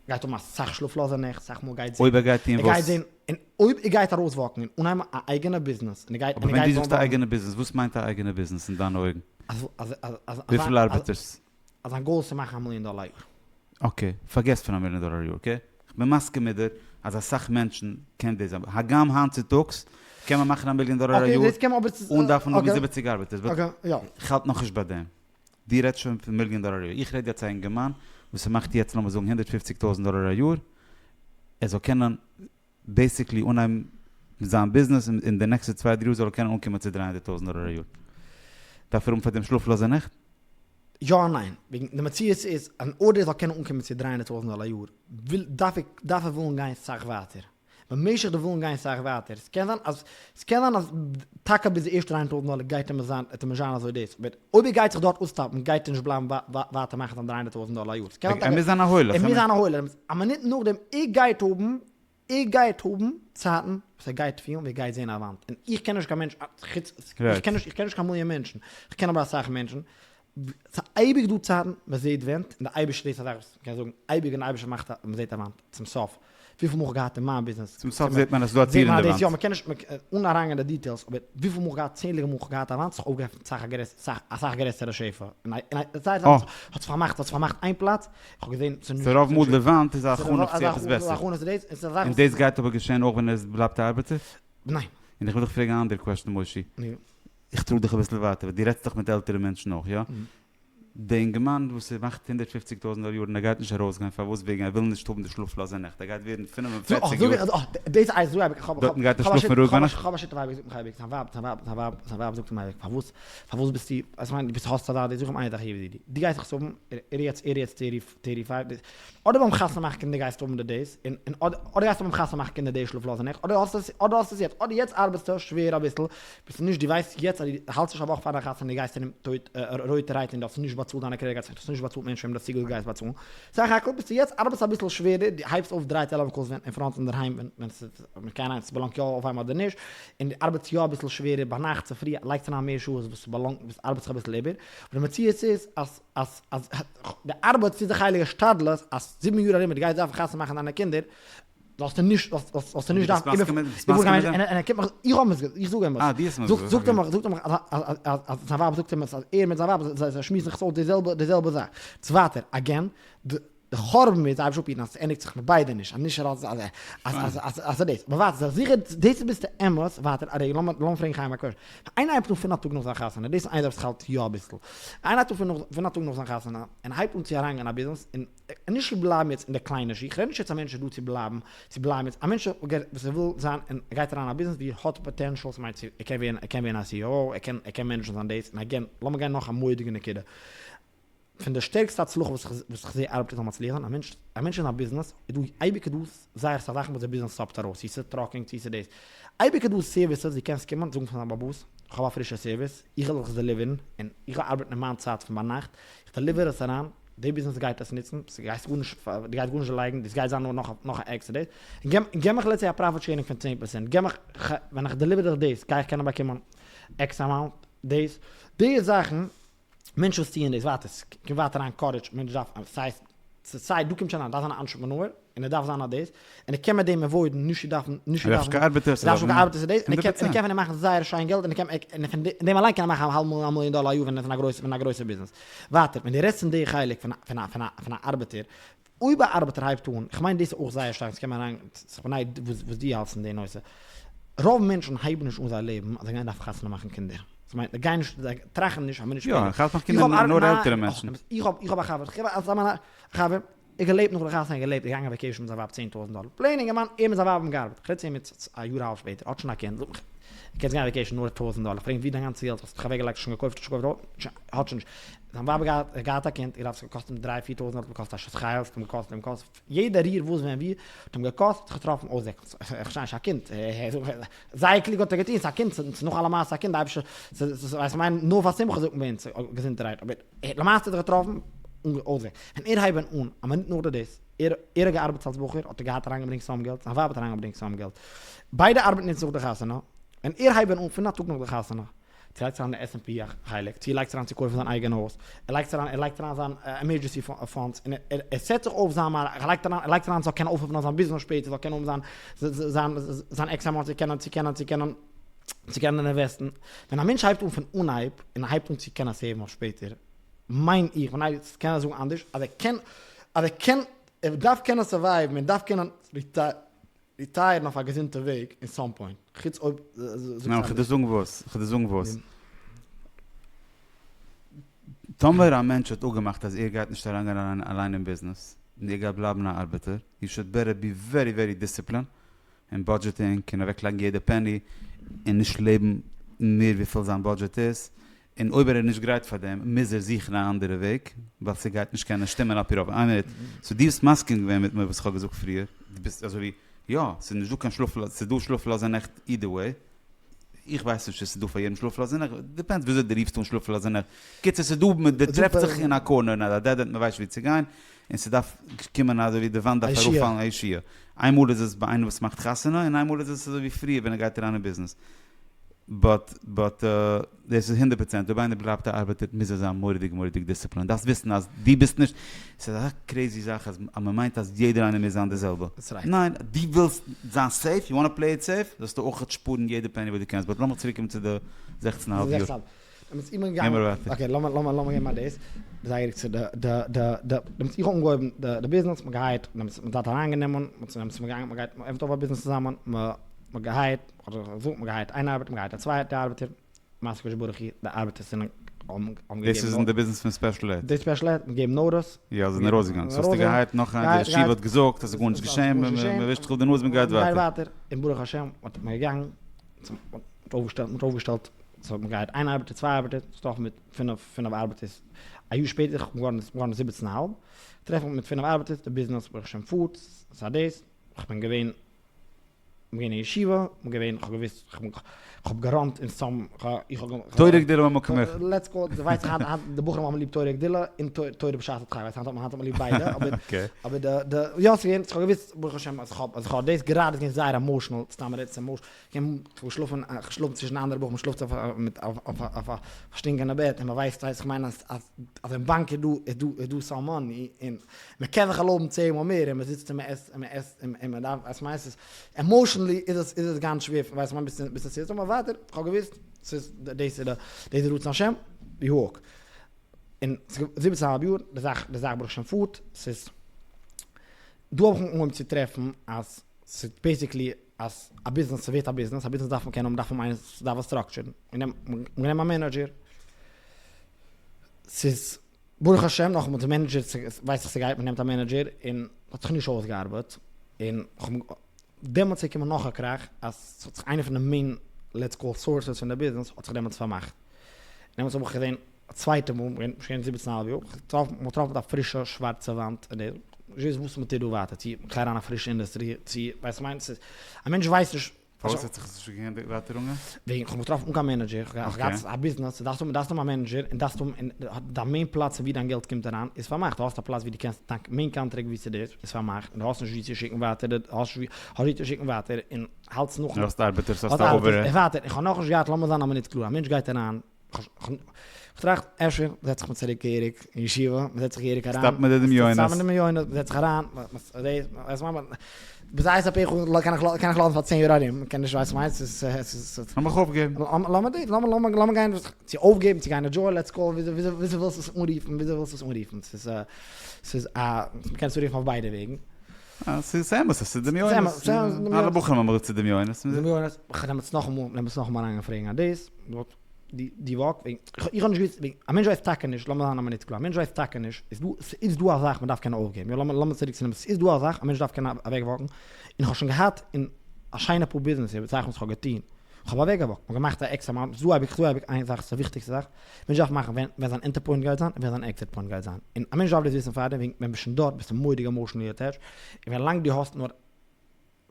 גייט האבן אסאך שלאפלאזע נעכט, אסאך מאל גייט זען. אויב ער גייט טון ער וואס? גייט זען, און אויב ער גייט ארויס walk ן און אנהייבן א אייגענע ביזנעס, און ער גייט, אבער ווען דו זאגסט א אייגענע ביזנעס, וואס מיינט א אייגענע ביזנעס אין דיינע אויגן? אז, אז, אז, אז, וויפיל ארבעטערס? אז זיין goal איז צו מאכן א מיליאן דאלער א יאר. okay, פארגעס פון א מיליאן דאלער א יאר, okay? כ'בין מסכים מיט דיר אז אסאך מענטשן קען דאס זיין, הגם היינט צוטאגס קען מען מאכן א מיליאן דאלער א יאר אן דארפן האבן 70 ארבעטערס, but כ'האלט נאכנישט ביי דעם. דו רעדסט שוין פון מיליאן דאלער א יאר, איך רעד יעצט א אינגערמאן וואס ער מאכט יעצט לאמיר זאגן 150,000 דאלער א יאר, ער זאל קענען basically אנהייבן מיט זיין ביזנעס און אין די נעקסטע צוויי דריי יאר זאל ער קענען אנקומען צו 300,000 דאלער א יאר. דארף ער האבן פאר דעם שלאפלאזע נעכט? יא און ניין. וועגן די מציאות איז אן order זאל קענען אנקומען צו 300,000 דאלער א יאר, וויל, דארף ער, דארף ער ווילן גיין סאך ווייטער. במשך די ווילן גיין סאך ווייטער. ס'קען זיין אז, ס'קען זיין אז טאקע ביז די ערשטע 300,000 דאלער גייט אים עס זיין, וועט אים נישט זיין אזוי דאס. but אויב ער גייט זיך דארט אויס stop ן גייט ער נישט בלייבן ווייטער מאכן זיין 300,000 דאלער א יאר. ס'קען זיין ער מוז זיין א הולך. ער מוז זיין א הולך. א מינוט נאכדעם ער גייט האבן, ער גייט האבן צייטן וואס ער גייט פילן ווי ער גייט זען א וואנט. און איך קען נישט קיין מענטש, חוץ, איך קען נישט, איך קען נישט קיין מיליאן מענטשן, איך קען אבער אסאך מענטשן, ס'איז אייביג דא צייטן מען זעט ווענט, און די אייבערשטער דאס איז א זאך וואס מ'קען זאגן אייביג און די אייבערשטער מאכט אז מ'זעט א וואנט, צום סוף, וויפיל מאל כ'האב געהאט אין מיין ביזנעס, צום סוף זעט מען אז ס'איז דא א טיר אין די וואנט. יא, מ'קען נישט, אן אריינגיין אין די details, אבער וויפיל מאל כ'האב געהאט, צענדליגע מאל כ'האב געהאט א וואנט, ס'זיך אויפגעעפנט סאך א גרעסערע, אסאך גרעסערע שפע, און זייער אסאך האט זיך פארמאכט, האט זיך פארמאכט איין פלאץ, איך האב געזען ס'איז נישט. ס'רוב מאל די וואנט איז א הכנה צו עפעס בעסער. הכנה צו דאס, און ס'איז א זאך און דאס גייט אבער געשען אויך ווען עס בלייבט א ארבעטער? ניין. און איך וויל דיך פרעגן א אנדערע question מושי. איך טראג דיך אביסל ווייטער, ווייל דו רעדסט דאך מיט עלטערע מענטשן אויך, יא? די אינגערמאן וואס ער מאכט 150,000 דאלער א יאר און ער גייט נישט ארויסגיין, פארוואס? וועגן ער וויל נישט האבן די שלאפלאזע נעכט, ער גייט ווערן 45 יאר. דארטן גייט ער שלאפן רואיג ביינאכט? כ'האב א שותף אייביג זאגט מיך אייביג, זיין ווייב, זיין ווייב, זיין ווייב, זיין ווייב זאגט אים אייביג, פארוואס, פארוואס ביסטו, איך מיין דו ביסט האסט אזא, זאג אים איין זאך ידידי, דו גייסט זיך האבן, ער איז יעצט, ער איז יעצט thirty five, אדער ביים חתונה מאכן קינדער גייסטו האבן די days, און אדער גייסטו ביים חתונה מאכן קינדער די שלאפלאזע נעכט, אדער האסטו עס, אדער האסטו עס יעצט, אדער יעצט ארבעטסטו שווער אביסל, ביסט נישט, דו ווייסט יעצט אז דו האלטסט נישט א וואך פאר דיין חתונה און דו גייסט ארום טויט רויטערהייט און דו האסט נישט באצאלט. באצאלט דיינע credit cards, האסט נישט באצאלט מענטשן וועם דו האסט צוגעזאגט גייסט באצאלן, סך הכל ביסטו יעצט ארבעטסט אביסל שווערער, דו הייבסט אויף דריי טעלעפאן calls ווען אין front אינדערהיים ווען ווען ס'איז מ'קען איין ס'באלאנגט יא אויף איינעם אדער נישט, און דו ארבעטסט יא אביסל שווערער ביינאכט צופרי לייגסט אריין מער שעות וואס ס'באלאנגט וואס ארבעטסט זיך אביסל איבער, אבער די מציאות איז אז אז אז די ארבעט איז די חלק השתדלות אז זיבן יאר ארום ווען דו גייסט דארפן חתונה מאכן דיינע קינדער זאלסטו נישט זאלסטו נישט דארפן איבערפארן קיין מענטש און ער קומט מיך איך האב אים עס געזאגט איך זאג אים עס זאגט ער מיך זאגט ער מיך אז אז זיין ווייב זאגט אים עס אז ער מיט זיין ווייב זיי שמועסן זיך עס אויס די זעלבע די זעלבע זאך ווייטער again די חורבן איז אייביג אפהיטן אז עס ענדיגט זיך מיט ביידע נישט אז נישט אז אז אז אז אז דאס אבער ווייטער זיי זיכער דאס ביסטו אמת ווייטער א רגע לאמיר לאמיר פרעגן חיים א קשיא איינער הייבט אן פון א טאג נאך זיין חתונה דאס איז איין זאך וואס איך האלט יא אביסל איינער הייבט אן פון נאך פון א טאג נאך זיין חתונה און הייבט אן צו אריינגיין א ביזנעס און נישט צו בלייבן יעצט אין די קליינע שיך, כ'רעד נישט יעצט א מענטש איז דא צו בלייבן, צו בלייבן יעצט, א מענטש וואס ער וויל זיין און ער גייט אריין אין א ביזנעס ווי ער האט potential, ס'מיינט צו ער קען ווערן, ער קען ווערן א CEO, ער קען ער קען מענעדזשן זיין דאס, און again, לאמיר גיין נאך א מורא'דיגע נקודה, פון די שטערקסטע הצלחה וואס איך וואס איך זע ארבעטער זאלן מצליח זיין, א מענטש א מענטש אין א ביזנעס, איז דא אייביג איז דא זייער אסאך זאכן וואס די ביזנעס סאבט ארויס, צו ס'איז trucking צו ס'איז דאס, אייביג איז דא services דו קענסט קומען זאגן פאר דיין באס, איך האב א פרישע service, איך וועל דיך עס דעליווערן, און איך גיי ארבעטן אין מיין צייט פון ביינאכט, איך דעליווער עס אריין, די ביזנעס גייט עס נוצן, ס'גייסט גארנישט, דו גייסט גארנישט דערלייגן, דאס גייט זיין נאר נאך נאך א עקסטער דאס, און געב געב מיך let's say א profit sharing פון 10%, געב מיך, ווען איך דעליווער דיך דאס גיי איך קענען באקומען X amount דאס, די זאכן, מענטשן וואס טוען דאס ווייטער, ס'קומט ווייטער אריין courage, מענטש דארף, ס'הייסט, סיי דא קומט שוין אריין, דארף זיין א entrepreneur, און ער דארף זיין א דאס, און ער קען מיט דעם avoid ן נישט צו דארפן, נישט צו דארפן, ער דארף נישט קיין ארבעטער, ער דארף נישט קיין ארבעטער צו דאס, און ער קען, און ער קען פון דעם מאכן זייער שיין געלט, און ער קען, און פון דעם אליין קען ער מאכן א האלב מיליאן, א מיליאן דאלער א יאר ווען ער איז אין א גרויסע, אין א גרויסע ביזנעס. ווייטער, ווען דו רעדסט פון די חלק פון א, פון א, פון א, פון א ארבעטער, אויב א ארבעטער הייבט אן, איך מיין דאס איז אויך זייער שטארק, עס קען מען אריין, איך בין נייגעריג וואס, וואס דו האלטסט אין די נושא, רוב מענטשן הייבן נישט אן זייער לעבן אז זיי גייען דארפן חתונה מאכן קינדער. דאס מיינט, זיי גייען נישט, זיי טראכטן נישט א מינוט יא, שפעטער. חתונה מאכן איך קינדער האב, נאר עלטערע ניין, מענטשן. איך האב, איך האב א חבר, איך האב א חבר, ער געלעבט נאך די חתונה, ער געלעבט, ער געגאנגען vacation מיט זיין ווייב 10,000 דאלער, plain אינגערמאן, ער מיט זיין ווייב האבן געארבעט, כ'רעד צו אים יעצט א יאר א האלב שפעטער, האט שוין א קינד, זאגט מיך, ער קען יעצט גיין vacation נאר טויזנט דאלער, כ'פרעג אים ווי דיין גאנצע געלט האסט דיך אוועק געלייגט שוין געקויפט שוין געקויפט, האט שוין נישט, זיין ווייב האט געהאט, ער האט געהאט א קינד, ער געדארפט, ס'האט געקאסט אים דריי פיר טויזנט דאלער, ס'האט געקאסט א שכר, ס'האט אים געקאסט, אים געקאסט, יעדע ריר וואס ווען ווי, האט אים געקאסט, זיך געטראפן אויסדעקן, איך פארשטיי נישט, א קינד, זייער קלוג האט ער געטון, ס'איז א קינד, ס'איז נאך אלע מעשה א קינד, די אייבערשטער, ס'איז, ווייסט כ'מיין, נאר פאר שמחה זאגט מען ביי אונז, געזונטערהייט, אבער. ער האט למעשה זיך געטראפן אן אויסוועג. ווען ער הייבט ווען אן, א מינוט נאך די דאס, ער ער האט געארבעט אלס בחור, האט ער געהאט אריינגעברענגט some געלט, זיין ווייב האט אריינגעברענגט some געלט. ביידע ארבעטן יעצט נאך די חתונה. ווען ער הייבט ווען אן פון א טאג נאך די חתונה, צו לייגט אריין די S&P חלק, צו לייגט אריין צו קויפן זיין אייגענע הויז, ער לייגט אריין ער לייגט אריין זיין emergency funds, און ער ער set זיך אויף זיין מהלך, ער לייגט אריין ער לייגט אריין זאל קענען אויפעפענען זיין ביזנעס שפעטער, זאל קענען האבן זיין זיין זיין X amount צו קענען צו קענען צו קענען צו קענען invest ן. ווען א מענטש הייבט אן פון אנהייב און ער הייבט אן צו קענען save ן אויף שפעטער, מיין איך, ווען איינער קען עס זאגן אנדערש, אז ער קען, אז ער קען, ער דארף קענען survive ן, ער דארף קענען retire ן אויף א געזונטע וועג אין some point, חוץ אויב זאגסט ניין, אנדערש. כ'וועל דיר זאגן וואס, כ'וועל דיר זאגן וואס. טאמער א מענטש האט אפגעמאכט אז ער גייט נישט אריינגיין אליין אין ביזנעס, און ער גייט בלייבן א ארבעטער, he should better be very very disciplined, און budgeting, און אוועקלייגן יעדע penny, און נישט לעבן מער וויפיל זיין budget איז, און אויב ער איז נישט גרייט פאר דעם, מוז ער זוכן א אנדערע וועג, ווייל ס'גייט נישט קענען שטימען על פי רוב. איין מינוט, so דו ביסט מסכים געווען מיט מיר וואס כ'האב געזאגט פריער, דו ביסט אזוי ווי, יא, ס'איז נישט דא קיין שלאפלאזע, ס'איז דא שלאפלאזע נעכט either way, איך ווייס נישט צו ס'איז דא פאר יעדעם שלאפלאזע נעכט, depends וויאזוי דו רופסט אן שלאפלאזע נעכט, קיצור ס'איז דא, מ'טרעפט זיך אין א corner, אין א dead end, מ'ווייסט נישט וואו צו גיין, און ס'דארף קומען אזוי ווי די וואנט דארף אראפפאלן א ישועה. איינמאל איז עס ביי איינער וואס מאכט חתונה, און איינמאל איז עס אזוי ווי פריער ווען ער גייט אריין אין ביזנעס. but but דאס איז הונדערט פראצענט, אויב איינער בלייבט א ארבעטער מוז ער זיין מורא'דיג מורא'דיג disciplined. דארפסט וויסן אז דו ביסט נישט, ס'איז אזא crazy זאך אז מ'מיינט אז יעדער איינער מוז זיין די זעלבע. ניין, דו ווילסט זיין safe, you wanna play it safe, זאלסטו אויך שפארן יעדע penny וואס דו קענסט. but לאמיך צוריקקומען צו די זעכצן אהאלב יאר. דעמאלטס איך בין געגאנגען, okay לאמיר לאמיר לאמיר גיין ביי דאס, זייער צו די די די די, דעמאלטס איך האב אנגעהויבן די די ביזנעס, מ'האט גע hire ט, דעמאלטס מ'האט אריינגענומען, דעמאלטס מ'געגאנגען מ'גייט מ'עפנט אויף א ביזנעס צוזאמען, מ'האט גע hire ט, מ'האט גע hire ט איין ארבעטער, מ'האט גע hire ט א צווייטע ארבעטער, מעשה קודשא בריך הוא, די ארבעטערס זענען האבן געגעבן דאס איז אין די ביזנעס פון special ed? די special ed, מ'געבן notice. יא, זיי זענען ארויסגעגאנגען, so האסטו גע hire ט נאך איינער, די ישיבה האט געזאגט אז ס'איז גארנישט געשען, מ'ווישט זיך אפ די נאז מ'גייט ווייטער. און ברוך השם האט מען געגאנגען, מ'האט אויפגעשטעלט, מ'האט אויפגעשטעלט, so מ'האט געהאט איין ארבעטער, צוויי ארבעטער, ס'דאך מיט פינף, פינף ארבעטערס, א יאר שפעטער איך בין געווארן, געווארן זיבעצן א האלב, טרעף איך מיט פינף ארבעטערס, די ביזנעס ברוך השם פארט, ס'איז דאס, איך בין געווען. געווען אין ישיבה, מ'איז געווען, כ'האב געוואוסט, כ'האב געראנט אין some, איך האב. תורה גדולה ממקום אחד. Let's go, דו ווייסט היינט, היינט די בחורים האבן ליב תורה גדולה און תורה בשעת הדחק, ווייסט היינט האט מען היינט האט מען ליב ביידע, אבער, אבער די, די, יא ס'איז געווען, כ'האב געוואוסט ברוך השם אז כ'האב, אז כ'האב דאס, גראדע איז געווען זייער emotional, סתם רעדסט emotional, כ'האב געשלאפן, געשלאפן צווישן אנדערע בחורים, מ'שלאפט אויף א, מיט, אויף א, אויף א שטינקענדע בעט, און מ'ווייסט, ווייסט כ'מיין אז, אז, אז אין באנק איז דא, איז דא, איז דא some money, און מ'קען זיך ערלויבן צען מאל מער, און מ'זיצט און מ'עסט, און מ'עסט, און מ'דארף, ווייסט כ'מיין ס'איז, emotionally איז עס, איז עס גאנץ שווער, ווייסט כ'מיין ביסט, ביסט עס יעצט, אבער ווייטער, כ'האב געוואוסט, ס'איז, דאס איז די, דאס איז רצון השם, ווי וואלק. און זיבעצן אהאלב יאר, די זאך, די זאך ברוך השם פארט, ס'איז, דא האב איך אנגעהויבן צו טרעפן אז ס'איז basically אז א ביזנעס, ס'ווערט א ביזנעס, א ביזנעס דארף מען קענען האבן, דארף האבן איינער וואס דארף עס structure ן, און מ'נעמט א manager, ס'איז ברוך השם נאכאמאל די manager ווייס איך ס'גייט, מ'נעמט א manager און האט זיך נישט אויסגעארבעט, און דעמאלטס איז געקומען נאך א קראך אז ס'האט זיך איינע פון די main let's call sources פון די ביזנעס האט זיך דעמאלטס פארמאכט, דעמאלטס האב איך געזען א צווייטע מאל, כ'בין שוין געווען זיבעצן אהאלב יאר, כ'האב געטראפן מיט א פרישע שווארצע וואנט אין די, נישט געוואוסט וואס מ'טוט דא ווייטער, צו מ'גייט אריין א פרישע אינדוסטרי, צו ווייסט כ'מיין, ס'איז, א מענטש ווייסט נישט. פארוואס האט זיך עס נישט געקענט ווייטער אנגיין? וועגן כ'האב געטראפן אן קיין manager, כ'האב געהאט א ביזנעס, דארפסט האבן דארפסט האבן א manager, און דארפסט האבן, און דיין main פלאץ פון ווי דיין געלט קומט אריין איז פארמאכט, דו האסט א פלאץ ווי דו קענסט, דיין main contract ווי ס'איז איז פארמאכט, און דו האסט נישט ווי צו שיקן ווייטער, דו האסט נישט ווי צו שיקן ווייטער, און האלטסט נאכן. דו האסט ארבעטערס, האסט א overhead. און ווייטער, איך האב נאכנישט געהאט, לאמיר זיין א מינוט קלאר, א מענטש גייט אריין, כ'טראכט אפשר זעץ איך מיר צוריק געהעריג אין ישיבה, מ'זעצט זיך געהעריג אריין, stop מיט די דמיונות, stop מיט די דמיונות, מ'זעצט זיך אריין, בזעת אפיך קען איך לאזן פאר צען יאר ארום, מ'קען נישט ווייסט מיינס, ס'איז. לאמיך אויפגעבן. לאמיר דאס, לאמיר גיין, צו אויפגעבן, צו גיין אין jail, let's call, וויאזוי ווילסטו עס אנרופן, וויאזוי ווילסטו עס אנרופן, ס'איז ס'איז א, מ'קען עס אנרופן אויף ביידע וועגן. ס'איז אמת, ס'איז דמיונות, אלע בחורים האבן געזאגט ס'איז דמיונות. דמיונות, כ'האב דעמאלטס נאכאמאל, דעמאלטס נאכאמאל אריינגיין פרעגן א דאס. די walk, איך האב נישט געוואוסט, א מענטש ווייסט טאקע נישט, לאמיר זיין א מינוט קלאר, א מענטש ווייסט טאקע נישט, איז דא, ס'איז דא א זאך מען דארף קענען אויפגעבן, יא לאמיר צוריק צו דעם, ס'איז דא א זאך א מענטש דארף קענען אוועק walk ן, און איך האב שוין געהאט אין א שיינע פאר ביזנעסער זאכן וואס איך האב געטון, איך האב אוועק גע walk ט, מ'האט געמאכט א X amount, ס'איז דא אייביג, ס'איז דא אייביג איין זאך, ס'איז די וויכטיגסטע זאך, א מענטש דארף מאכן ווען ווען זיין enter point גייט זיין און ווען זיין exit point גייט זיין, און א מענטש דארף דאס וויסן פארדעם, ווען ווען ביסט שוין דארט ביסטו מורא'דיג emotionally attached, און ווען לאנג דו האסט נאר.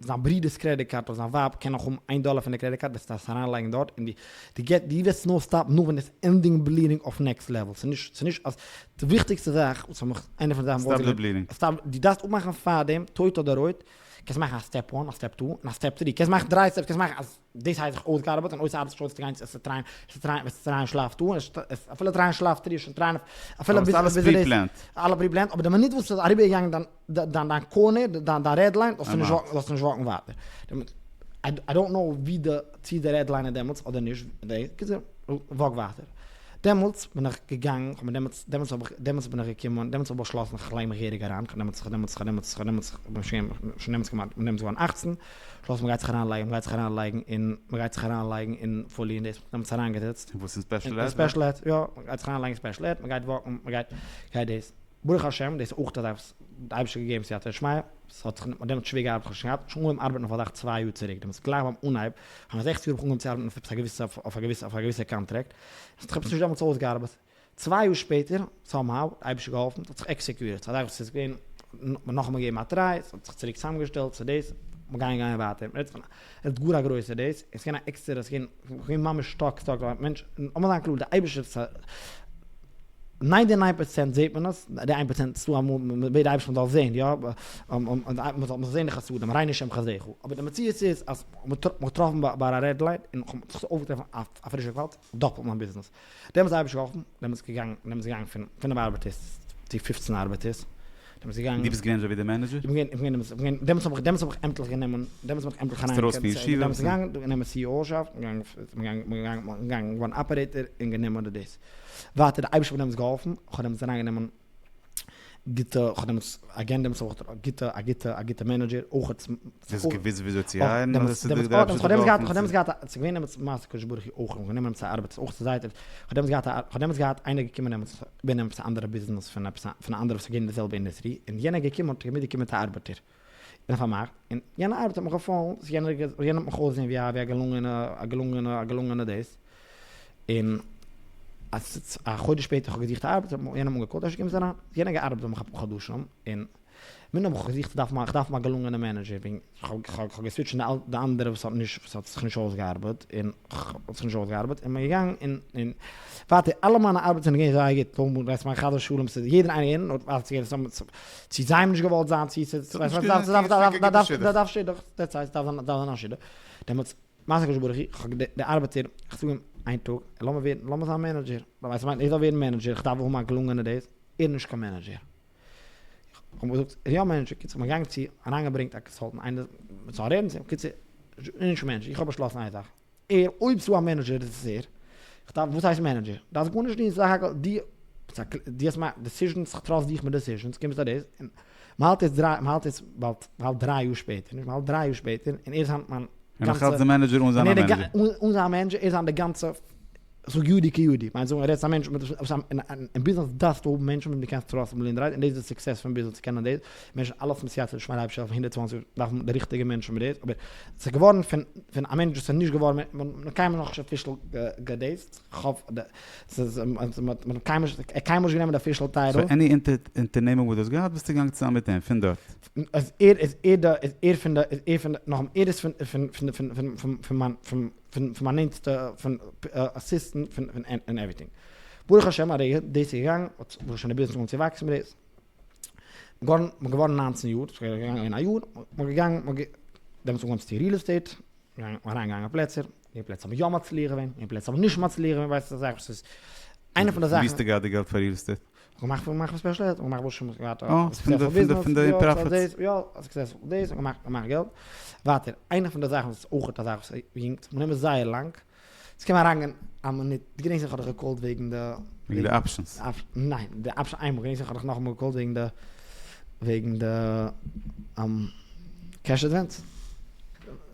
זיין ברודער'ס credit card אדער זיין ווייב קען נאך האבן איין דאלער פון די credit card וועסטו עס אריינלייגן דארט און די געט די וועסט נאר stop ן נאר ווען עס ending bleeding אויף next level ס'איז נישט ס'איז נישט אז די וויכטיגסטע זאך וואס האב מיך איינע פון די זאכן stop די bleeding. Stop די דארפסט אפמאכן פארדעם טויט אדער רויט קענסט מאכן א step one א step two און א step three קענסט מאכן דריי steps קענסט מאכן אז דאס הייסט זיך אויסגעארבעט און אויב ס'ארבעט זיך נישט אויס צו גיין עס try ען עס try ען וועסטו try ען שלב two עס אפילו try ען שלב three איז שוין try ען אפילו ביז ביז pre-planned. אלע pre-planned אבער די מינוט וואס ס'איז אריבערגעגאנגען דיין דיין דיין corner דיין דיין red line זאלסטו נישט walk ן זאלסטו נישט walk ן ווייטער I don't know ווי די צו די red line איז דעמאלטס אדער נישט קיצור walk ווייטער דעמאלטס בין איך געגאנגען כ'האב מיר דעמאלטס דעמאלטס האב איך דעמאלטס בין איך געקומען דעמאלטס האב איך באשלאסן כ'לייג מיך געהעריג אריין כ'האב דעמאלטס כ'האב דעמאלטס כ'האב דעמאלטס כ'האב דעמאלטס כ'בין שוין שוין דעמאלטס כמעט כ'בין דעמאלטס געווארן אכצן באשלאסן מ'גייט זיך אריינלייגן מ'גייט זיך אריינלייגן אין מ'גייט זיך אריינלייגן אין fully אין דאס דעמאלטס אריינגעזעצט. אין וואס אין special ed? אין special ed יא מ'גייט זיך אריינלייגן אין special ed מ'גייט walk ן מ'גייט גייט דאס. ברוך השם דאס איז אויך א זאך וואס די אייבערשטער האט געגעבן סייעתא דשמיא, ס'האט זיך מיט דעם שווער געארבעט, כ'האב שוין געהאט שוין אנגעהויבן ארבעטן אויף א זאך צוויי יאר צוריק, דעמאלטס גלייך ביים אנהייב, כ'האב נאך זעכצן יאר האב איך אנגעהויבן צו ארבעטן אויף עפעס א געוויסע אויף א געוויסע אויף א געוויסע contract, עס האט זיך עפעס נישט דעמאלטס אויסגעארבעט, צוויי יאר שפעטער, somehow, די אייבערשטער געהאלפן, ס'האט זיך execute ט, ס'איז א זאך וואס איז געווען, מ'האט נאכאמאל געגעבן א try, ס'האט זיך צוריק צוזאמגעשטעלט, ס'איז דאס, מ'גייען גייען ווייטער, מ'רעדט פון א גאר א גרויסע דאס, עס איז געווען א עקסטערע, עס איז געווען ממש stuck stuck, א מענטש, לאמיר זיין קלאר, די אייבערשטער ninety nine פראצענט זעט מען עס, די איין פראצענט איז דא אמאל מען בעט די אייבערשטער מען זאל זען יא, מען זאל זען די חסדים, הראנו השם חסדך, אבער די מציאות איז אז מען האט געטראפן ביי א red light און כ'האב זיך אויפגעטראפן א פרישע קוואל, דאפלט מיין ביזנעס. דעמאלטס האט אייבערשטער געהאלפן, דעמאלטס געגאנגען, דעמאלטס געגאנגען פון פינף ארבעטערס צו פופצן ארבעטערס, דעמאלטס געגאנגען. דו ביסט געווען אזוי ווי די manager? איך בין געווען, איך בין געווען, איך בין געווען, דעמאלטס האב איך, דעמאלטס האב איך עמטליך גענומען, דעמאלטס בין איך עמטליך אריין. ביסט ארויס פון ישיבה? דעמאלטס געגאנגען, גענומען CEO שאפט, געגאנגען, געגאנגען, געגאנגען, געווארן operator און גענומען די דאס. ווייטער די אייבערשטער האט מיר דעמאלטס געהאלפן, איך האב דעמאלטס אריינגענומען גוטע, איך האב דעמאלטס, again דעמאלטס אויך גוטע, א גוטע, א גוטע manager, אויך. דו האסט געוואוסט וויאזוי צו hire ן אדער ס'איז דיר דער אייבערשטער געהאלפן? איך האב דעמאלטס געהאט, ס'איז געווען דעמאלטס מעשה קודשא בריך הוא אויך, איך האב גענומען עפעס א ארבעט, אויך צו זייט, איך האב דעמאלטס געהאט א, איך האב דעמאלטס געהאט איינער געקומען דעמאלטס איבערנעמען עפעס א אנדערע ביזנעס פון עפעס א, פון א אנדערע וואס איז געווען אין די זעלבע אינדוסטרי, און יענער איז געקומען האט מיטגעקומען מיט א ארבעטער. און פארמאכט, און יענע ארבעט האט מיך געפאלן, ס'איז יענער יענער האט מיך אויסגעזען ווי א ווי א געלונגענע א געלונגענע א געלונגענע דאס, און א חודש שפעטער איך האב געזוכט א ארבעט האט יענער אנגעקאלט אפשר קומסטו אריין, יענער האט געארבעט ביי מיך אפאר חדשים, און. מין האב איך געזוכט איך דארף איך דארף א געלונגענע מענעדזשער וועגן כ'האב געסוויטשט אין די אנדערע וואס האט נישט וואס האט זיך נישט אויסגעארבעט און האט זיך נישט אויסגעארבעט און מ'איז געגאנגען און און ווייטער אלע מיינע ארבעט זענען געווען זייער גוט לויט ווייסט מיין חס ושלום ס'איז יעדער איינער און האט צו זיי האבן נישט געוואלט זיין צו ס'איז דארף שידוך דעטס איט דארף זיין א שידוך דעמאלטס מעשה הקדוש ברוך הוא כ'האב די ארבעטער איך זאג אים איין טאג לאמיר ווערן לאמיר זיין מענעדזשער ווייסט מיין איך זאל ווערן מענעדזשער איך דארף האבן א געלונגענע דאס ער איז נישט קיין מענעדזשער. איך האב געזאגט, יא מענעדזשער, קיצור כ'בין געגאנגען צו, אריינגעברענגט א קאנסאלטענט, איינער מ'זאל רעדן צו אים, קיצור, נישט מענעדזשער, איך האב באשלאסן איין זאך, ער, אויב ס'דא א מענעדזשער איז עס ער, איך דארף, וואס הייסט מענעדזשער? דארפסט גארנישט טון, סך הכל דו, דו האסט מאכט דעסיזשענס, איך טראסט דיך מיט דעסיזשענס, קומסט ארויס, און מ'האלט יעצט דריי, מ'האלט יעצט באלד, מ'האלט דריי יאר שפעטער, נישט, מ'האלט דריי יאר שפעטער, און ער איז היינט מיין גאנצע, און נאך אלץ די מענעדזשער אן זיין א מענעדזשער. אן זיין א מענעדזשער, ער איז היינט די גאנצע זאג יודי כיהודי, מיינט זאגן רעדסט א מענטש מיט וואס אין ביזנעס דארפסטו האבן מענטשן וועם דו קענסט טראסטן בלינדערהייט און דאס איז די סוקסעס פון ביזנעס צו קענען דאס מענטשן אלעס מיט סייעתא דשמיא אייבערשטער העלפן 120 דארף מען די ריכטיגע מענטשן מיט דאס אבער ס'איז געווארן פון פון א מענטש וואס איז נישט געווארן מען האט קיינמאל נאכנישט אפישעל געדעיסט כ'האף ס'איז מען האט קיינמאל נישט ער האט קיינמאל נישט גענומען די אפישעל טייטל. סאו עני אונטערנעמונג וואס דו האסט געהאט ביסטו געגאנגען צוזאמען מיט אים פון דארט? איז ער איז ער די איז ער פון די איז ער פון די נאכאמאל ער איז פון פון פון פון פון פון מיין פון פון פון מיין נענטסטע פון אסיסטענט פון פון און עווריטינג. ברוך השם א רגע דאס איז געגאנגען האט ברוך השם די ביזנעס אנגעהויבן צו וואקסן מיט דאס. געווארן מ'איז געווארן 19 יאר ס'איז געגאנגען א יאר מ'איז געגאנגען מ'האט דעמאלטס אנגעהויבן צו טון ריעל עסטעיט אריין געגאנגען פלעצער די פלעצער האבן יא מצליח געווען די פלעצער האבן נישט מצליח געווען ווייסט א זאך וואס איז איינע פון די זאכן. ווי האסטו געהאט די געלט פאר ריעל עסטעיט? געמאכט פון געמאכט פון ספעשל עד, געמאכט וואס שוין געהאט א סוקסעספול ביזנעס, פון די פראפיטס. יא, א סוקסעספול דאס, געמאכט געמאכט געלט. ווייטער, איינע פון די זאכן וואס איז אויכעט א זאך וואס יונגט, מ'נעמט עס זייער לאנג, ס'קען אריינגיין א מינוט, דו געדענקסט איך האב דיך געקאלט וועגן די. וועגן די אפשענס. ניין, די אפשען איינמאל, געדענקסט איך האב דיך נאכאמאל געקאלט וועגן די, וועגן די קעש עדווענס?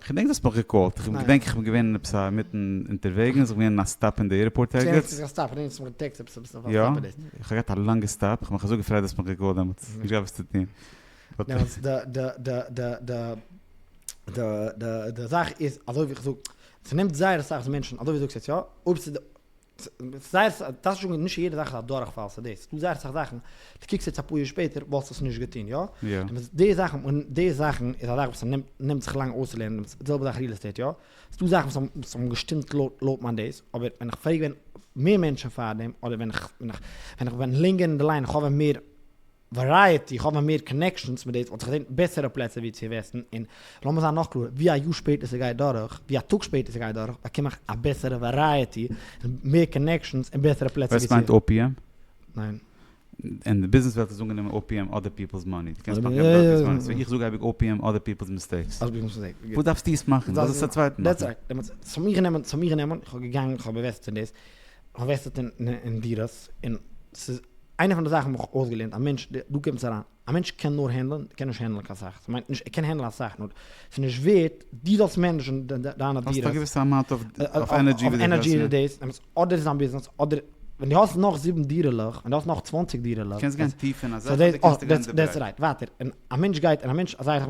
כ'געדענק דו האסט מיך געקאלט, איך געדענק איך בין געווען אין עפעס א מיטן אונטערוועגנס, איך בין געווען אין א סטאפ אין די עירפארט ערגעץ. יא, איך האב געהאט א לאנגע סטאפ, איך האב מיך אזוי געפרייט דו האסט מיך געקאלט דעמאלטס, נישט געהאט וואס צו טון. דעמאלטס די די די די די די די די זאך איז אזוי ווי איך זאג, ס'נעמט זייער אסאך מענטשן, אזוי ווי דו זאגסט יעצט יא, אויב ס'איז זייער דארפסט נישט זאגן נישט יעדע זאך איז א דורכפאל ס'איז דאס ס'דא זייער אסאך זאכן דו קוקסט יעצט אפאר יאר שפעטער וואלסטו עס נישט געטון יא? די זאכן און די זאכן איז א זאך וואס נעמט נעמט זיך לאנג אויסצולערנען די זעלבע זאך ריעל עסטעיט יא? ס'דא זאכן וואס האבן וואס האבן געשטימט לויט לויט מיין דאס אבער ווען איך פרעג ווען מער מענטשן פארדעם אדער ווען איך ווען איך ווען איך בין לענגער אין די ליין איך האב ווען מער ווערייעטי, איך האב מער קאנעקשאנס מיט דאס, וואלט איך געזען בעסערע פלעצער ווי צו אינוועסטן, און לאמיר זיין נאך קלארער, ווי א יאר שפעטער ס'גייט דורך, ווי א טאג שפעטער ס'גייט דורך, באקום איך א בעסערע ווערייעטי, מער קאנעקשאנס און בעסערע פלעצער ווי צו. וואס מיינט OPM? ניין. אין די ביזנעס וועלט איז אנגענומען OPM other people's money, דו קענסט מאכן געלט אויף other people's money, סאו איך זאג אייביג OPM other people's mistakes. other people's mistakes. וואס דארפסטו עס מאכן? לאז עס א צווייטן מאכן. That's right. דעמאלטס, ס'האט מיר גענומען, ס'האט מיר גענומען, איך האב געגאנגען, איך האב אינוועסטעט אין דאס, איך האב אינוועסטעט אין דירות, און ס'איז. איינע פון די זאכן וואס איך האב אויסגעלערנט, א מענטש, דא קומט עס אריין, א מענטש קען נאר הענדלען, קען נישט הענדלען קיין סאך, ס'מיינט נישט, ער קען הענדלען אסאך, נאר ס'איז נישט ווערט דו זאלסט מענעדזשן דיינע דירות. האסט א געוויסע אמאונט אוו ענערדזשי וואס דו דארפסט, אדער איז דיין ביזנעס, אדער ווען דו האסט נאך זיבן דירה'לעך, ווען דו האסט נאך 20 דירה'לעך. קענסט גיין טיף אין א זאך אדער קענסטו גיין אין די ברייט. That's right, ווייטער, און א מענטש גייט, און א מענטש, א זאך א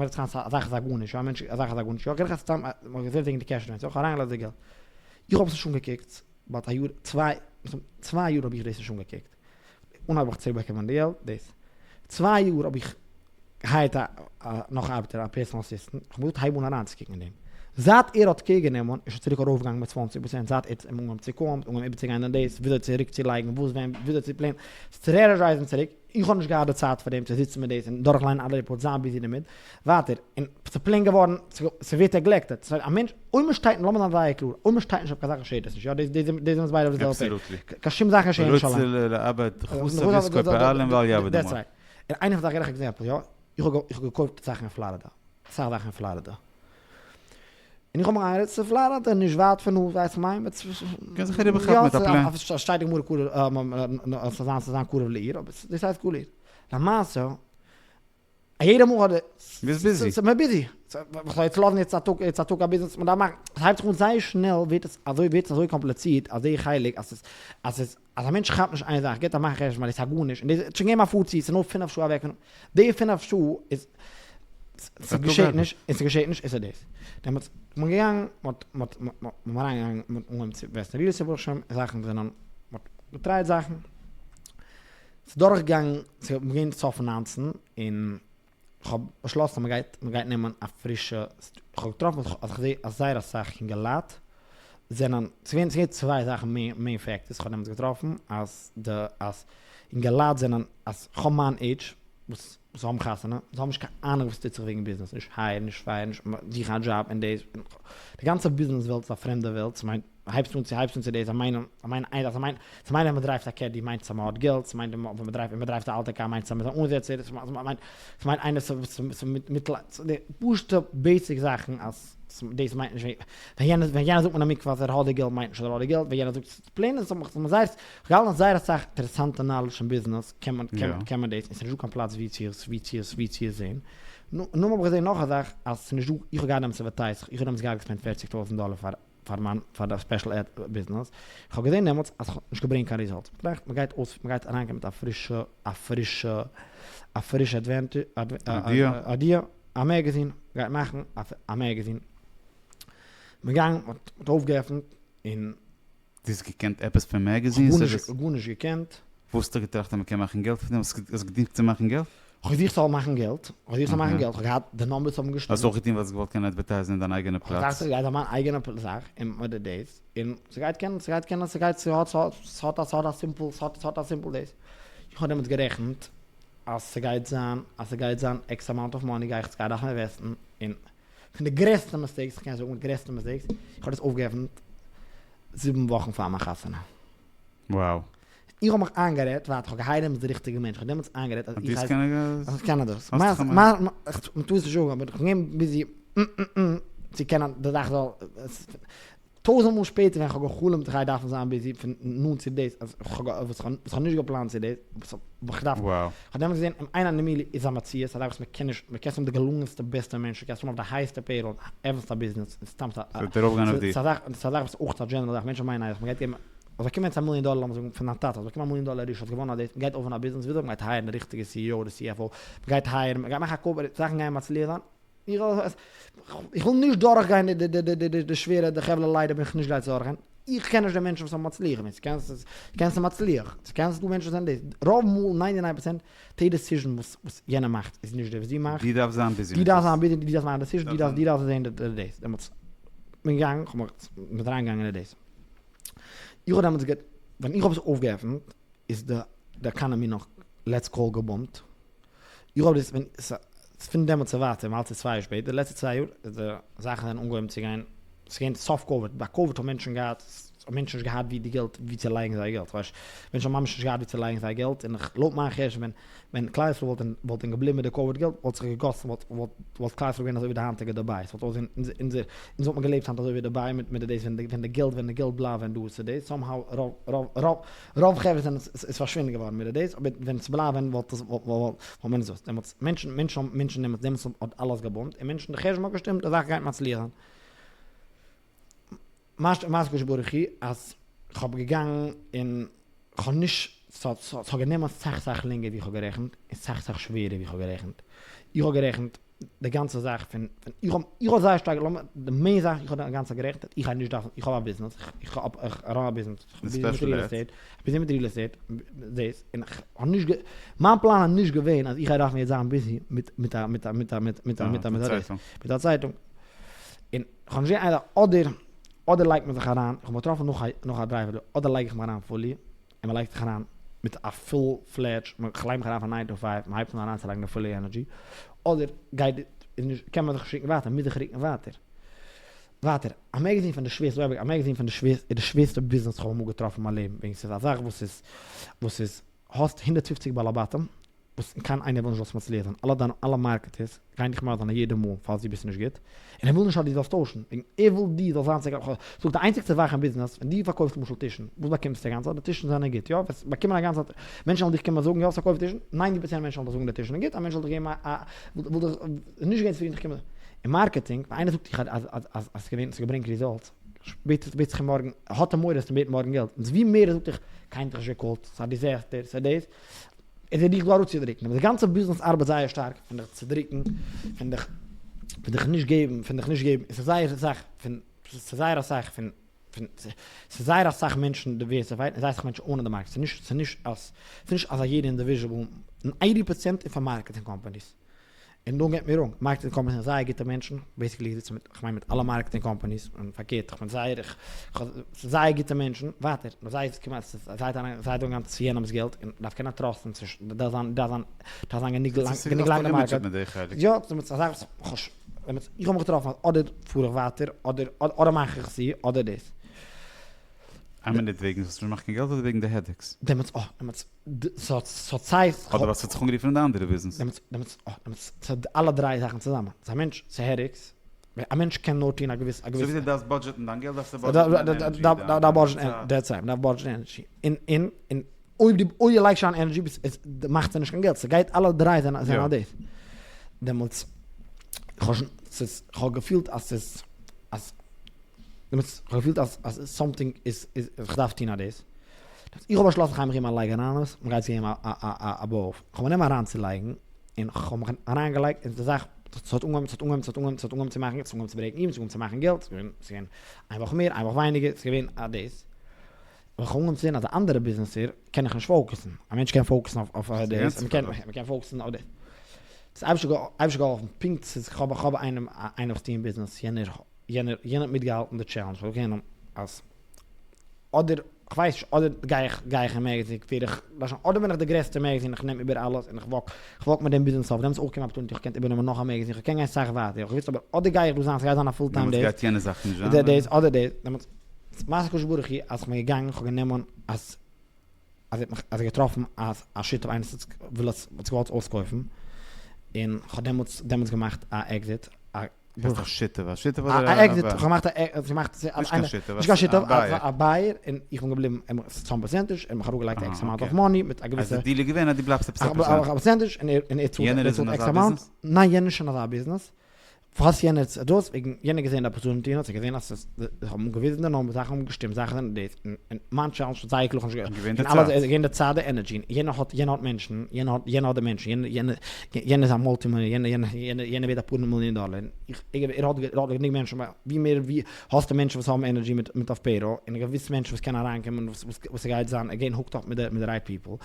זאך איז א גארנישט, יא, א מענטש, א זאך איז א גארנישט, יא, גיי איך סתם, מ'האט געזען וועגן די קעש אדווענס, יא, כ'האב אריינגעלייגט די געלט, איך האב עס נישט אנגעקוקט, באט א יאר צוויי, צוויי יאר האב איך דאס נישט אנגעקוקט, אנהייב האב איך צוריק באקומען די געלט, דאס צוויי יאר האב איך געהייערט א נאך ארבעטער א פערסאנעל אסיסטענט, איך האב געזאגט הייב אן אריינצוקוקן אין דעם, זייט ער האט קעיר גענומען איז שוין צוריק ארויפגעגאנגען מיט 20%, זייט ער האט אנגעהויבן צו קאלן, אנגעהויבן איבערצוגיין אין דאס, וויאזוי צוריק צו לייגן, וואס ווען, וויאזוי צו פלענען, סטרעטעזשייזן צוריק, איך האב נישט געהאט די צייט פאר דעם צו זיצן מיט דאס און דורכליינען אלע רעפארטס, זיין ביזי דערמיט, ווייטער, און ס'איז פלעין געווארן, ס'ווערט נעגלעקטעד, ס'הייסט א מענטש, אויב מ'שטייט, לאמיר זיין זייער קלאר, אויב מ'שטייט נישט אויף קיין זאך געשעט עס נישט, יא, דאס דאס זענען אונז ביידע אויף די זעלבע פעידזש, קיין שום זאך געשעט נישט אליין. רוצה לאבד נכסיו ישכור פועלים ואל יעבוד עמהם. That's right. און איינע פון די זאכן, געב איך עקזעמפל, יא, איך האב איך האב געקויפט זאכן אין פלארידע, אסאך זאכן אין פלארידע, און איך האב מיך איינגערעדט ס'איז פלארידע, נישט ווייט פון דא, ווייסט כ'מיין, קען זיך אריבערכאפן מיט א פלעין. יא, שטייט די גמרא קרוב, ס'זאל זיין ס'זאל זיין קרוב לעיר, אבער דאס הייסט קרוב לעיר. למעשה, א יעדע מאל האט די. ביסט ביזי. ס'איז מער ביזי. איך זאל יעצט לאזן יעצט א טאג יעצט א טאג א ביזנעס מען דארף מאכן. ס'הייבט זיך אן זייער שנעל ווערט עס אזוי ווערט עס אזוי קאמפליצירט אז די חלק אז ס'איז אז ס'איז אז א מענטש כאפט נישט איין זאך גיבט א מאך חשבון אז דאס איז א גארנישט און דאס שוין געבן א פאר צו ס'איז נאר פינף שעה אוועק פון די פינף שעה איז ס'געשעט נישט און ס'געשעט נישט און ס'איז דאס. דעמאלטס איז מען געגאנגען מ'האט מ'האט מ'האט אריינגעגאנגען מ'האט אנגעהויבן צו אינוועסטן ריעל עסטעיט ברוך השם זאכן זענען מ'האט געטרייט זאכן. ס'איז דורכגעגאנגען, ס'איז געווען סוף 19 און. כ'האב באשלאסן אז מ'גייט מ'גייט נעמען א פרישע, כ'האב געטראפן אז כ'זע אז זייער אסאך אינגעלייט זענען, ס'געווען ס'געווען צוויי זאכן main factors כ'האב דעמאלטס געטראפן אז די אז אינגעלייט זענען אז כ'האב מיין עידזש וואס וואס האבן חתונה זיי האבן נישט קיין אהנונג וואס טוט זיך וועגן ביזנעס נישט hire ן נישט fire ן נישט זוכן א דזשאב און דאס די גאנצע ביזנעס וועלט איז א פרעמדע וועלט ס'מיינט הייבסט אן צו הייבסט אן צו דאס זיי מיינען זיי מיינען איין זאך זיי מיינען זיי מיינען ווען מ'דרייווט א Caddy מיינט עס אז מ'האט געלט ס'מיינט ווען מ'דרייווט ווען מ'דרייווט א אלטע קאר מיינט עס אז מ'איז א אנזעצער ס'מיינט ס'מיינט איינער וואס מיט מיטל די פשוטע basic זאכן אז דאס מיינט נישט ווען יענער ווען יענער זאגט מיר אין א מקווה אז ער האט די געלט מיינט נישט אז ער האט די געלט ווען יענער זאגט plain עס האט מיך זייער כ'האב געהאלטן אז זייער אסאך אינטערעסאנטע knowledge אין ביזנעס קען מען קען מען דאס און ס'נישט דא קיין פלאץ ווי צו עס ווי צו עס ווי צו עס זעהן. נו האב איך געזעהן נאך א זאך אז ס'נישט דא איך האב געהאט דעמאלטס advertise איך האב דעמאלטס געהאט געספענדט פערציג טויזנט דאלער פאר פאר מיין פאר די special ed ביזנעס, איך האב געזען דעמאלטס אז כ'האב נישט געברענגט קיין results, כ'האב געטראכט מ'גייט אויס מ'גייט אריינגיין מיט א פרישע א פרישע א פרישע idea, א magazine, מ'גייט מאכן א magazine, מ'געגאנגען מ'האט אויפגעעפנט און. דו האסט געקענט עפעס פון magazines? כ'האב גארנישט געקענט. וואס האסטו געטראכט אז מ'קען מאכן געלט פון דעם? האסט געדינגט צו מאכן געלט? כ'האב געזוכט ס'זאל מאכן געלט, כ'האב געזוכט ס'זאל מאכן געלט, כ'האב געהאט די numbers האבן געשטימט. האסט אויך געטון ווייל האסט געוואלט קענען אדווערטייזן אין דיין אייגענע פלאץ? כ'האב געטראכט ס'גייט זיין מיין אייגענע זאך און מיט די דאס, און ס'גייט קענען, ס'גייט קענען, ס'גייט, ס'האט, ס'האט, ס'האט א, ס'האט א simple, ס'האט, ס'האט א simple דאס. איך האב דעמאלטס גערעכנט אז ס'גייט זיין, אז ס'גייט זיין X amount of money גיי איך, ס'גייט דארפן אינוועסטן, און פון די גרעסטע mistakes, כ'קען זאגן די גרעסטע mistakes, איך האב דאס אויפגעעפנט זיבן וואכן פאר מיין חתונה. Wow. איך האב מיך איינגערעדט, ווארט, איך האב געהייערט דעמאלטס די ריכטיגע מענטש, איך האב דעמאלטס איינגערעדט אז איך אז איך קען דאס. מ'טאר עס נישט זאגן, אבער איך בין געווען busy צו קענען די זאך זאל, טויזענט מאל שפעטער ווען איך האב גע'חלומ'ט איך גיי דארפן זיין busy פון נאנט צו דאס, אז איך האב וואס איך האב נישט געפלאנט צו דאס, וואס האב איך געדארפט, איך האב דעמאלטס געזען אם אין הנמילי איז א מציאות, א זאך וואס מ'קען נישט, מ'קען עס האבן די געלונגענסטע בעסטע מענטשן, קענסט האבן אויף די הייעסטע payroll, עפענסט א ביזנעס, און סתם ס'איז א זאך, ס'איז א זאך וואס אויך א general זאך, מענטשן מיינען אז מ'גייט געבן, אז באקומען יעצט א מיליאן דאלער לאמיר זאגן פון דיין טאטע, האסט באקומען א מיליאן דאלער ירושה, האסט געוואנען א דאס, מ'גייט אויפן א ביזנעס, וויאזוי מ'גייט הייערן די ריכטיגע CEO אדער CFO, מ'גייט הייערן, מ'גייט מאכן א corporate, זאכן גייען מצליח זיין, איך וויל נישט דורך גיין די שווערע די חבלי לידה בין איך נישט גרייט צו דורך גיין, איך קען נישט די מענטשן וואס האבן מצליח געווען, ס'קען ס'קען מצליח, ס'קען ס'דא מענטשן וואס זענען דאס, רוב מאל ninety nine percent די decision וואס יענער מאכט איז נישט די וואס דו מאכסט, דו דארפסט זיין busy מיט דאס, דו דארפסט זיין busy, דו דארפסט מאכן decision, דו דארפסט דו דארפסט זען די דאס, דעמאלטס בין איך געגאנגען, כ'האב מיך מ'איז אריין געגאנגען אין דאס, איך האב דעמאלטס גע ווען איך האב עס אויפגעעפנט איז די economy נאך let's call געבומט, איך האב דאס ווען פון דעמאלטס און ווייטער, מ'האלט צו צוויי יאר שפעטער, די לעצטע צוויי יאר איז די זאכן זענען אנגעהויבן צו גיין, ס'איז געווען סוף COVID, ביי COVID האבן מענטשן געהאט, האבן מענטשן נישט געהאט ווי די געלט ווי צו לייגן זייער געלט, כ'ווייס, מענטשן האבן ממש נישט געהאט ווי צו לייגן זייער געלט, און לויט מיין חשבון ווען ווען כלל ישראל וואלט וואלט ווען געבליבן מיט די COVID געלט וואלט זיך געגאסן וואלט וואלט וואלט כלל ישראל געווען אזוי ווי די היינטיגע דובאי, ס'וואלט אויסגעזען אונזער אונזער אונז וואלט מען געלעבט היינט אזוי ווי דובאי מיט מיט די דאס ווען די ווען די געלט ווען די געלט בלייבט ווען דא איז דאס somehow רוב רוב רוב רוב חברה זענען איז פארשווינדן געווארן מיט די דאס, אבער ווען ס'בלייבט ווען וואלט עס וואלט וואלט מען עס דאס דעמאלטס מענטשן מענטשן האבן מענטשן דעמאלטס דעמאלטס האט אלעס געבומט און מענטשן די חשבון האט געשטימט די זאך גייט מצליח זיין. מה הקדוש ברוך הוא אז כ'האב געגאנגען און כ'האב נישט ס'האט ס'האט גענומען סאך סאך לענגער ווי כ'האב גערעכנט און סאך סאך שווערער ווי כ'האב גערעכנט. איך האב גערעכנט די גאנצע זאך פון פון איך האב איך האב זייער שטארק לאמיר די main זאך איך האב די גאנצע צייט גערעכנט אז איך גיי נישט דארפן איך האב א ביזנעס איך האב איך run א ביזנעס איך בין busy מיט real estate איך בין busy מיט real estate דאס און איך האב נישט גע מיין פלאן איז נישט געווען אז איך גיי דארפן יעצט זיין busy מיט מיט א מיט א מיט א מיט מיט א מיט א מיט א צייטונג און איך האב נישט געזען אדער אדער לייגט מען זיך אריין איך האב געטראפן נאך א נאך א driver אדער לייג איך מיך אריין fully און מען לייגט זיך אריין מיט א full fledge, איך לייג מיך אריין פון nine to five, מען הייבט אן אריינצולייגן די פולע energy, אדער גייט איז נישט קען מען זיך נישט רוקן ווייטער, מוז זיך רוקן ווייטער. ווייטער, א magazine פון די שווערסטע, א magazine פון די שווערסטע איז די שווערסטע ביזנעס איך האב אמאל געטראפן אין מיין לעבן, וועגן ס'איז א זאך וואס איז וואס איז האסט 150 בעלי בתים, וואס קיין איינער וויל נישט זאלסט מצליח זיין, אלע דיינע אלע marketers גייען דיך מסביר זיין א יעדע מאל פארוואס דו ביסט נישט גוט, און ער וויל נישט אז דו זאלסט טוישן, וועגן ער וויל דו זאלסט זיין צו זאג די איינציגסטע זאך אין ביזנעס, ווען דו פארקויפסט למשל טישן, וואס באקומסטו א גאנצע צייט? די טישן זענען גוט, יא? וועסט באקומען א גאנצע צייט, מענטשן וועלן דיך קומען זאגן יא האסט פארקויפט טישן, ninety פראצענט מענטשן וועלן דיך זאגן די טישן זענען גוט, א מענטש וואלט דיך געבן א וואלט דיך נישט געווען צופרידן דיך קומען אין marketing, ווען איינער זאגט דיך אז אז אז אז ס'איז געברענגט results, בעט בעט זיך אים מארגן, האט ער מורא אז מ'בעט מארגן געלט, און ווי מער ער זאגט דיך קיינער האט דיך נישט געקאלט, ס'איז א disaster, ס'איז דאס. איז ער דיך דא אראפצודריקן, אבער די גאנצע ביזנעס ארבעט זייער שטארק פון דיך צודריקן, פון דיך פון דיך נישט געבן, פון דיך נישט געבן, עס איז זייער אסאך פון, ס'איז זייער אסאך פון, פון, ס'איז זייער אסאך מענטשן די ווער ס'פייט, און זייער אסאך מענטשן אן די market, ס'איז נישט, ס'איז נישט אז, ס'איז נישט אז א יעדע individual, eighty פראצענט איז פאר marketing companies. און don't get me wrong, marketing companies זענען זייער גוטע מענטשן, basically זיצן מיט, כ'מיין מיט אלע marketing companies, און פארקערט, כ'בין זייער, איך, ס'איז זייער גוטע מענטשן, ווייטער, נאר זיי איז כמעט, ס'איז, זיי טענה'ן, זיי דאגה'ן צו יענעמ'ס געלט, און מ'דארף קענען trust ן, ס'איז, דארף זיין, דארף זיין, דארף זיין גענוג לאנג, גענוג לאנג די market. יא, ס'איז א זאך וואס כ'האב, איך האב מיך געטראפן אז אדער פאר איך ווייטער, אדער, אדער מאך איך צו, אדער דאס. איין מינוט, וועגן האסט נישט געמאכט קיין געלט אדער וועגן די headaches? דעמאלטס, אה, דעמאלטס. ס'האט ס'האט סיי. אדער וואס האט זיך אנגערופן אין די אנדערע ביזנעס. דעמאלטס דעמאלטס אה דעמאלטס ס'האט אלע דריי זאכן צוזאמען. ס'איז א מענטש ס'איז headaches. א מענטש קען נאר טון א געוויס א געוויסע. אזוי ווי דו דארפסט budget ן דיין געלט דארפסטו budget ן דיין energy דיין דארף budget ן די צייט מ'דארף budget ן energy. און און און אויב דו אויב דו לייגסט שוין energy ביסט עס מאכט נישט קיין געלט. ס'גייט אלע דריי זענען זענען א דאס. דעמאלטס כ'האב שוין ס'איז כ'האב געפילט אז ס'איז אז דעמאלטס כ'האב געפילט אז אז something איז איז כ'דארף טון א דאס. איך האב באשלאסן כ'גיי מיך געבן א לייג אריין עס, מ'גייט צו געבן א א א בוי אויף, כ'האב מיר גענומען אריינצולייגן, און כ'האב מיך אריינגעלייגט אין די זאך, ס'האט אנגעהויבן ס'האט אנגעהויבן ס'האט אנגעהויבן ס'האט אנגעהויבן צו מאכן, ס'האט אנגעהויבן צו break ן even, ס'האט אנגעהויבן צו מאכן געלט, ס'איז געווען ס'איז געווען איין וואך מער איין וואך ווייניגער, ס'איז געווען א דאס, אבער כ'האב אנגעהויבן צו זען אז די אנדערע ביזנעסער קען איך נישט focus ן, א מענטש קען focus ן אויף אויף דאס, מ'קען מ'קען focus ן אויף דאס, ס'איז אייבערשטער געהאלפן, פונקט ס'איז כ'האב כ'האב איינעם איינער וואס טוה אין ביזנעס, יענער יענער יענער האט מיטגעהאלטן די challenge, כ'האב געזאגט יענעם אז אדער כ'ווייס נישט, אדער גיי איך גיי איך אין magazine ווער איך אדער בין איך די גרעסטע magazine איך נעם איבער אלעס און איך walk איך walk מיט דעם ביזנעס אויף דעמאלטס אויך קומען opportunity איך קען איבערנעמען נאך א magazine איך קען גיין סאך ווייטער איך וויס אבער אדער גיי איך דא זיין ס'גייט זיין א full time דעמאלטס גייט יענע זאך נישט זיין דאס אדער דאס דעמאלטס מעשה הקדוש ברוך הוא אז כ'בין געגאנגען כ'האב גענומען אז אז ער האט מיך אז ער געטראפן אז א שותף איינער וואס וויל עס וואלט עס געוואלט אויסקויפן און כ'האב דעמאלטס דעמאלטס געמאכט א exit א וואס א שותף? א שותף אדער א exit? איך האב געמאכט א עקזיט, געמאכט נישט קיין שותף, נישט קיין שותף, א buyer, און איך בין געבליבן some percentage, ער האט מיך אראפגעלייגט א X amount of money מיט א געוויסע. אז די דיעל איז געווען אז דו בלייבסט עפעס א percent. א percentage, און ער צאלט יענער איז אין אזא ביזנעס? ניין יענער איז נישט אין אזא ביזנעס. פארוואס יענער איז דאס? וועגן יענער האט געזען די opportunity און האט זיך געזען אז ס'איז, זיי האבן געוויזן די numbers, זאכן האבן געשטימט, זאכן זענען דאס, און מיין challenge האט זייער קלאר נישט געווען די צייט. איז געווען די צייט די energy, און יענער האט, יענער האט מענטשן, יענער האט, יענער האט די מענטשן, יענער, יענער, יענער איז א multi מיליאנער, יענער, יענער, יענער ווערט אפאר מיליאן דאלער, און איך, ער האט, ער האט גענוג מענטשן, ווי מער ווי האסטו מענטשן וואס האבן energy מיט, מיט אויף payroll, און געוויסע מענטשן וואס קענען אריינקומען, וואס, וואס, וואס ס'גייט זיין, again hooked up מיט די, מיט די right people,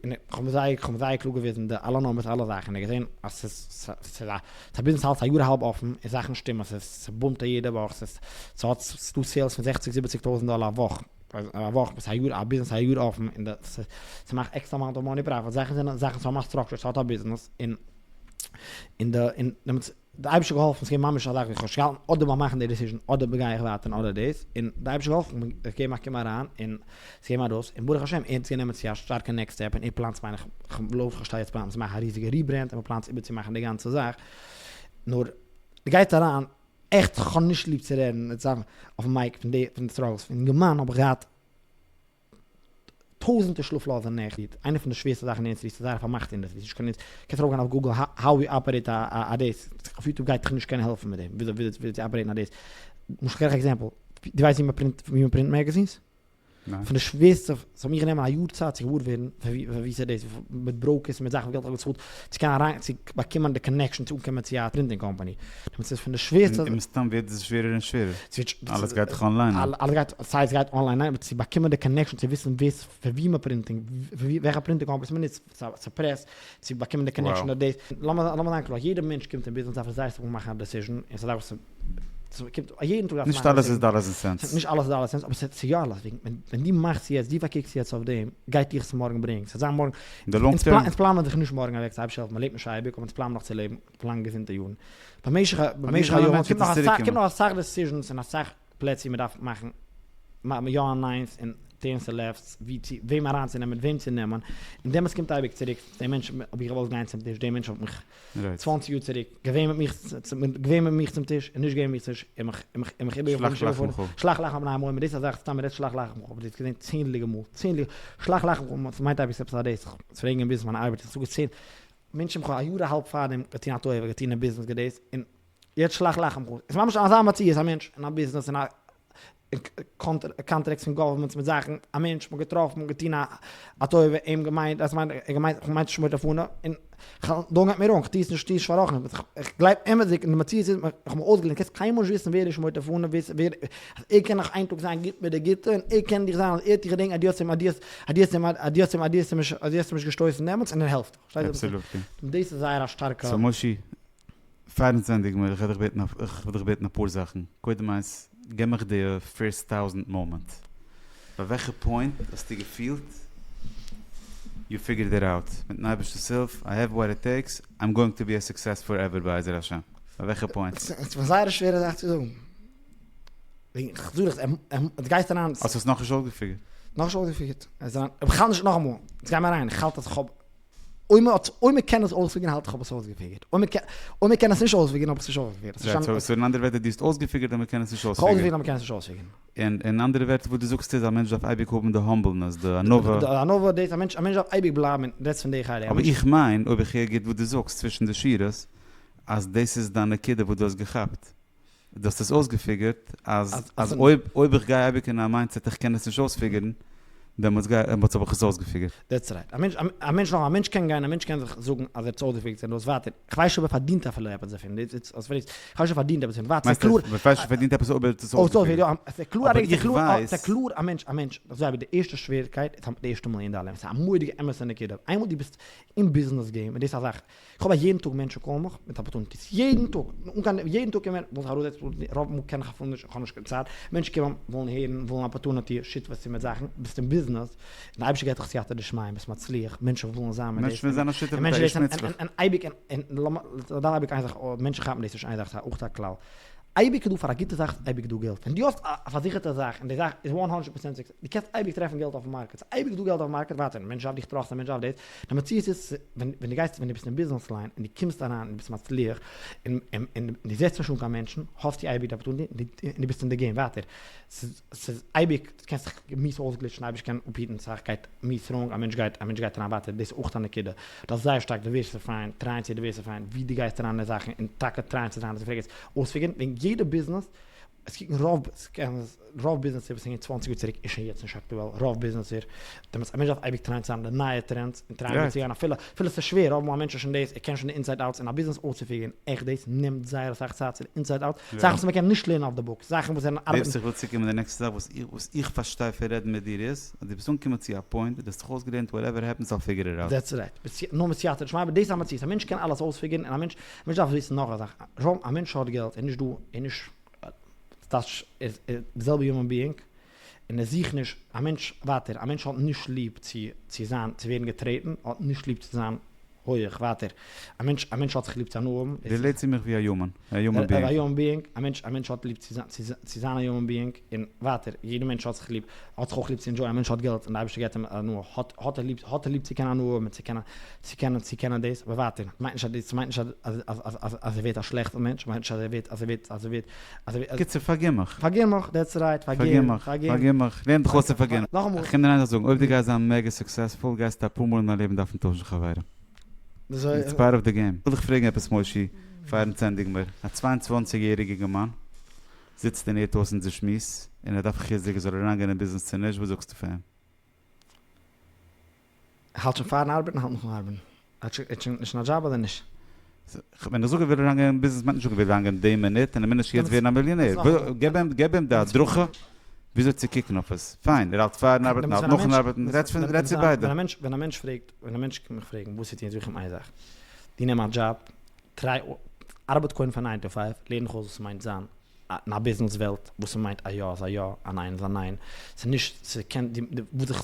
און איך האב זייער, איך האב זייער קלאר געוויזן די אלע numbers אלע זאכן, און ער האט געזען אז ס'איז, ס'איז א, ס'איז א ביזנעס האלט א יאר אהאלב אפן, און זאכן שטימען, ס'איז, ס'בומט א יעדע וואך, ס'איז, ס'האט, ס'איז דא sales פון זעכציג זיבעציג טויזנט דאלער א וואך, א וואך, ס'איז א יאר, א ביזנעס א יאר אפן, און די, ס'מאכט עקסטרע amount of money profit, זאכן זענען, זאכן ס'האבן א structure, ס'האט א ביזנעס, און, און די, און דעמאלטס, די אייבערשטער געהאלפן, ס'געווען ממש א זאך ווי איך האב נישט געהאלטן, אדער ביים מאכן די decision, אדער גיי איך ווייטער און אדער דאס, און די אייבערשטער געהאלפן, איך געב א קום אריין, און ס'געווען א דאס, און ברוך השם ער האט עס גענומען צו א שטארקע next step, און ער פלאנט מיין איך, לויט ווי כ'פארשטיי יעצט פלאנט מען צו מאכן א ריזיגע rebrand, און מ'פלאנט איבערצומאכן די גאנצע זאך, נאר די גייסט אריין, עכט כ'האב נישט ליב צו רעדן אויפן mic פון די פון די struggles, פון אינגערמאן האב איך געהאט טויזענטער שלאפלאזע נעכט, איינע פון די שווערסטע זאכן אין אינדוסטרי, ס'איז זייער א פארמאכטע אינדוסטרי, ס'איז נישט קיין קענסט ארויפגיין אויף Google how we operate א דאס, אויף YouTube גייט דיך נישט קענען העלפן מיט דעם, וויאזוי וויאזוי צו operate ן א דאס, למשל כ'געב דיך א example, דו ווייסט ווי מ'פרינט ווי מ'פרינט magazines? ניין. פון די שווערסטע, ס'האט מיך גענומען א יאר צייט צו געוואר ווערן פון ווי פון ווי ס'איז דאס, מיט brokers מיט זאכן געלט האב איך געצאלט צו קענען אריין צו באקומען די connection צו אנקומען צו א printing company, דעמאלטס איז פון די שווערסטע. און מסתם ווערט עס שווערער און שווערער. אלעס גייט דאך אנליין. אלעס גייט, סיי עס גייט אנליין ניין, אבער צו באקומען די connection צו וויסן ווער פון ווי מען printing, וועלכע printing companies מען נוצט, צו press, צו באקומען די connection אדער דאס. לאמיר זיין קלאר, יעדער מענטש קומט אין ביזנעס דארף ער זייער סאך מאכן א decision, און ס'איז א זאך וואס ס'קומט יעדן טאג דארף מען מאכן נישט אלעס איז dollars און cents. נישט אלעס איז dollars cents, אבער ס'איז יא אלעס, וועגן ווען דו מאכסט יעצט, דו פארקוקסט יעצט אויף דעם, גייט דיך עס מארגן ברענגען, ס'וועט זיין מארגן, אין די long term. אונז פלאנען זיך נישט מארגן אוועק צו אייבערשטער העלפן, מ'לעבט נישט אייביג, אבער אונז פלאנען נאך צו לעבן לאנג געזונטע יארן. במשך במשך הימים קומט נאך אסאך קומט נאך אסאך decisions און אסאך פלעצער ווי מ'דארף מאכן יא און ניין'ס און turns און lefts, ווי צו וועם אריינצונעמען וועם צו נעמען, און דעמאלטס קומט אייביג צוריק, דער מענטש האב איך געוואלט גיין צום טיש, דער מענטש האט מיך צוואנציג יאר צוריק געווען מיט מיך געווען מיט מיך צום טיש און נישט געווען מיט מיך צום טיש און מיך און מיך און מיך איבערגעפארן שלח לחמך. שלח לחמך בני עמון, דאס איז א זאך סתם מ'רעדט שלח לחמך האב איך דאס געזען צענדליגע מאל צענדליגע שלח לחמך ס'מיינט עפעס עפעס א דאס פרעגן אין ביזנעס מיינע ארבעטער איך זאג עס צען מענטשן האבן א יאר א האלב פארדעם געטון א טובה געטון אין ביזנעס געדאס און יעצט שלח לחמך איז ממש אזא מציאות א מענטש אין א ביזנעס אין א. קאנטרעקטס פון governments מיט זאכן, א מענטש מ'האט געטראפן מ'האט געטון א טובה אים געמיינט אז מיינט ער געמיינט כ'מיין שמו רפונה און don't get me wrong כ'טוה עס נישט כ'טוה עס נישט פאר רוחניות איך גלייב אמת'דיג אין די מציאות איז איך האב מיר אויסגעלערנט קענסט קיינמאל נישט וויסן ווער איז שמו רפונה ווער אז ער קען נאך איין טאג זיין גוט מיט די גוטע און ער קען דיך זיין אז ער האט דיך געדענקט אז דו האסט אים אז דו האסט אז דו האסט אים אז דו האסט אים אז דו האסט אים נישט אז דו האסט אים נישט געשטויסן דעמאלטס און ער העלפט דיך פארשטייסט Absolutely. דאס איז זייער א שטארקע. So מושי, פארן ענדיגן מיר, איך וועל דיך בעטן איך וועל דיך בעטן אפאר זאכן, קודם איינס, געב מיך די first thousand moment, ביי וועלכע point האסטו געפילט you figured it out, מיטן אייבערשטנ'ס הילף, I have what it takes, I'm going to be a success forever בעזר השם, ביי וועלכע point? ס'איז זייער א שווערע זאך צו זאגן, וועגן כ'זאג דיך, דו גייסט אריין. האסט עס נאכנישט אויסגעפיגערט? נאכנישט אויסגעפיגערט, איך האלט נישט נאכאמאל, יעצט גיי מיר אריין, איך האלט אז כ'האב אויב מען האט, אויב מען קען עס אויספיגערן האלט איך האב עס אויסגעפיגערט, אויב מען קען, אויב מען קען עס נישט אויספיגערן האב איך עס נישט אויסגעפיגערט. Right, so אין אנדערע ווערטער דו האסט אויסגעפיגערט אז מען קען עס נישט אויספיגערן. כ'האב אויסגעפיגערט אז מען קען עס נישט אויספיגערן. און אין אנדערע ווערטער וואס דו זאגסט איז א מענטש דארף אייביג האבן די humbleness, די ענווה. די ענווה, דאס א מענטש, א מענטש דארף אייביג בלייבן אין, רעדסט פון די חלק. אבער איך מיין, אויב איך הער גוט וואס דו זאגסט צווישן די שורות, אז דאס איז דיין נקודה וואס דו האסט געכאפט. דו האסט עס אויסגעפיגערט אז אז אויב אויב איך גיי אייביג אין א mindset איך קען עס נישט אויספיגערן, דעמאלטס גיי דעמאלטס האב איך עס אויסגעפיגערט. That's right. א מענטש א מענטש נאך א מענטש קען גיין א מענטש קען זיך זאגן אז ער האט עס אויסגעפיגערט און דאס ווייטער. איך ווייס נישט אויב ער פארדינט אפילו עפעס דערפון. דאס איז איך ווייס נישט אויב ער פארדינט עפעס דערפון. ווייטער ס'איז קלאר. מיינסט איך ווייס נישט פארדינט עפעס אויב ער האט עס אויסגעפיגערט. ס'איז קלאר אבער איך ווייס. ס'איז קלאר א מענטש א מענטש אזוי ווי די ערשטע שוועריקייט איז די ערשטע מיליאן דאלער. ס'איז א מורא'דיגע אמת'ע נקודה. איינמאל דו ביסט אין ביזנעס game און דאס איז א זאך איך האב א יעדן טאג מענטשן call ן מיך מיט opportunities, יעדן טאג, אן קיין, יעדן טאג קומען, ווילן זיך אראפזעצן, רוב מאל קען איך אפילו נישט, איך האב נישט קיין צייט, מענטשן קומען, ווילן הערן, ווילן opportunity, שותפות מיט זאכן, ביסט אין ביזנעס, און די אייבערשטער געבט דיך סייעתא דשמיא, ביסט מצליח, מענטשן ווילן זיין מיט מענטשן ווילן זיין א שותף מיט א איש מצליח. און אייביג, און לאמיר, דארף אייביג איין זאך, מענטשן כאפן דאס נישט, איין זאך, ס'איז אויך א כלל, אייביג איז דא פאר א גוטע זאך איז אייביג דא געלט, ווען דו האסט א פארזיכערטע זאך און די זאך איז one hundred percent success, דו קענסט אייביג טרעפן געלט אויפן market, ס'איז אייביג דא געלט אויפן market, ווייטער, מענטש דארף דיך trust ן, מענטש דארף דאס, די מציאות איז ווען דו גייסט ווען דו ביסט אין ביזנעס line און דו קומסט אריין און דו ביסט מצליח און און דו זעצט נישט אן קיין מענטשן, האסטו אייביג די opportunity און דו ביסט אין די game, ווייטער, ס'איז אייביג, דו קענסט זיך מיאוס אויסגליטשן, אייביג קען אפהיטן זיך, גייט מיאוס wrong, א מענטש גייט, א מענטש גייט אריין ווייטער, דאס איז אויך א נקודה, דארפסט זייער שטארק diversify ען, try ען צו diversify ען ווי דו גייסט אריין אין זאכן און טאקע try ען צו זיין אז דו פרעגסט אויספיגערן וועגן יעדע ביזנעס, עס קוקן רוב רוב ביזנעסער וואס זענען 20 יאר צוריק איז שוין יעצט נישט אקטועל, רוב ביזנעסער, דעמאלטס א מענטש דארף אייביג try ען צו זיין די נייע trends און try ען מיטצוגיין אפילו אפילו עס איז שווער, רוב מאל א מענטש איז שוין דאס, ער קען שוין די inside outs און א ביזנעס אויסצופיגערן עכט דאס נעמט זייער אסאך צייט צו די inside outs, זאכן וואס מען קען נישט לערנען אויף די books, זאכן וואס זענען ארבעטן. וואס איך וויל צוקומען די נעקסטע זאך וואס איך וואס איך פארשטיי פון רעדן מיט דיר איז אז דו ביסט אנגעקומען צו א point דו האסט דיך אויסגעלערנט whatever happens I'll figure it out. That's right. נאר מיט סייעתא דשמיא אבער דאס איז א מציאות א מענטש קען אלעס אויספיגערן און א מענטש א מענטש דארף וויסן נאך א זאך א מענטש האט געלט איז נישט דא איז נישט דאס איז די זעלבע human being און ער זוכט נישט א מענטש ווייטער א מענטש האט נישט ליב צו צו זיין צו ווערן געטרעטן האט נישט ליב צו זיין הויעך ווייטער א מענטש א מענטש האט זיך ליב צו הנאה האבן. Relate צו מיך ווי א human, א human being. א human being, א מענטש א מענטש האט ליב צו זיין צו זיין א human being און ווייטער יעדע מענטש האט זיך ליב האט זיך אויך ליב צו enjoy ען א מענטש האט געלט און די אייבערשטער געבט אים הנאה האט האט ער ליב האט ער ליב צו קענען הנאה האבן און צו קענען צו קענען צו קענען דאס אבער ווייטער מיינט נישט אז דאס מיינט נישט אז אז אז אז אז ער ווערט א שלעכטע מענטש מיינט נישט אז ער ווערט אז ער ווערט אז ער ווערט אז ער ווערט. קיצור פארגין מיך. פארגין מיך, that's right, פארגין מיך, פארגין מיך, לערן דיך אויס צו פארגינען. נאכאמאל. איך קען דיר איין זאך זאגן, אויב דו גייסט זיין mega successful גייסטו אפאר מאל אין דיין לעבן דארפן טוישן חברים. It's part of the game. וויל דיך פרעגן עפעס מושי, פארן ענדיגן מיר. א 22 יעריגע אינגערמאן זיצט און הערט אויס אונזער שמועס, און ער דארף חיזוק ער זאל אריינגיין אין ביזנעס צו נישט, וואס זאגסטו פאר אים? האלט שוין פארן ארבעטן האלט נאכן ארבעטן? האט שוין נישט א דזשאב אדער נישט? ווען איך זאג ער וויל אריינגיין אין ביזנעס מיינט נישט ער וויל אריינגיין די מינוט און ער מוז נישט יעצט ווערן א מיליאנער. געב אים די הדרכה וויאזוי צו קוקן אויף עס. פיין, ער האלט פארן ארבעטן, האלט נאכן ארבעטן, רעד צו ביידע. ווען א מענטש פרעגט, ווען א מענטש קומט מיך פרעגן וואס צו טון זאג איך אים איין זאך, דו נעם א דזשאב, try, ארבעט קודם פאר nine to five, לערן דיך אויס וואס ס'מיינט זיין אין א ביזנעס וועלט, וואס ס'מיינט א יא איז א יא, א ניין איז א ניין, ס'איז נישט, ס'קען,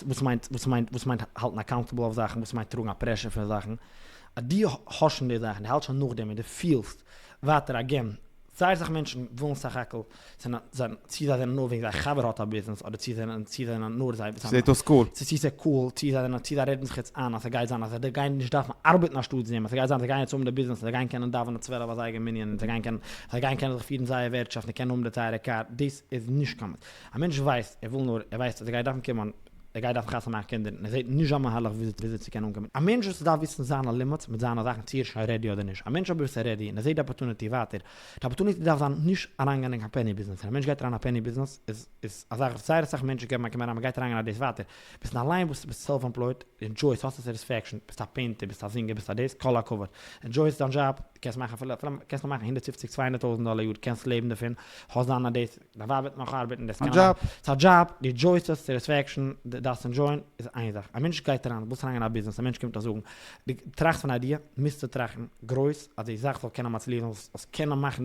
וואס מיינט, וואס מיינט, וואס מיינט האלטן accountable אויף זאכן, וואס מיינט טראגן א pressure פון זאכן, אז דו האסט שוין די זאכן, דו האלטסט שוין נאכדעם און דו פילסט ווייטער again, זייער אסאך מענטשן ווילן סך הכל זענען זיי צו זיי זענען נאר וועגן זייער חבר האט א ביזנעס אדער צו זענען צו זענען נאר זיי זעט אויס cool. צו ס'איז cool צו זיי זענען צו זיי רעדן זיך יעצט איין אז ס'גייט זיין אז זיי גייען נישט דארפן ארבעטן אנשטאט דעם אז ס'גייט זיין זיי גייען יעצט האבן די ביזנעס און זיי גייען קענען דאווענען 12 אזייגער מנין און זיי גייען קענען זיי גייען קענען זיך פירן זייער ווערטשאפט און קענען האבן די טייערע קאר דאס איז נישט קיין א מענטש ווייסט ער וויל נאר ער ווייסט אז ער גייט דארפן קומען. ער גייט דארפן חתונה מאכן קינדער און ער זעט נישט זיין מהלך וויאזוי צו קענען אנקומען. א מענטש וואס דארף וויסן זיינע limits מיט זיינע זאכן צו ער איז שוין ready אדער נישט. א מענטש אבער וואס איז ready און ער זעט די opportunity ווייטער. די opportunity דארף זיין נישט אריינגיין אין קיין penny business. ווען א מענטש גייט אריין אין א penny business איז איז א זאך וואס זייער אסאך מענטשן געבן א קום אריין מ'גייט אריינגיין א דאס ווייטער. ביסט אליין וואס ביסט self employed, enjoy סט, האסט א satisfaction, ביסט א painter, ביסט א זינגער, ביסט א דאס, כל הכבוד. enjoy סט דיין דזשאב, קענסט מאכן אפילו קענסט נאר מאכן 150 200 טויזנט דאלער א יאר, קענסט לעבן דערפון, האסט דיין א דאס, דיין ווייב וועט נאך ארבעטן, דאס קען זיין, ס'איז א דזשאב, דו enjoy סט עס, satisfaction, דו דארפסט enjoy ען, איז איין זאך. א מענטש גייט אריין, ווילסט אריינגיין אין א ביזנעס, א מענטש קומט דיך זאגן, דו טראכסט פון idea, מוזטו טראכטן גרויס, אז די זאך זאל קענען מצליח זיין, זאלסט קענען מאכן,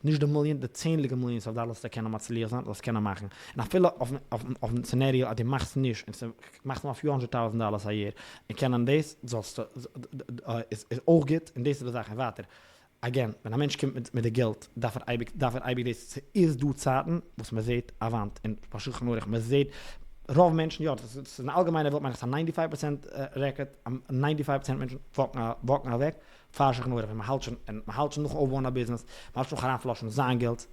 נישט די מיליאן, די צענדליגע millions of dollars זאלסטו קענען מצליח זיין, זאלסט קענען מאכן. און אפילו אויפן scenario אז דו מאכסט נישט, און ס'מאכסט נאר א few hundred thousand dollars א יאר, און קענען דאס, זאלסטו, איז אויך גוט, און דאס איז די זאך, און ווייטער. again, ווען א מענטש קומט מיט די געלט, דארף ער אייביג, דארף ער אייביג דאס, ס'איז דא צייטן וואס מ'זעט א וואנט, און ביי שולחן ערוך, מ'זעט, רוב מענטשן, יא, ס'איז אין אלגעמיינע וועלט מיין איך ס'איז א ninety five percent record, ninety five percent מענטשן walk ן, walk ן אוועק, פאר שולחן ערוך, ווען מ'האלט שוין, און מ'האלט שוין נאכן אויפבויען א ביזנעס, מ'האלט שוין נאך אריינפלאשן זיין געלט,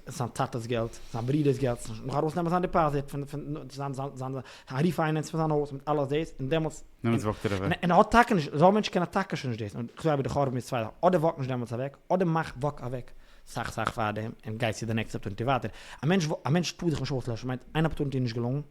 זיין טאטע'ס געלט, זיין ברודער'ס געלט, נאך ארויסנעמען זיין deposit פון, פון, זיין, זיין, זיין refinance פון זיין הויז, מיט אלעס דאס, און דעמאלטס, דעמאלטס walk ט ער אוועק. און ער האט טאקע נישט, רוב מענטשן קענען טאקע שוין נישט דאס, און כ'זאג אייביג די חורבן איז צוויי זאכן, אדער walk נישט דעמאלטס אוועק, אדער מאך walk אוועק סאך סאך פארדעם, און גיי צו די next opportunity ווייטער. א מענטש א מענטש טאר זיך נישט אויסלעשן, מיינט איין opportunity איז נישט געלונגען,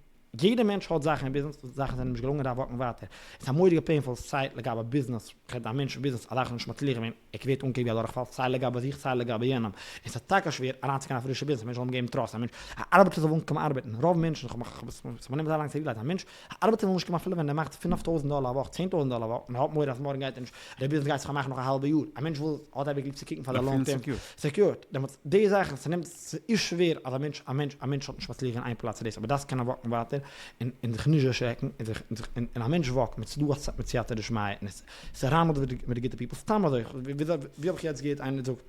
יעדע מענטש האט זאכן אין ביזנעס וואס זאכן זענען נישט געלונגען דארף walk ן ווייטער. עס איז א מורא'דיגע painful סיי לגבי ביזנעס, כ'רעד א מענטש אין ביזנעס א זאך איז נישט מצליח געווען, ער ווערט אנגעקוקט ווי א דורכפאל סיי לגבי זיך סיי לגבי יענעם, און ס'איז טאקע שווער אריינצוגיין א פרישע ביזנעס, א מענטש זאל אים געבן trust, א מענטש, א ארבעטער זאל אנקומען ארבעטן, רוב מענטשן, כ'האב מיך, ס'האט מיר גענומען זייער לאנג צו realize ן, א מענטש, א ארבעטער וויל נישט קומען אפילו ווען ער מאכט 5000 דאלער א וואך, 10,000 דאלער א וואך, און ער האט מורא אז מארגן גייט ער נישט, דער ביזנעס גייט זיך פארמאכן נאך א האלבע יאר, א מענטש וויל, האט אייביג ליב צו קוקן פאר די long term, secured, דעמאלטס די זאכן, ס'נעמט, ס'איז שווער אז א מענטש, א מענטש, א מענטש האט נישט מצליח אין איין פלאץ דאס, אבער דארפסט קענען walk ן ווייטער, און און זיך נישט דערשרעקן, און זיך, און זיך, און א מענטש walk ט מיט צדקה, מיט סייעתא דשמיא, און עס surrounded מיט די גוטע people, סתם אזוי, ווי האב איך יעצט געהערט איינער זאגט,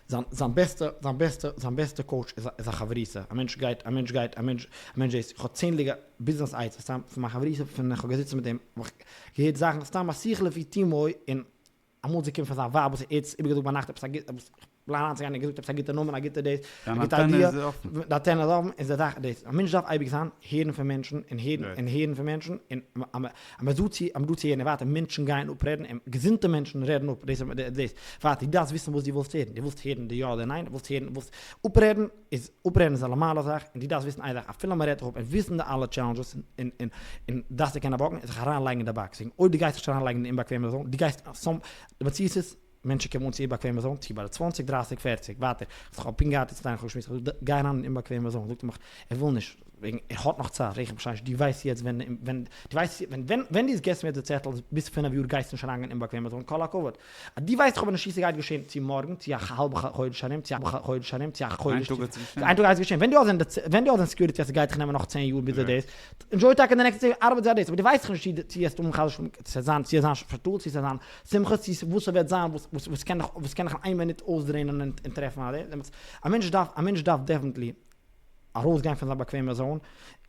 זיין זיין בעסטע זיין בעסטע זיין בעסטע coach איז איז א חברותא, א מענטש גייט א מענטש גייט א מענטש א מענטש דאס, איך האב צענדליגע ביזנעס עצות סתם פון מיין חברותא פון איך האב געזיצן מיט אים האב איך געהערט זאכן סתם א שיחה לפי תומו און אמאל איז געקומען פון זיין ווייב וואס ער האט איבערגעזאגט ביינאכט עפעס א גוט עפעס כ'פלאן אריינצוגיין ער האט געזאגט עפעס א גוטע נאמען א גוטע דאס א דיין גוטע אנטענע idea איז אפן. די אנטענע איז אפן איז די זאך דאס א מענטש דארף אייביג זיין הערן פון מענטשן און הערן און הערן פון מענטשן און אז מען איז דא צו אז מען איז דא צו הערן און ווייטער מענטשן גייען אפרעדן און געזונטע מענטשן רעדן אפ דאס דאס ווייטער דו דארפסט וויסן וואס דו ווילסט הערן דו ווילסט הערן די יא אדער ניין ווילסט הערן ווילסט אפרעדן איז אפרעדן איז א נארמאלע זאך און דו דארפסט וויסן איין זאך אפילו מען רעדט דיך אפ און וויסן די אלע challenges און און און דארפסטו קענען walk ן און זיך אריינלייגן אין די box וועגן אויב דו גייסט נישט אריינלייגן אין די אומבאקוועמע zone דו גייסט some די מציאות איז מענטשן קומען אן צו אומבאקוועמע zone צו ביי די צוואנציג דרייסיג פערציג ווייטער איך האב פונקט געהאט איצט איינער איך האב געשמועסט איך זאג גיי אריין אין אומבאקוועמע zone זאגט ער מיך ער וויל נישט וועגן ער האט נאך צייט פרעג איך אים פארשטיי נישט דו ווייסט יעצט ווען ווען דו ווייסט ווען ווען ווען דו געסט מיר די צעטל אז ביז פינף יאר גייסטו נישט אריינגיין אין אומבאקוועמע zone כל הכבוד אז דו ווייסט דאך אבער נישט צו ס'גייט געשען צו מארגן צו א האלבע חודש ארום צו א חודש ארום צו א איין חודש טאג גייט עס געשען. איין טאג גייט עס געשען ווען דו האסט ווען דו האסט דען security אז ס'גייט דיך נעמען נאך צען יאר ביז דו דאס enjoy טאקע די נעקסטע צען יאר ארבעט זיי דאס אבער דו ווייסט דאך נישט צו צו עסט האבן חס ושלום צו זיין צו זיין פאטאל צו זיין שמחות צו וואס ס'וועט זיין וואס וואס וואס קען דיך וואס קען דיך אין איין מינוט אויסדרעינען און און טרעפן א דעמאלטס א מענטש דארף א מענטש דארף definitely ארויסגיין פון זיין באקוועמע zone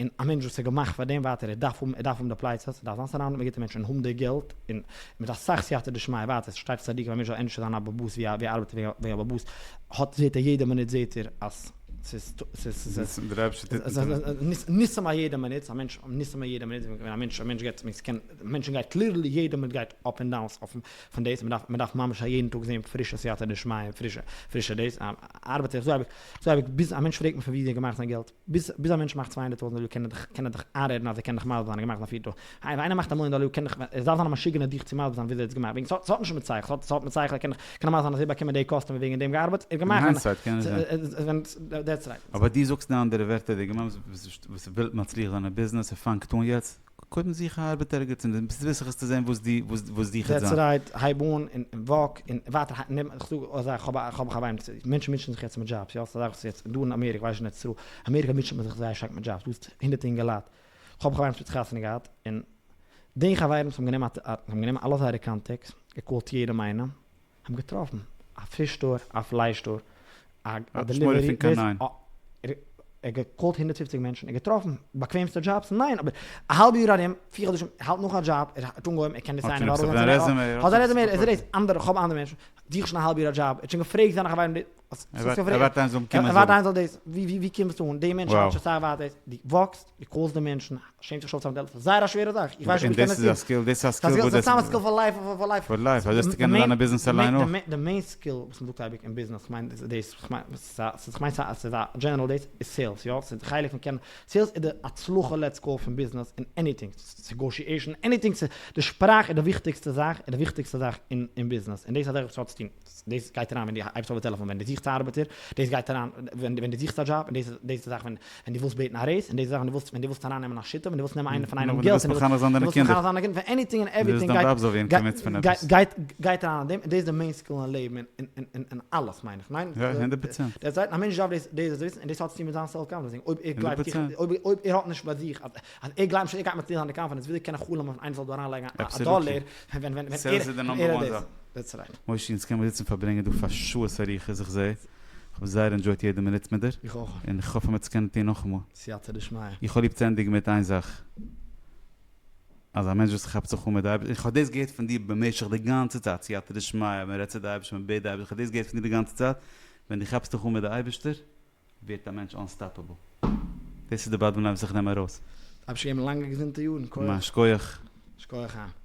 און א מענטש וואס איז געמאכט פאר דעם ווייטער ער דארף האבן ער דארף האבן די פלייצעס ער דארף זיין surrounded מיט גוטע מענטשן און האבן די געלט און מיט אסאך סייעתא דשמיא ווייטער ס'שטייט צדיקים א מענטש זאל ענדערש זיין א באבאס ווי א ווי א ארבעטער ווי א באבאס האט זעט ער יעדע מינוט זעט ער אז ס'איז ס'איז ניסים דער אייבערשטער טוט מיט אים. ניסים א יעדע מינוט א מענטש ניסים א יעדע מינוט ווען א מענטש א מענטש גייט ס'קען מענטשן גייט literally יעדע מינוט גייט up and downs אויפן פון דאס מ'דארף מ'דארף ממש א יעדן טאג זען פרישע סייעתא דשמיא און פרישע פרישע דאס ארבעט זיך אזוי אייביג אזוי אייביג ביז א מענטש פרעגט מיר פון ווי האט ער געמאכט זיין געלט ביז ביז א מענטש מאכט 200 טויזנט דאלער קען ער דיך קען ער דיך איינרעדן אז ער קען דיך מסביר זיין ער געמאכט זיין פיר טויזנט ווען איינער מאכט א מיליאן דאלער קען דיך עס דארף זיין א משוגענער דיך צו מסביר זיין וויאזוי ער האט עס געמאכט וועגן ס'האט ס'האט נישט מיט שכל ס'האט ס'האט מיט שכל ער קען דיך קען ער מסביר זיין אז ער האט באקומען די customer וועגן דעם געארבעט ער האט אין געמאכט hindsight קען עס זיין. That's right. אבער דו זאגסט אין אנדערע ווערטער די גמ' וואס וויל מצליח זיין אין ביזנעס ער פאנגט אן יעצט קודם זוך א ארבעט ערגעץ און ביסט זיכער צו זען וואס די וואס דיך וועט That's זיין. right, הייב אן און walk און ווייטער נעם איך זאג א זאך כ'האב א כ'האב חברים מענטשן מוטשען זיך יעצט מיט דזשאבס יא ס'איז א זאך וואס יעצט דא אין אמעריקע כ'ווייס נישט אין ארץ ישראל אמעריקע מוטשעט מען זיך זייער שטארק מיט דזשאבס דא איז הונדערטע אינגעלייט כ'האב חברים וואס האט חתונה געהאט און די חברים וואס האבן גענומען א האבן גענומען אלע זייערע contacts געקאלט יעדעם איינעם האבן געטראפן א פיש store א פלייש store א delivery דאס ער האט געקאלט 150 מענטשן ער האט געטראפן באקוועמסטע דזשאבס ניין אבער א האלבע יאר ארום פיר חדשים ער האלט נאך א דזשאב ער האט אנגעהויבן ער קען נישט סיינען האט זיין רעזומעי ער איז אנדערע איך האב אנדערע מענטשן זוך שוין א האלב יאר א דזשאב ער האט שוין געפרעגט זיינע חברים. ער ווארט איינער זאל אים קומען זאגן. ער ווארט איינער זאל דאס, ווי קומסטו אן, די מענטש האלט שוין סאך ווייטער, דו וואקסט, דו call סט די מענטשן, שעמסט זיך נישט אויפצוהייבן די טעלעפאן, זייער א שווערע זאך, איך ווייס נישט אויב איך קען עס טון. און דאס איז א skill, דאס איז א skill וואס דאס איז סתם א skill פאר life, פאר life. פאר life, אזוי וועסטו קענען זיין א ביזנעס אליין אויך. די main skill וואס מ'זאגט אייביג אין ביזנעס, כ'מיין דאס, כ'מיין ס'איז א general דאס, איז sales, יא, ס'איז חלק פון קענען, sales איז די הצלחה let's call פון ביזנעס אין anything, negotiation, anything, די שפראך איז די וויכטיגסטע זאך, איז די וויכטיגסטע זאך אין ביזנעס, און דאס איז א זאך וואס האט צו טון. דאס גייט אריין ווען דו הייבסט אויף די טעלעפאן ווען דו זוכסט א ארבעטער, דאס גייט אריין ווען דו זוכסט א דזשאב, און דאס איז דאס איז די זאך ווען ווען דו ווילסט בעטן א raise, און דאס איז די זאך ווען דו ווילסט ווען דו ווילסט ארייננעמען א שותף, ווען דו ווילסט נעמען איינער פון איינעם געלט, ווען דו ווילסט מחנך זיין דיינע קינדער, ווען דו ווילסט מחנך זיין דיינע קינדער, ווען anything and everything גייט גייט גייט אריין אין דעם, און דאס איז די main skill אין לעבן און און און אלעס מיין איך, ניין? יא, 100 פראצענט. דער צווייטן, א מענטש דארף דאס דאס וויסן, און דאס האט צוטון מיט זיין self confidence, אויב ער גלייבט זיך, אויב אויב ער האט נישט ביי זיך אז אז ער גלייבט נישט אז ער גייט מצליח זיין די confidence, וויאזוי קען ער חלומ'ן פון איינער זאל דא אריינלייגן א דאלער ווען ווען ער האט דאס. That's right. מושי אונז קען מיר זיצן פארברענגען דא פאר שעות אריכות איך זעה, איך האב זייער enjoy ט יעדע מינוט מיט דיר, איך אויך. און איך האף אז מ'וועט עס קענען טון נאכאמאל. סייעתא דשמיא. איך האב ליב צו ענדיגן מיט איין זאך, אז א מענטש וואס כאפט זיך אן מיט די אייבערשטער, איך האב דאס געהערט פון דיר במשך די גאנצע צייט, סייעתא דשמיא, מען רעדט צו די אייבערשטער, מען בעט די אייבערשטער, איך האב דאס געהערט פון דיר די גאנצע צייט, ווען דו כאפסט דיך אן מיט די אייבערשטער, ווערט א מענטש unstoppable. דאס איז די bottom line וואס איך נעם ארויס. אייבערשטער געבן לאנגע געזונטע יארן, כח. ממש, שכוח. שכוח חיים.